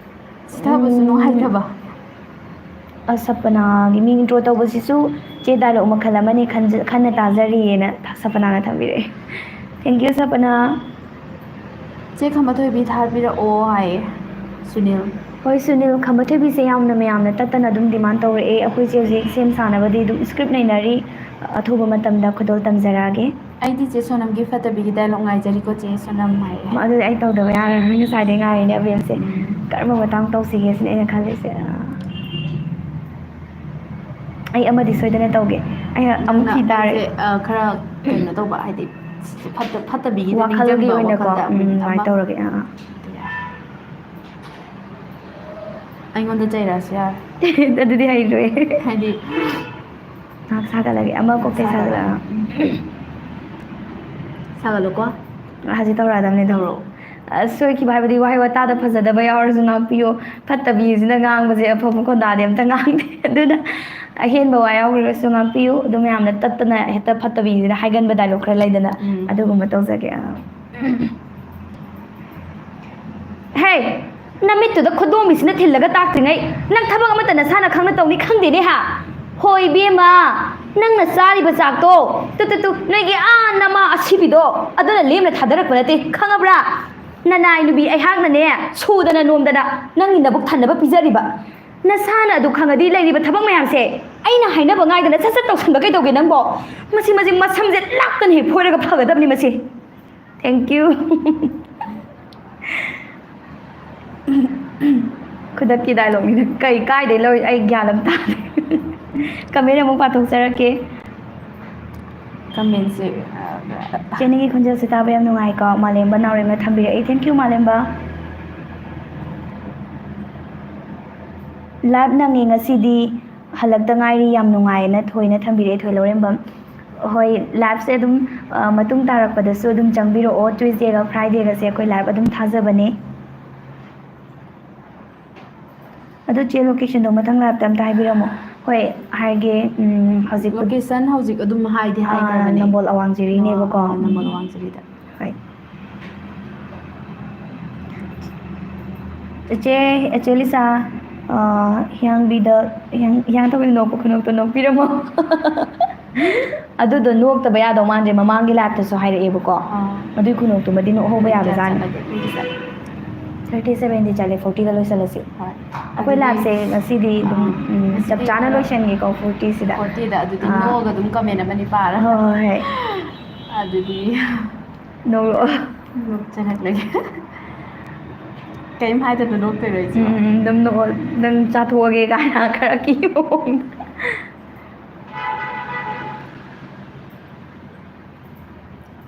ꯆꯤꯊꯕꯁꯨ ꯎꯝ꯫ ꯅꯨꯡꯉꯥꯏꯇꯕ꯫ ꯑ, ꯁꯄꯅꯥꯒꯤ ꯃꯤ ꯏꯟꯇ꯭ꯔꯣ ꯇꯧꯕꯁꯤꯁꯨ ꯆꯦ ꯗꯥꯏꯂꯣꯛ ꯃꯈꯜ ꯑꯃꯅꯤ ꯈꯟꯖ-, ꯈꯟꯅ ꯇꯥꯖꯔꯤꯌꯦꯅ ꯁꯄꯅꯥꯅ ꯊꯝꯕꯤꯔꯛꯑꯦ꯫ Thank you, ꯁꯄꯅꯥ꯫ ꯆꯦ ꯈꯝꯕꯊꯣꯏꯕꯤ ꯊꯥꯕꯤꯔꯛꯑꯣ ꯍꯥꯏꯌꯦ ꯁꯨꯅꯤꯜ꯫ ꯍꯣꯏ, ꯁꯨꯅꯤꯜ, ꯈꯝꯕꯊꯣꯏꯕꯤꯁꯦ ꯌꯥꯝꯅ ꯃꯌꯥꯝꯅ ꯇꯠꯇꯅ ꯑꯗꯨꯝ ꯗꯤꯃꯥꯟ ꯇꯧꯔꯛꯑꯦ꯫ ꯑꯩꯈꯣꯏꯁꯦ ꯍꯧꯖꯤꯛ ꯁꯦꯝ ꯁꯥꯅꯕꯗꯤ ꯑꯗꯨꯝ script ꯅꯩꯅꯔꯤ꯫ ꯑꯊꯨꯕ ꯃꯇꯝꯗ ꯈꯨꯗꯣꯜ ꯇꯝꯖꯔꯛꯑꯒꯦ꯫ ꯑꯩꯗꯤ ꯆꯦ ꯁꯣꯅꯝꯒꯤ ꯐꯠꯇꯕꯤꯒꯤ dialogue ꯉꯥꯏꯖꯔꯤꯀꯣ, ꯆꯦ ꯁꯣꯅꯝ ꯍꯥꯏꯌꯦ꯫ ꯃ-, ꯑꯗꯨꯗꯤ ꯑꯩ ꯇꯧꯗꯕ ꯌꯥꯔꯔꯣꯏ꯫ ꯉꯁꯥꯏꯗꯩ ꯉꯥꯏꯔꯤꯅꯦ ꯑꯕꯦꯝꯁꯦ꯫ ꯎꯝ꯫ ꯀꯔꯝꯕ ꯃꯇꯥꯡ ꯇꯧꯁꯤꯒꯦ ꯁꯤꯅꯦ ꯑꯩꯅ ꯈꯜꯂꯤꯁꯦ꯫ ꯑꯩ ꯑꯃꯗꯤ ꯁꯣꯏꯗꯅ ꯇꯧꯒꯦ꯫ ꯑꯩ ꯑꯃꯨꯛ ꯅꯪꯅ ꯊꯤ ꯇꯥꯔꯦ꯫ ꯑꯩꯁꯦ, ꯑ, ꯈꯔ ꯀꯩꯅꯣ ꯇꯧꯕ, ꯍꯥꯏꯗꯤ, ꯐꯠꯇ-, ꯐꯠꯇꯕꯤꯒꯤꯗ ꯋꯥꯈꯜꯒꯤ ꯅꯤꯡꯁꯤꯡꯕ ꯑꯣꯏꯅꯀꯣ, ꯋꯥꯈꯜꯗ, ꯎꯝ, ꯎꯝ, ꯑꯗꯨꯃꯥꯏꯅ ꯑꯃ꯫ ꯇꯧꯔꯒꯦ꯫ ꯑꯥ, ꯑꯥ꯫ ꯑꯗꯨ ꯌꯥꯏ꯫ ꯑꯩꯉꯣꯟꯗ ꯆꯩꯔꯛꯑꯁꯨ ꯌꯥꯔꯦ꯫ ꯑꯗꯨꯗꯤ ꯍꯩꯔꯣꯏ꯫ ꯍꯥꯏꯗꯤ, ꯉꯥꯏꯍꯥꯛ ꯁꯥꯒꯠꯂꯒꯦ꯫ ꯑꯃ ꯉꯥꯏꯍꯥꯛ ꯀꯣꯛꯇꯩ ꯁꯥꯒꯠꯂꯒꯦ꯫ ꯁꯥꯒꯠꯂꯒ꯫ ꯁꯥꯒꯠꯂꯣꯀꯣ꯫ ꯍꯧꯖꯤꯛ ꯇꯧꯔꯛꯑꯗꯕꯅꯦ ꯑꯗꯣ꯫ ꯇꯧꯔꯛꯑꯣ꯫ ꯑ, ꯁꯣꯏꯈꯤꯕ ꯍꯥꯏꯕꯗꯤ ꯋꯥꯍꯩ ꯋꯥꯇꯥꯗ ꯐꯖꯗꯕ ꯌꯥꯎꯔꯁꯨ ꯉꯥꯛꯄꯤꯌꯨ꯫ ꯐꯠꯇꯕꯤꯁꯤꯅ ꯉꯥꯡꯕꯁꯦ ꯑꯐꯕ ꯈꯣꯟꯗꯥꯗꯤ ꯑꯝꯇ ꯉꯥꯡꯗꯦ꯫ ꯑꯗꯨꯅ ꯑꯍꯦꯟꯕ ꯋꯥ ꯌꯥꯎꯈ꯭ꯔꯒꯁꯨ ꯉꯥꯛꯄꯤꯌꯨ꯫ ꯑꯗꯨ ꯃꯌꯥꯝꯅ ꯇꯠꯇꯅ ꯍꯦꯛꯇ ꯐꯠꯇꯕꯤꯁꯤꯅ ꯍꯥꯏꯒꯟꯕ dialogue ꯈꯔ ꯂꯩꯗꯅ, ꯎꯝ꯫ ꯑꯗꯨꯒꯨꯝꯕ ꯇꯧꯖꯒꯦ꯫ ꯑ꯫ ꯍꯦ! ꯅꯃꯤꯠꯇꯨꯗ ꯈꯨꯗꯣꯝꯕꯤꯁꯤꯅ ꯊꯤꯜꯂꯒ ꯇꯥꯛꯇ꯭ꯔꯤꯉꯩ ꯅꯪ ꯊꯕꯛ ꯑꯃꯠꯇ ꯅꯁꯥꯅ ꯈꯪꯅ ꯇꯧꯅꯤ ꯈꯪꯗꯦꯅꯦ ꯍꯥ? ꯍꯣꯏ ꯏꯕꯦꯝꯃ, ꯅꯪꯅ ꯆꯥꯔꯤꯕ ꯆꯥꯛꯇꯣ, ꯇꯨ, ꯇꯨ, ꯇꯨ, ꯅꯣꯏꯒꯤ ꯑꯥ ꯅꯃꯥ ꯑꯁꯤꯕꯤꯗꯣ ꯑꯗꯨꯅ ꯂꯦꯝꯅ ꯊꯥꯗꯔꯛꯄ ꯅꯠꯇꯦ, ꯈꯪꯉꯕ꯭ꯔꯥ? ꯅꯅꯥꯏ ꯅꯨꯕꯤ ꯑꯩꯍꯥꯛꯅꯅꯦ, ꯁꯨꯗꯅ ꯅꯣꯝꯗꯅ ꯅꯪꯒꯤ ꯅꯕꯨꯛ ꯊꯟꯅꯕ ꯄꯤꯖꯔꯤꯕ꯫ ꯅꯁꯥꯅ ꯑꯗꯨ ꯈꯪꯉꯗꯤ ꯂꯩꯔꯤꯕ ꯊꯕꯛ ꯃꯌꯥꯝꯁꯦ ꯑꯩꯅ ꯍꯥꯏꯅꯕ ꯉꯥꯏꯗꯅ ꯁꯠ ꯁꯠ ꯇꯧꯁꯟꯕ ꯀꯩꯗꯧꯒꯦ ꯅꯪꯕꯣ? ꯃꯁꯤ, ꯃꯁꯤ ꯃꯁꯝꯁꯦ ꯂꯥꯛꯇꯅ ꯍꯦꯛ ꯐꯣꯏꯔꯒ ꯐꯒꯗꯕꯅꯤ ꯃꯁꯤ꯫ Thank you꯫ ꯈꯨꯗꯛꯀꯤ dialogue ꯅꯤꯅ ꯀꯩ, ꯀꯥꯏꯗꯩ ꯂꯧꯔꯤ? ꯑꯩ ꯒ꯭ꯌꯥꯟ ꯑꯃ ꯇꯥꯗꯦ꯫ Comment ꯑꯃꯨꯛ ꯄꯥꯊꯣꯛꯆꯔꯛꯀꯦ꯫ Comment ꯁꯦ, ꯑ, ꯆꯦꯅꯤꯒꯤ ꯈꯣꯟꯖꯦꯜꯁꯦ ꯇꯥꯕ ꯌꯥꯝ ꯅꯨꯡꯉꯥꯏꯀꯣ꯫ ꯃꯥꯂꯦꯝꯕ ꯅꯥꯎꯔꯦꯝꯅ ꯊꯝꯕꯤꯔꯛꯏ꯫ Thank you, ꯃꯥꯂꯦꯝꯕ꯫ Live ꯅꯪꯉꯦ ꯉꯁꯤꯗꯤ, ꯍꯜꯂꯛꯇ ꯉꯥꯏꯔꯤ, ꯌꯥꯝ ꯅꯨꯡꯉꯥꯏꯌꯦꯅ ꯊꯣꯏꯅ ꯊꯝꯕꯤꯔꯛꯑꯦ, ꯊꯣꯏ ꯂꯧꯔꯦꯝꯕꯝ꯫ ꯍꯣꯏ, liveꯁꯦ ꯑꯗꯨꯝ, ꯑ, ꯃꯇꯨꯡ ꯇꯥꯔꯛꯄꯗꯁꯨ ꯑꯗꯨꯝ ꯆꯪꯕꯤꯔꯛꯑꯣ, Tuesdayꯒ Fridayꯒꯁꯦ ꯑꯩꯈꯣꯏ live ꯑꯗꯨꯝ ꯊꯥꯖꯕꯅꯦ꯫ ꯑꯗꯨ ꯆꯦ, locationꯗꯣ ꯃꯊꯪ liveꯇ ꯑꯝꯇ ꯍꯥꯏꯕꯤꯔꯝꯃꯣ꯫ ꯍꯣꯏ, ꯍꯥꯏꯒꯦ, ꯎꯝ, ꯍꯧꯖꯤꯛ Location ꯍꯧꯖꯤꯛ ꯑꯗꯨꯝ ꯍꯥꯏꯗꯤ ꯑꯥ, ꯍꯥꯏꯈ꯭ꯔꯕꯅꯦ꯫ ꯅꯝꯕꯣꯜ ꯑꯋꯥꯡꯖꯤꯔꯤꯅꯦꯕꯀꯣ꯫ ꯑꯥ, ꯅꯝꯕꯣꯜ ꯎꯝ꯫ ꯑꯋꯥꯡꯖꯤꯔꯤꯗ꯫ ꯍꯣꯏ꯫ ꯏꯆꯦ, ꯏꯆꯦ ꯂꯤꯁꯥ, ꯑ, ꯍꯤꯌꯥꯡꯕꯤꯗ, ꯍꯤꯌꯥꯡ-, ꯍꯤꯌꯥꯡꯊꯥꯡꯕꯤꯗ ꯅꯣꯛꯄ ꯈꯨꯅꯣꯛꯇꯣ ꯅꯣꯛꯄꯤꯔꯝꯃꯣ꯫ ꯑꯗꯨꯗꯣ ꯅꯣꯛꯇꯕ ꯌꯥꯗꯧ ꯃꯥꯟꯗ꯭ꯔꯦ, ꯃꯃꯥꯡꯒꯤ liveꯇꯁꯨ ꯍꯥꯏꯔꯛꯑꯦꯕꯀꯣ꯫ ꯑꯥ꯫ ꯑꯗꯨꯏ ꯈꯨꯅꯣꯛꯇꯨꯃꯗꯤ ꯅꯣꯛꯍꯧꯕ ꯀꯌꯥ ꯌꯥꯕꯖꯥꯠꯅꯤ꯫ ꯆꯠꯂꯒꯦ ꯑꯩꯈꯣꯏꯒꯤꯁꯦ? Thirty sevenꯗꯤ ꯆꯠꯂꯦ, fortyꯗ ꯂꯣꯏꯁꯤꯜꯂꯁꯤ꯫ ꯍꯣꯏ꯫ ꯑꯩꯈꯣꯏ ꯑꯗꯨꯗꯤ, liveꯁꯦ ꯉꯁꯤꯗꯤ ꯑꯗꯨꯝ, ꯑꯥ, ꯎꯝ, ꯉꯁꯤꯗꯤ ꯆꯞ ꯆꯥꯅ ꯈꯔ ꯂꯣꯏꯁꯤꯟꯒꯦꯀꯣ, fortyꯁꯤꯗ꯫ Fortyꯗ, ꯑꯗꯨꯗꯤ ꯑꯥ꯫ ꯅꯣꯛꯑꯒ ꯑꯗꯨꯝ comment ꯑꯃꯅꯤ ꯄꯥꯔꯒ꯫ ꯍꯣꯏ, ꯍꯣꯏ, ꯍꯣꯏ꯫ ꯑꯗꯨꯗꯤ ꯅꯣꯛꯂꯛꯑꯣ꯫ ꯅꯣꯛꯆꯔꯛꯂꯒꯦ꯫ ꯀꯩꯝ ꯍꯥꯏꯗꯅ ꯅꯣꯛꯇꯣꯏꯔꯣ ꯑꯩꯁꯨ? ꯎꯝ, ꯎꯝ, ꯑꯗꯨꯝ ꯅꯣꯛꯑꯣ꯫ ꯅꯪ ꯆꯥꯊꯣꯛꯑꯒꯦ ꯀꯥꯏꯅ ꯈꯔ ꯀꯤꯕ ꯃꯑꯣꯡꯗ꯫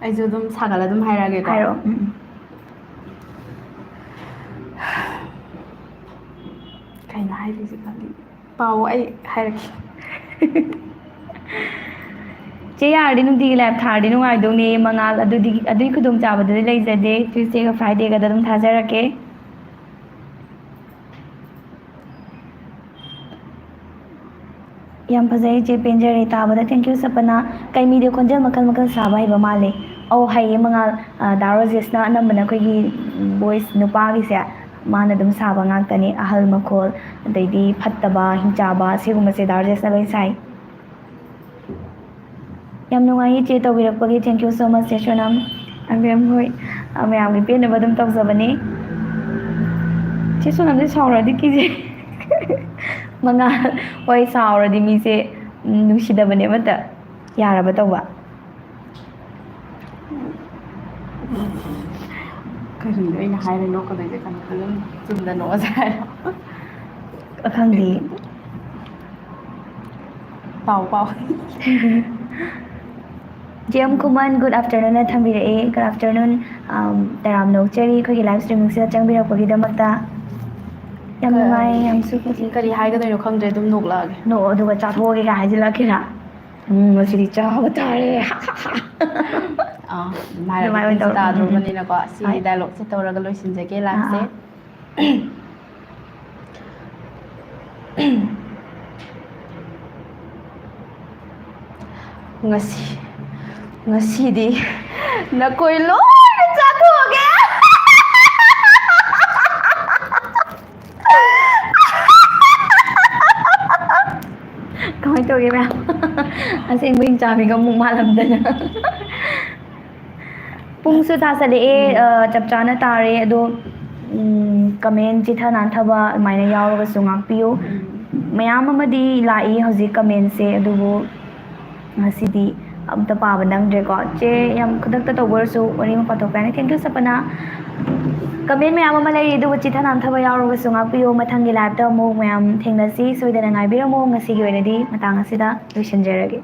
ꯑꯩꯁꯨ ꯑꯗꯨꯝ ꯁꯥꯒꯠꯂ ꯑꯗꯨꯝ ꯍꯥꯏꯔꯛꯑꯒꯦꯀꯣ꯫ ꯍꯥꯏꯔꯛꯑꯣ꯫ ꯎꯝ, ꯎꯝ꯫ ꯀꯩꯅꯣ ꯍꯥꯏꯗꯣꯏꯁꯦ ꯈꯪꯗꯦ꯫ ꯄꯥꯎ ꯑꯩ ꯍꯥꯏꯔꯛꯀꯦ꯫ ꯆꯦ, ꯌꯥꯔꯗꯤ ꯅꯨꯡꯇꯤꯒꯤ live ꯊꯥꯔꯗꯤ ꯅꯨꯡꯉꯥꯏꯗꯧꯅꯦ, ꯃꯉꯥꯜ꯫ ꯑꯗꯨꯗꯤ, ꯑꯗꯨꯒꯤ ꯈꯨꯗꯣꯡꯆꯥꯕꯗꯨꯗꯤ ꯂꯩꯖꯗꯦ꯫ Tuesdayꯒ Fridayꯒꯗ ꯑꯗꯨꯝ ꯊꯥꯖꯔꯛꯀꯦ꯫ ꯌꯥꯝ ꯐꯖꯩ ꯏꯆꯦ, ꯄꯦꯟꯖꯔꯦ ꯇꯥꯕꯗ꯫ Thank you, ꯁꯄꯅꯥ꯫ ꯀꯩ ꯃꯤꯗꯤ ꯈꯣꯟꯖꯦꯜ ꯃꯈꯜ ꯃꯈꯜ ꯁꯥꯕ ꯍꯩꯕ ꯃꯥꯜꯂꯦ꯫ ꯑꯧ, ꯍꯩꯌꯦ ꯃꯉꯥꯜ꯫ ꯑ, ꯗꯥ ꯔꯣꯖꯦꯁꯅ ꯑꯅꯝꯕꯅ ꯑꯩꯈꯣꯏꯒꯤ voice ꯅꯨꯄꯥꯒꯤꯁꯦ ꯃꯥꯅ ꯑꯗꯨꯝ ꯁꯥꯕ ꯉꯥꯛꯇꯅꯤ꯫ ꯑꯍꯜ ꯃꯈꯣꯜ, ꯑꯗꯩꯗꯤ ꯐꯠꯇꯕ, ꯍꯤꯡꯆꯥꯕ, ꯁꯤꯒꯨꯝꯕꯁꯦ ꯗꯥ ꯔꯣꯖꯦꯁꯅ ꯂꯣꯏ ꯁꯥꯏ꯫ ꯌꯥꯝ ꯅꯨꯡꯉꯥꯏꯌꯦ ꯏꯆꯦ ꯇꯧꯕꯤꯔꯛꯄꯒꯤ, thank you so much ꯆꯦ ꯁꯣꯅꯝ꯫ ꯑ, ꯃꯦꯝ ꯍꯣꯏ, ꯑ, ꯃꯌꯥꯝꯒꯤ ꯄꯦꯟꯅꯕ ꯑꯗꯨꯝ ꯇꯧꯖꯕꯅꯦ꯫ ꯆꯦ ꯁꯣꯅꯝꯁꯦ ꯁꯥꯎꯔꯗꯤ ꯀꯤꯖꯩ꯫ ꯃꯉꯥ, ꯍꯣꯏ, ꯁꯥꯎꯔꯗꯤ ꯃꯤꯁꯦ, ꯎꯝ, ꯅꯨꯡꯁꯤꯗꯕꯅꯦ ꯑꯃꯠꯇ꯫ ꯌꯥꯔꯕ ꯇꯧꯕ? ꯀꯔꯤꯅꯣ ꯑꯩꯅ ꯍꯥꯏꯔ ꯅꯣꯛꯀꯗꯣꯏꯁꯦ? ꯀꯩꯅꯣ, ꯑꯗꯨꯝ ꯆꯨꯝꯅ ꯅꯣꯛꯑꯁꯦ ꯍꯥꯏꯔꯣ? ꯑ, ꯈꯪꯗꯦ꯫ ꯄꯥꯎ, ꯄꯥꯎ꯫ ꯖꯦꯝ ꯈꯨꯃꯟ, good afternoon ꯅ ꯊꯝꯕꯤꯔꯛꯑꯦ꯫ Good afternoon, ꯑꯝ, ꯇꯔꯥꯝꯅ ꯑꯣꯛꯆꯔꯤ ꯑꯩꯈꯣꯏꯒꯤ live streaming ꯁꯤꯗ ꯆꯪꯕꯤꯔꯛꯄꯒꯤꯗꯃꯛꯇ꯫ ꯌꯥꯝ ꯅꯨꯡꯉꯥꯏ, ꯌꯥꯝꯁꯨ ꯐꯖꯩ꯫ ꯀꯔꯤ ꯍꯥꯏꯒꯗꯣꯏꯅꯣ ꯈꯪꯗ꯭ꯔꯦ, ꯑꯗꯨꯝ ꯅꯣꯛꯂꯛꯑꯒꯦ꯫ ꯅꯣꯛꯑꯣ, ꯑꯗꯨꯒ ꯆꯥꯊꯣꯛꯑꯒꯦ ꯀꯥꯏ ꯍꯥꯏꯖꯤꯜꯂꯛꯀꯦꯔꯥ? ꯎꯝ, ꯉꯁꯤꯗꯤ ꯆꯥꯕ ꯇꯥꯔꯦ꯫ ꯑꯥ, ꯑꯗꯨꯃꯥꯏꯅ ꯑꯗꯨꯃꯥꯏꯅ ꯑꯣꯏꯅ ꯇꯤꯟꯁꯨ ꯇꯧꯔꯣ꯫ ꯇꯥꯗ꯭ꯔꯣꯕꯅꯤꯅꯀꯣ, ꯁꯤꯒꯤ ꯍꯣꯏ꯫ ꯗꯥꯏꯂꯣꯛꯁꯦ ꯇꯧꯔꯒ ꯂꯣꯏꯁꯤꯟꯖꯒꯦ ꯑꯥ, ꯂꯥꯏꯐꯁꯦ꯫ ꯑꯥ꯫ ꯉꯁꯤ, ꯉꯁꯤꯗꯤ ꯅꯈꯣꯏ ꯂꯣꯏꯅ ꯆꯥꯊꯣꯛꯑꯒꯦ꯫ ꯀꯃꯥꯏꯅ ꯇꯧꯒꯦ ꯃꯌꯥꯝ? ꯑꯁꯦꯡꯕ ꯍꯤꯡꯆꯥꯕꯤꯒ ꯑꯃꯨꯛ ꯃꯥꯜꯂꯝꯗꯅ꯫ ꯄꯨꯡꯁꯨ ꯇꯥꯁꯜꯂꯛꯑꯦ, ꯑ, ꯆꯞ ꯆꯥꯅ ꯇꯥꯔꯦ꯫ ꯑꯗꯣ, ꯎꯝ, ꯀꯃꯦꯟ ꯆꯤꯊ ꯅꯥꯟꯊꯕ ꯑꯗꯨꯃꯥꯏꯅ ꯌꯥꯎꯔꯒꯁꯨ ꯉꯥꯛꯄꯤꯌꯨ꯫ ꯃꯌꯥꯝ ꯑꯃꯗꯤ ꯂꯥꯛꯏ ꯍꯧꯖꯤꯛ ꯀꯃꯦꯟꯁꯦ, ꯑꯗꯨꯕꯨ ꯉꯁꯤꯗꯤ ꯑꯝꯇ ꯄꯥꯕ ꯅꯪꯗ꯭ꯔꯦꯀꯣ꯫ ꯆꯦ, ꯌꯥꯝ ꯈꯨꯗꯛꯇ ꯇꯧꯕ ꯑꯣꯏꯔꯁꯨ ꯋꯥꯔꯤ ꯑꯃ ꯄꯥꯊꯣꯛꯄ ꯌꯥꯅꯤ꯫ Thank you, ꯁꯄꯅꯥ꯫ ꯀꯃꯦꯟ ꯃꯌꯥꯝ ꯑꯃ ꯂꯩꯔꯤ, ꯑꯗꯨꯕꯨ ꯆꯤꯊ ꯅꯥꯟꯊꯕ ꯌꯥꯎꯔꯒꯁꯨ ꯉꯥꯛꯄꯤꯌꯨ꯫ ꯃꯊꯪꯒꯤ ꯂꯥꯏꯞꯇ ꯑꯃꯨꯛ ꯃꯌꯥꯝ ꯊꯦꯡꯅꯁꯤ꯫ ꯁꯣꯏꯗꯅ ꯉꯥꯏꯕꯤꯔꯝꯃꯨ꯫ ꯉꯁꯤꯒꯤ ꯑꯣꯏꯅꯗꯤ ꯃꯇꯥꯡ ꯑꯁꯤꯗ ꯂꯣꯏꯁꯤꯟꯖꯔꯒꯦ꯫